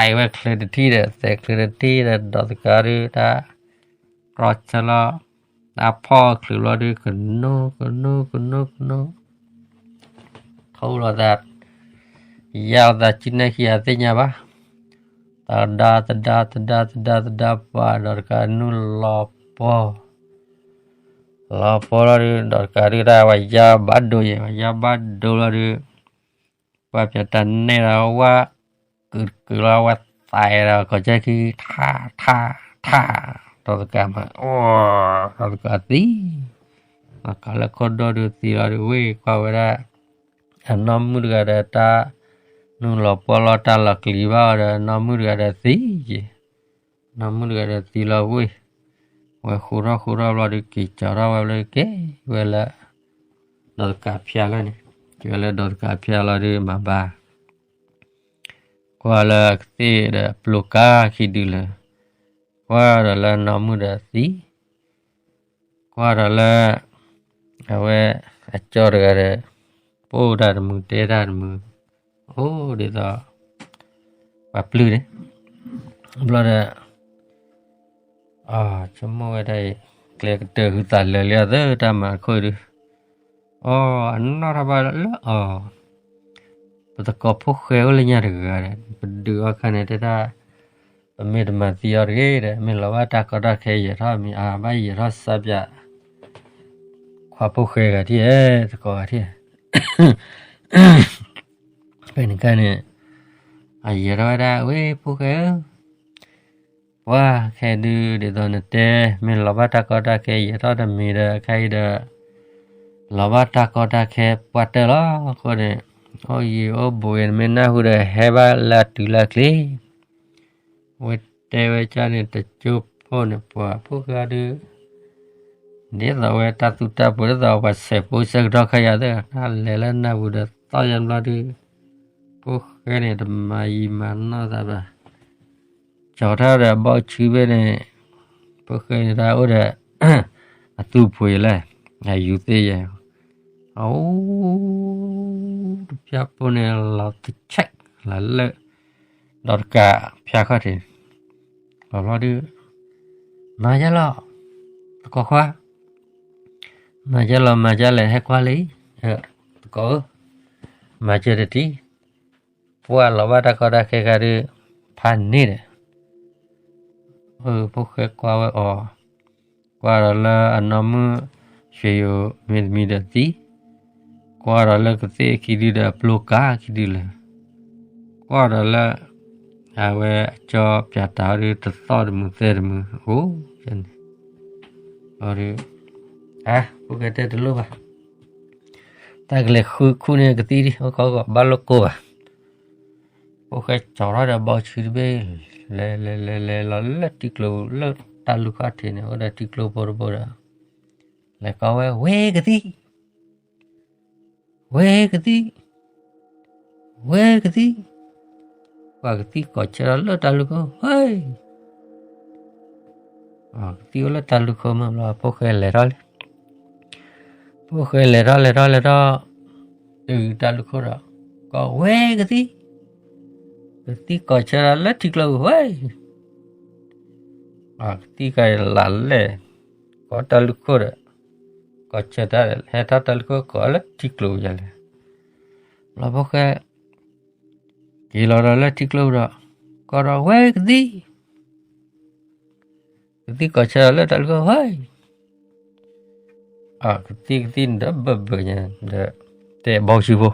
ဝဲချုးတထံၣ်ဒီး သဲးချုးတထံၣ်ဒီး ဒီးတကးဒုးတၢ် ကြီဆၢလီၤ, တၢ်ဖီချုးလီၤဒုး ကနိကနိကနိကနိ ထီၣ်လီၤသး, ယါလီၤသးကၠံနဲၣ်ခံဂၤသ့ၣ်ညါဘၣ်, သဒါသဒါသဒါသဒါသဒါပှၤ ဒီးတကးနုာ်လီၤပီၢ်, လီၤပီၢ်လီၤဒုး ဒီးတကးဒုးတၢ်ဝဲယါဘၣ်ဒိယဲ ဝဲယါဘၣ်ဒိလီၤဒုး ပှၤပၠးတၢ်နဲၣ်ဒီးဝဲ ကုာ်တကုာ်လီၤဝဲသးဒီး ကီၢ်ကၠဲခံ ထးထးထး, ဒီးတကးမၤအီၤ, ဒီးတကးသံ, ဒီးတကးလၢခိၣ်ဒီဒုးသံလီၤဒုး ဝ့ၢ်ကွၢ်ဝဲဒၣ် အနီၢ်မုၣ်တဂၤဒီးတၢ် နုာ်လီၤပီၢ်လီၤတၢ်လီၤကျံၤဘၣ်အီၤဒီး နီၢ်မုၣ်တဂၤဒီးသံယဲ, နီၢ်မုၣ်တဂၤဒီးသံလီၤဝ့ၢ်, ဝဲဃူထီၣ်ဃူထီၣ်ဘျီဒုး က့ၤကၠီထီၣ်ဝဲဘျီဒုး က့ၤဝဲလၢ ဒီးတကးဖၠါလၢန့ၣ်, က့ၤဝဲလၢဒီးတကးဖၠါလီၤဒုး မၤဘၣ် ကွၢ်လၢကသ့ၣ်ဒီးပျိကါခံဒုလၢာ်, ကွၢ်ဒီးလၢနီၢ်မုၣ်ဒီးသံ, ကွၢ်ဒီးလၢ အဝဲ အကၠီတဂၤဒီး ပိၢ်တၢ်တမုာ်တဲတၢ်တမုာ်, အိၣ်ဒ်သိး ပှၤပျုၢ်န့ၣ်, ဘျီဒီး ဆိကမိၣ်ဝဲဒၣ်အံၤ ကျဲကတၢၢ်ဟုသးလၢာ်လံအသၢတၢ်မၤခိၣ်ဒုး, အီ အနီၣ်ထီၣ်ဘၣ်လၢအီၤ, ပသကိးဖိၣ်ဃဲအိၣ်လၢညါတဂၤဒီး ပဒုးအီၤခါန့ၣ်တဲဒၣ်, ပမ့ၢ်တမၤသံအီၤတဂ့ၤဒီး မ့ၢ်လီၤဘၣ်တၢ်ကီတၢ်ခဲယဲၤထီၣ်မံၤ အဘၣ်ယဲၤထီၣ်စၢ်ပၠး ခွါဖိၣ်ဃဲဂၤထံၣ်ဧဲ သကိးဂၤထံၣ် ဖဲန့ၣ်ခါန့ၣ် အယဲၤထီၣ်ဝဲဒၣ် ဝ့ၢ်ဖိၣ်ဃဲဧၢ, ပှၤခဲဒုးဒ်သိးနတဲ မ့ၢ်လီၤဘၣ်တၢ်ကီတၢ်ခဲယဲၤထီၣ်တမံၤဒီး ခဲအံၤဒီး လီၤဘၣ်တၢ်ကီတၢ်ခဲပှၢ်တၢၢ်လီၤ. အဃိန့ၣ် အိၣ်ယံၤအိၣ်ဘူးအံၤ နမ့ၢ်နၢ်ဟူဒီး ဟဲဘၣ်လၢအတုၤလၢအချ့ ဝဲတဲဝဲကၢ်န့ၣ် တကၠိဖိန့ၣ် ပှၤဖိၣ်ဃဲဒုး ဒ်သိးဝဲတၢ်သူတၢ်ပှဲၤ ဒ်သိးပှၤဆဲးဖိဆၢကတီၢ်ခဲယၤသ့ၣ် တၢ်လဲၤလၢနၢ်ပူၤဒီးသီၣ်ယဲဘျီဒုး ဖိၣ်ဃဲန့ၣ် တမၤယံာ်မၤနီၢ်သးဘၣ် ကၠီၤထီၣ်ဒီးဘီဆူဘ့ၣ်န့ၣ် ဖိၣ်ဃဲန့ၣ်တၢ်အိၣ်ဒီး အသူၣ်ဖှံးလဲၣ် အယူၤသ့ၣ်ယဲၢ် အအိၣ် တဖၠၣ်ဖိန့ၣ် လီၤတဆဲး လီၤလၢ ဒီးတကးဖၠၣ်ခီၣ်ထံး လီၤဘျီဒုး မၤယဲလီၤ သကိးခွါ မၤယဲလီၤ မၤယဲလဲၣ် ဟဲကွၢ်လံ သကိးဧၢ မၤယဲတထံၣ် ပှၢ်လီၤဘၣ်တၢ်ကီတၢ်ခဲခါဒုး ဖးန့ၣ်ဒီး ဖိၣ်ဃဲကွၢ်ဝဲအီၤ ကွၢ်ဒီးလၢအနီၢ်မုၣ် ရွှ့ယိၤမ့တမံၤဒီးသံ, ကွၢ်ဒီးလၢကသ့ၣ်ခံဒုဒီးအပျိကါခံဒုလၢာ်, ကွၢ်ဒီးလၢ အဝဲအကၠီပၠးတၢ်ဒုတသီၣ်တမုာ်သဲတမုာ် အိၣ်န့ၣ်, အ ဖိၣ်ဃဲတဲတလိၣ်ဘၣ် တၢ်ကလဲၤဃုခူၣ်န့ၢ်ကသံၣ်ဒံး အိၣ်ကီကီဘၣ်လိာ်ကိၢ်ဘၣ်. ဖိၣ်ဃဲကၠီၤထီၣ်ဒီးဘီဆူတဘ့ၣ် လဲၤလဲၤလဲၤလဲၤလီၤလၢထံကျိလၢတၢ်လူၢ်ခီၣ်ထံးန့ၣ် အိၣ်ဒီးထံကျိဖိတဘိဒီး လဲၤကိးဝဲ ဝ့ၢ်ကသံၣ် ဝ့ၢ်ကသံၣ် ဝ့ၢ်ကသံၣ်, ပှၤကသံၣ်ကိးဆၢဒီးလၢတၢ်လူၢ်ခိၣ် ဝ့ၢ် ကသံၣ်အိၣ်လၢတၢ်လူၢ်ခိၣ်မးဘျီ ဖိၣ်ဃဲလဲၤထီၣ်လံ, ဖိၣ်ဃဲလဲၤထီၣ်လဲၤထီၣ်လဲၤထီၣ် တုၤတၢ်လူၢ်ခိၣ်ဒီး ကိးဝ့ၢ်ကသံၣ်, ကသံၣ်ကိးဆၢဒီးလၢထံကျိဝ့ၢ် ကသံၣ်ကလးလဲၣ်, ကိးတၢ်လူၢ်ခိၣ်ဒီး ကိးဆၢတၢ် ဟဲထီၣ်တၢ်လူၢ်ခိၣ်ကိးလၢထံကျိယၤလဲၣ်, ဘျီဖိၣ်ဃဲ က့ၤလီၤဒီးလၢထံကျိဒီး ကိးဒီးဝ့ၢ်ကသံၣ်, ကသံၣ်ကိးဆၢဒီးလၢတၢ်လူၢ်ခိၣ်ဝ့ၢ် ကသံၣ်ကသံၣ်န့ၣ်ဒီးဘၢၣ်ဘၢၣ်ညါဒီး တဲဘီဆူဖိ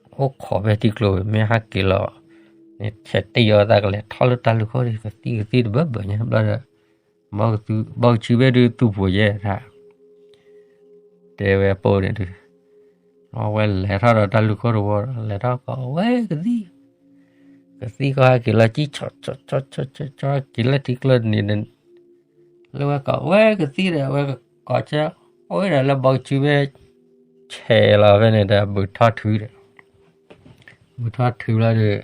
အိၣ်ခိးဖဲထံကျိ မ့ၢ်ဟးက့ၤလီၤန့ၣ် ဆဲးတံၢ်အီၤသးကလဲၤထီၣ်လၢတၢ်လူၢ်ခိၣ်ဒီး ကသံၣ်ကသံၣ်တဘၢၣ်ဘၢၣ်ညါဘျီဒီး ဘီဆူဘ့ၣ်ဒုးသူၣ်ဖှံးယဲၢ်တၢ် တဲဝဲအပိၢ်န့ၣ်ဒုး အဝဲလဲၤထီၣ်ဒီးတၢ်လူၢ်ခိၣ်တဝီဒီး လဲၤထီၣ်ကိးဝဲကသံၣ်, ကသံၣ်ကီၢ်ဟဲက့ၤလီၤကံၣ် ဆီဆီဆီဆီဆီ က့ၤလၢထံကျိန့ၣ် လၢဝဲကိးဝဲကသံၣ်ဒီး အဝဲကိးဆၢ အိၣ်ဒီးလၢဘီဆူဘ့ၣ် ဆဲးလီၤဖဲန့ၣ်ဒီး ဘုးထီၣ်ထုဒီး ဘုးထီၣ်ထုဘျီဒီး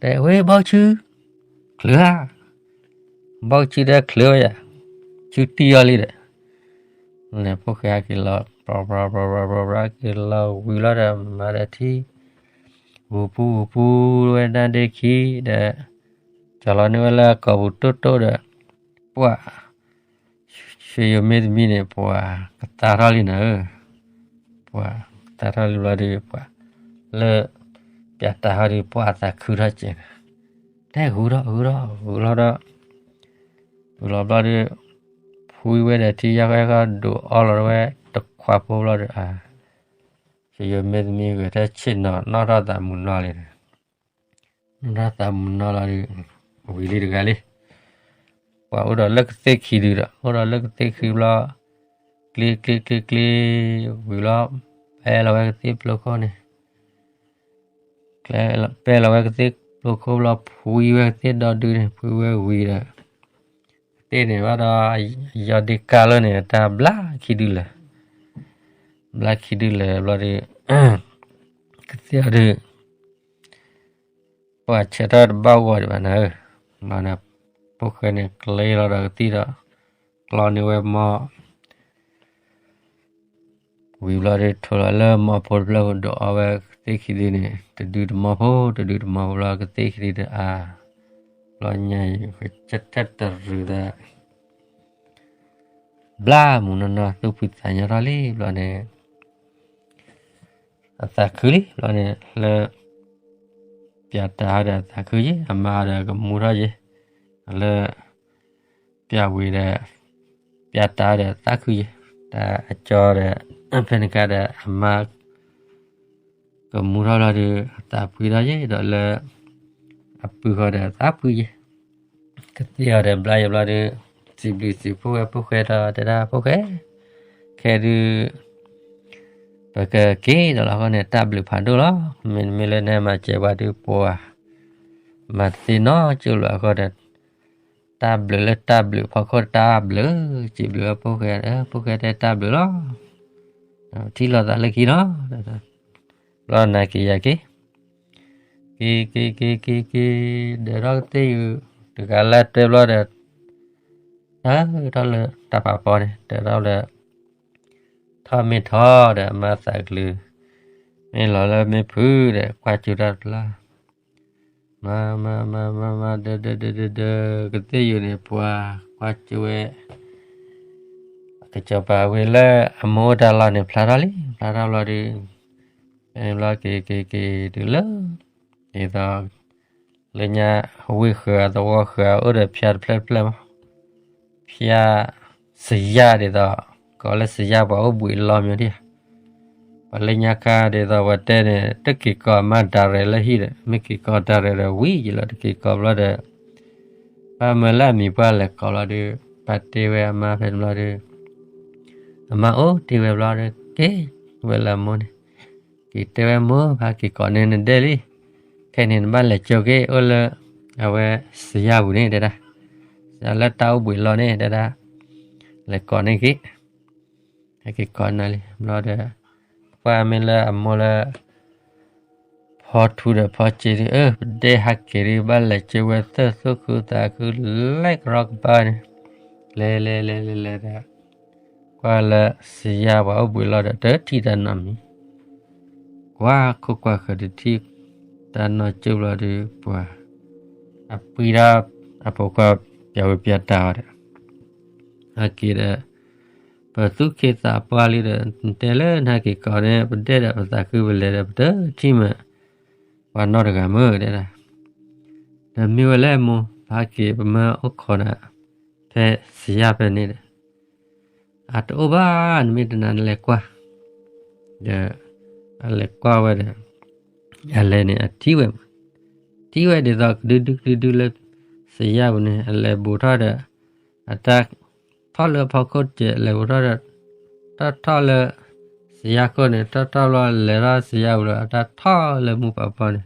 တဲဝဲဘီဆူ ချုးဧါ, ဘီဆူဒီးချုးဝဲယၤ, ဆူတံၢ်အီၤလံဒီး လဲၤဖိၣ်ဃဲဟဲက့ၤလီၤ ပြပြပြပြပြပြဟဲက့ၤလီၤဝံၤလီၤဒီး မၤဒီးထံ ဝူၤပူၤဝူၤပူၤဝဲဒၣ်ဒ့ခံဒီး ကၠီၤလီၤန့ၢ်ဝဲလၢအကိာ်ပူၤတိၢ်တိၢ်ဒီး ပှၤ ရွှေရိုးမင်းသမီးန့ၣ် ပှၤကသါထီၣ်လံနၤဧၢ, ပှၤကသါထီၣ်လံဘျီဒီး ပှၤလၢ ပျးတၢ်ဟီဒီး ပှၤအသးခုထီၣ်ကဲးန့ၣ်, တဲဂုၤထီၣ်ဂုၤထီၣ်ဂုၤလီၤဒီး ဂုၤလီၤဘျီဒီး ဖှံဝဲဒီးထံယါဃဲဃီဒိးအီလီၤဝဲတခွးဖိဘျီဒီး အၢ ရွှေရိုးမင်းသမီးဂဲၤထၢၣ်ဆ့ၣ်နီၤ နီၣ်ထီၣ်သးမုာ်နီၢ်လံဒီး နီၣ်ထီၣ်သးမုာ်နီၢ်လီၤဒီး ဝံၤလံတဂၤလံ, ပှၤအိၣ်ဒီးလၢကသ့ၣ်ခံဒုဒီး အိၣ်ဒီးလၢကသ့ၣ်ခံဘျီ ကျ့ကျ့ကျ့ကျ့ ဝံၤလီၤ ပဲလီၤဝဲကသ့ၣ်ပျိခိၣ်န့ၣ် ပဲလီၤဝဲကသ့ၣ်ပျိခိၣ်ဘျီ ဖှံဝဲကသ့ၣ်ဒီဒုန့ၣ် ဖှံဝဲဝံၤဒီး ကသ့ၣ်န့ၣ်ဘၣ်ဒီး ယီၤဒ့ကါလၢန့ၣ် တၢ်ဘျါခံဒုလၢာ်, ဘျါခံဒုလၢာ်ဘျီဒီး ကသ့ၣ်အီၤဒီး ပှၤဆဲးထီၣ်တဘၣ်ဂီၤဒံးဘၣ်နၤဧၢ, ဘျီန့ၣ် ဖိၣ်ဃဲန့ၣ် ကျ့လီၤဒီးကသံၣ်ဒီး ကျီန့ၢ်ဝဲမီၢ် ဝံၤဘျီဒီး ထိးလီၤလၢမီၢ်ဖိတဖျၢၣ် ဒိးအီဝဲကသ့ၣ်ခံဒုန့ၣ် တဒုတမီၢ်ဖိ တဒုတမီၢ်ဖိဘျီ ကသ့ၣ်ခံဒုဒီးအါ ဘျီညါအံၤ ကဆၢထၢၣ်တရူးဒီး ဘျါမုာ်နီၢ်နီၢ် သူၣ်ဖှံသးညီထီၣ်လံဘျီန့ၣ် အသးခုလံဘျီန့ၣ် လၢ ပျးတၢ်ဟီဒီးအသးခုယ့ၣ် အမါဒီးကမူထီၣ်ယ့ၣ် လၢ ပျးဝံၤဒီး ပျးတၢ်ဟီဒီးသးခုယ့ၣ် တၢ်အကၠီဒီး ဖဲန့ၣ်ခါဒီးအမါ ကမူထီၣ်လီၤဒီး အသးဖှံထီၣ်ယ့ၣ်ဒီးလၢ အပုၢ်ဃီဒီးအသးဖှံယ့ၣ် ကသ့ၣ်အီၤဒီးဘျါယံၤဘျီဒီး စံးဘျုးစံးဖှိၣ်ဝဲဖိၣ်ဃဲဒီးတဲဒၣ်ဖိၣ်ဃဲ ခဲဒုး ပကက့ၤဒီးလီၤအဃိန့ၣ် တၢ်ဘျုးဖးဒိၣ်လီၤ. မ့တမ့ၢ်လၢနမၤစၢၤပှၤဒုးပှၤ မၤတသ့နီတကၠိၢ်လၢၤအဃိဒီး တၢ်ဘျုးလၢတၢ်ဘျုးဖီခိၣ်တၢ်ဘျုး စံးဘျုးဝဲဖိၣ်ဃဲ ဖိၣ်ဃဲတဲတၢ်ဘျုးလီၤ. ထံၣ်လိာ်သးလၢခံလီၤ. ဘျီနၤက့ၤယၤက့ၤ က့ၤက့ၤက့ၤက့ၤက့ၤ ဒၢးထီၣ်ကသ့ၣ်ယုာ် တဂၤလၢတွဲဘျီဒီး တၢ်ထီၣ်လၢတၢ်ဖးဖီန့ၣ် တၢ်ထီၣ်လၢ ထီၣ်မ့ၢ်ထီဒီး အမါသးကလုာ် မ့ၢ်လီၤလၢမ့ၢ်ဖုးဒီး ကွၢ်စူၤတၢ်တဖျါ မၤမၤမၤမၤမၤ ဒၢးဒၢးဒၢးဒၢးဒၢး ကသ့ၣ်ယုာ်န့ၣ် ပှၤကွၢ်စူၤဝဲ ကစီၤပၤဝ့ၢ်လၢအမိၢ်အိၣ်တၢ်လီၢ်န့ၣ် ဖျါထီၣ်လံ ဖျါထီၣ်ဘျီဒီး ဘျီက့ၤက့ၤက့ၤတုၤလၢ ဒ်သိး လၢညါ ဝ့ၢ်ဃၢၤသဝီဃၢၤအိၣ်ဒီးဖၠါတဖျၢၣ်တဖျၢၣ်မး ဖၠါ စယၢ်ဒ်သိး ကိးလၢစယၢ်ပှၤအိၣ်ဘှံးလီမ့ၢ်ဒံး ပှၤလၢညါခါဒ်သိးပှၤတဲန့ၣ် တက့ၤကိးအမါဒၣ်ရဲၣ်လၢဟံၣ်ဒီး မ့ၢ်က့ၤကိးဒၣ်ရဲၣ်ဒီးဝံၤယံၤလီၤ တက့ၤကိးဘျီဒီး ဘၣ်မၢလၢအမံၤပှၢ်လဲၤကိးဘျီဒီး ပာ်တ့ၢ်ဝဲအမါဖဲန့ၣ်ဘျီဒီး အမါအိၣ်တ့ၢ်ဝဲဘျီဒီး က့ၤဝဲလၢအမိၢ်န့ၣ် က့ၤတဲဝဲမိၢ် ဖဲက့ၤကိးန့ၢ်နဒဲၣ်လံ ခဲန့ၣ်နဘၣ်လဲၤကၠိက့ၤအိၣ်လၢ အဝဲစယၢ်ပူၤန့ၣ်တဲဒၣ် စယၢ်လၢတၢ်အိၣ်ဘှံးလီန့ၣ်တဲဒၣ် လဲၤကိးန့ၢ်က့ၤ ဟဲက့ၤကိးနၤလံ ဘျီဒီး ပှၢ်မ့ၢ်လၢအမိၢ်လၢ ဖီထူဒီးဖီစ့ဒီး အၢ ပဒဲဟးက့ၤဒီး ဘၣ်လဲၤကၠိဝဲသၢၣ်သူၣ်ခုသးခု လဲၤကရီကပါန့ၣ် လဲၤလဲၤလဲၤလဲၤလဲၤဒီး ကွၢ်လၢစယၢ်ပှၤအိၣ်ဘှံးလီဒီး တထံၣ်တၢ်နီတမံၤ ကွၢ်ခိၣ်ကွၢ်ဃၢၤတထံၣ်တၢ်နီကၠိဘျီဒီး ပှၤ အပှံၤဒီး အဖိခွါ ပျးဝံၤပျးတၢ်အီၤဒီး ဟဲက့ၤဒီး ပသူၣ်က့သးပှၢ်လံဒီး နတဲလၢနဟဲက့ၤကိးန့ၢ်ပဒဲၣ်ဒီး ပသးခုပလဲၤဒီး ပတထံၣ်မး ပှၤနီတဂၤမ့ၢ်တဲဒၣ် ဒီးမ့ၢ်ဝဲလဲၣ်မိၢ် ပဟဲက့ၤပမၢအိၣ်ခိးနၤ ဖဲစယၢ်ဖဲန့ၣ်ဒီး အတအိၣ်ဘၣ် နမ့ၢ်တနာ်နလဲၤကွၢ် ဒီး အလဲၤကွၢ်ဝဲဒီး အလဲၤန့ၣ် အထံၣ်ဝဲမး ထံၣ်ဝဲဒ်သိးကဒုဒုကဒုဒုလၢ စယၢ်ပူၤန့ၣ် အလဲၤဘူးထီၣ်ဒီး အတၢ်ထီၣ်လၢဖီခိၣ်တစဲး အလဲၤဘူးထီၣ်ဒီး ထီၣ်ထီၣ်လၢ စယၢ်ခိၣ်န့ၣ် ထီၣ်ထီၣ်ဘျီလဲၤထီၣ်စယၢ်ပူၤလီၤ အတၢ်ထီၣ်လၢမူဖးဖီန့ၣ်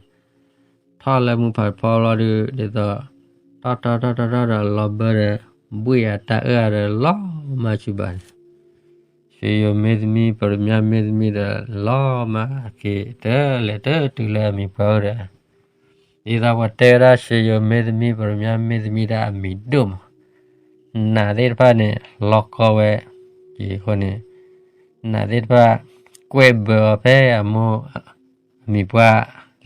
ထီၣ်လၢမူဖးဖီဘျီဒီး ဒ်သိး ထီၣ်ထီၣ်ထီၣ်ထီၣ်ထီၣ်ဒီးလီၤဘၢဒီး ဘှ့ၣ်အတၢ်အၢၣ်အါဒီးလီၤမၢ်ဆူၣ်ဘၣ်န့ၣ် ရွှေရိုးမင်းသမီး ပရမၠၣ်မင်းသမီးဒီး လီၤမၢ်က့ၤတၢ်လဲၤတၢ်တုၤလၢအမံၤပှၢ်အိၣ်ဒီး ဒ်သိးပှၤတဲဝဲဒၣ် ရွှေရိုးမင်းသမီး ပရမၠၣ်မင်းသမီး ဒၣ်အမံၤဒိၣ်မး နးသ့ၣ်တဖၣ်န့ၣ် လီၤကီဝဲ က့ၤအဃိန့ၣ် နးသ့ၣ်တဖၣ် ကွဲၢ်ဘၢအီၤဖဲအမိၢ် အမံၤပှၢ်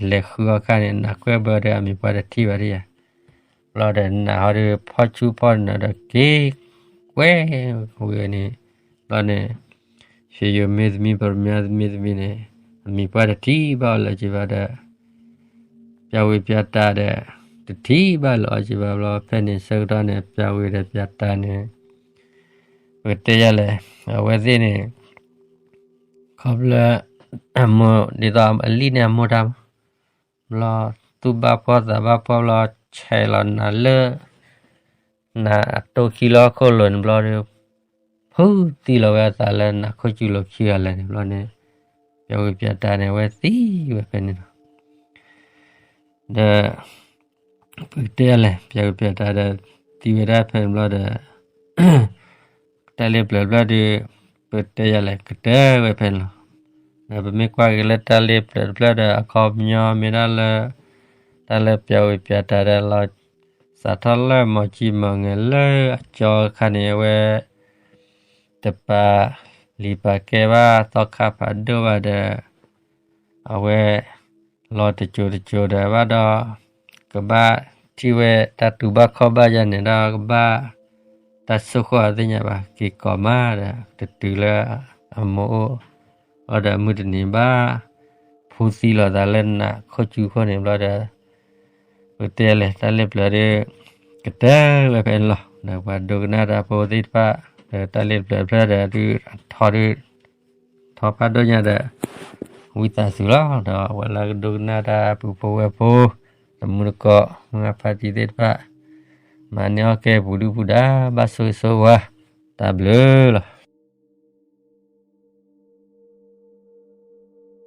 လဲၤဃုအီၤအခါန့ၣ် နးကွဲၢ်ဘၢဒီးအမံၤပှၢ်တထံၣ်ဘၣ်ဒံးဧါ. ဘျီဒီးနးဟီဒီးဖီၣ်ဆူၣ်ဖီၣ်နၢၤဒီးက့ၤကွဲၢ်ဝဲန့ၣ် ဘျီန့ၣ် ဖံယိၤမ့ၢ်သမံ ပရမၢ်သမံသမံန့ၣ် အမံၤပှၢ်တထံၣ်ဘၣ်အီၤလၢၤက့ၤဘၣ်ဒီး ပျၢ်ဝံၤပျၢ်တၢ်ဒီး တထံၣ်ဘၣ်လၢၤအီၤက့ၤဘၣ်ဘျီ ဖဲန့ၣ်ဆၢကတီၢ်န့ၣ် ပျၢ်ဝံၤဒီးပျၢ်တၢ်န့ၣ် ပကတဲယၤလဲၣ် အဝဲသ့ၣ်န့ၣ် ခီဖျိ အမိၢ်ဒ်သိးအလံၣ်န့ၢ်အမိၢ်တၢ်မး ဘျီ သူၣ်ဘၣ်ဖှီၣ်သးဘၣ်ဖှီၣ်ဘျီ ဆဲးလီၤနၤလၢ နၤအတိၢ်ခံလီၤခိၣ်လိၤန့ၣ်ဘျီဒီး ဖုသံလီၤဝဲအသးလၢနၤခိၣ်စူၤလိၤခံဂၤလၢာ်န့ၣ်ဘျီန့ၣ် ပျၢ်ဝံၤပျၢ်တၢ်န့ၣ် အဝဲသံဝဲဖဲန့ၣ်လီၤ. ဒီး ပကတဲလဲၣ် ပျၢ်ဝံၤပျၢ်တၢ်ဒီး သံဝဲဒၣ်ဖဲန့ၣ်ဘျီဒီး တၢ်လ့ပျၢၤတဖျၢၣ်ဒီး ပကတဲယၤလဲၣ် ကတၢၢ်ဝဲဖဲန့ၣ်လီၤ. ဒီးပမ့ၢ်ကွၢ်က့ၤလၢတၢ်လ့ပျၢၤတဖျၢၣ်ဒီး အခီပညီမ့ၢ်ဒၣ်လၢ တၢ်လၢပျၢ်ဝံၤပျၢ်တၢ်ဒီးလီၤ စးထီၣ်လၢမီၤကံမီၤငဲၤလၢအကၠီအခါန့ၣ် အဝဲ တပာ်လံာ်ပာ်ကဲဘၣ်သီခါဖးဒိၣ်ဘၣ်ဒီး အဝဲ လီၤတစိၤတစိၤဒီးဘၣ်ဒီး ကဘၣ်ထံၣ်ဝဲတၢ်တူၢ်ဘၣ်ခီၣ်ဘၣ်ယၤန့ၣ်ဒီးကဘၣ် တၢ်ဆိၣ်ဃီၣ်အသ့ၣ်ညါဘၣ် က့ၤကိးမးဒီး တတုၤလၢအမိၢ်အိၣ် အီၤဒီးမုၢ်တနံၤဘၣ် ဖုသံလီၤသးလၢနၤခိၣ်စူၤခိၣ်န့ၣ်ဘျီဒီး ပကတဲလဲၣ် တၢ်လ့ပျၢၤဒီး ကတၢၢ်ဝဲဖဲန့ၣ်လီၤ. ဒီးပှၤဒိကနၣ်တၢ်ဖိသ့ၣ်တဖၣ် ဒီးတၢ်လ့ပျၢၤတဖျၢၣ်ဒီး ဒုးအထီဒုး ထီဖးဒိၣ်ညါဒီး ဝံသးစူၤလီၤ. ဒီးအဝဲလၢကဒိကနၣ်တၢ်ပုၢ်ဖိဝဲၢ်ဖိ တမူတကိး မုၢ်ဂၢ်ဖါတံၢ်သ့ၣ်တဖၣ် မၤန့ၢ်အီၣ်ကဲပူၤဒုၣ်ပူၤဒါ ဘၣ်ဆိၣ်ဂ့ၤဆိၣ်ဝါ တၢ်ဘျုးလီၤ.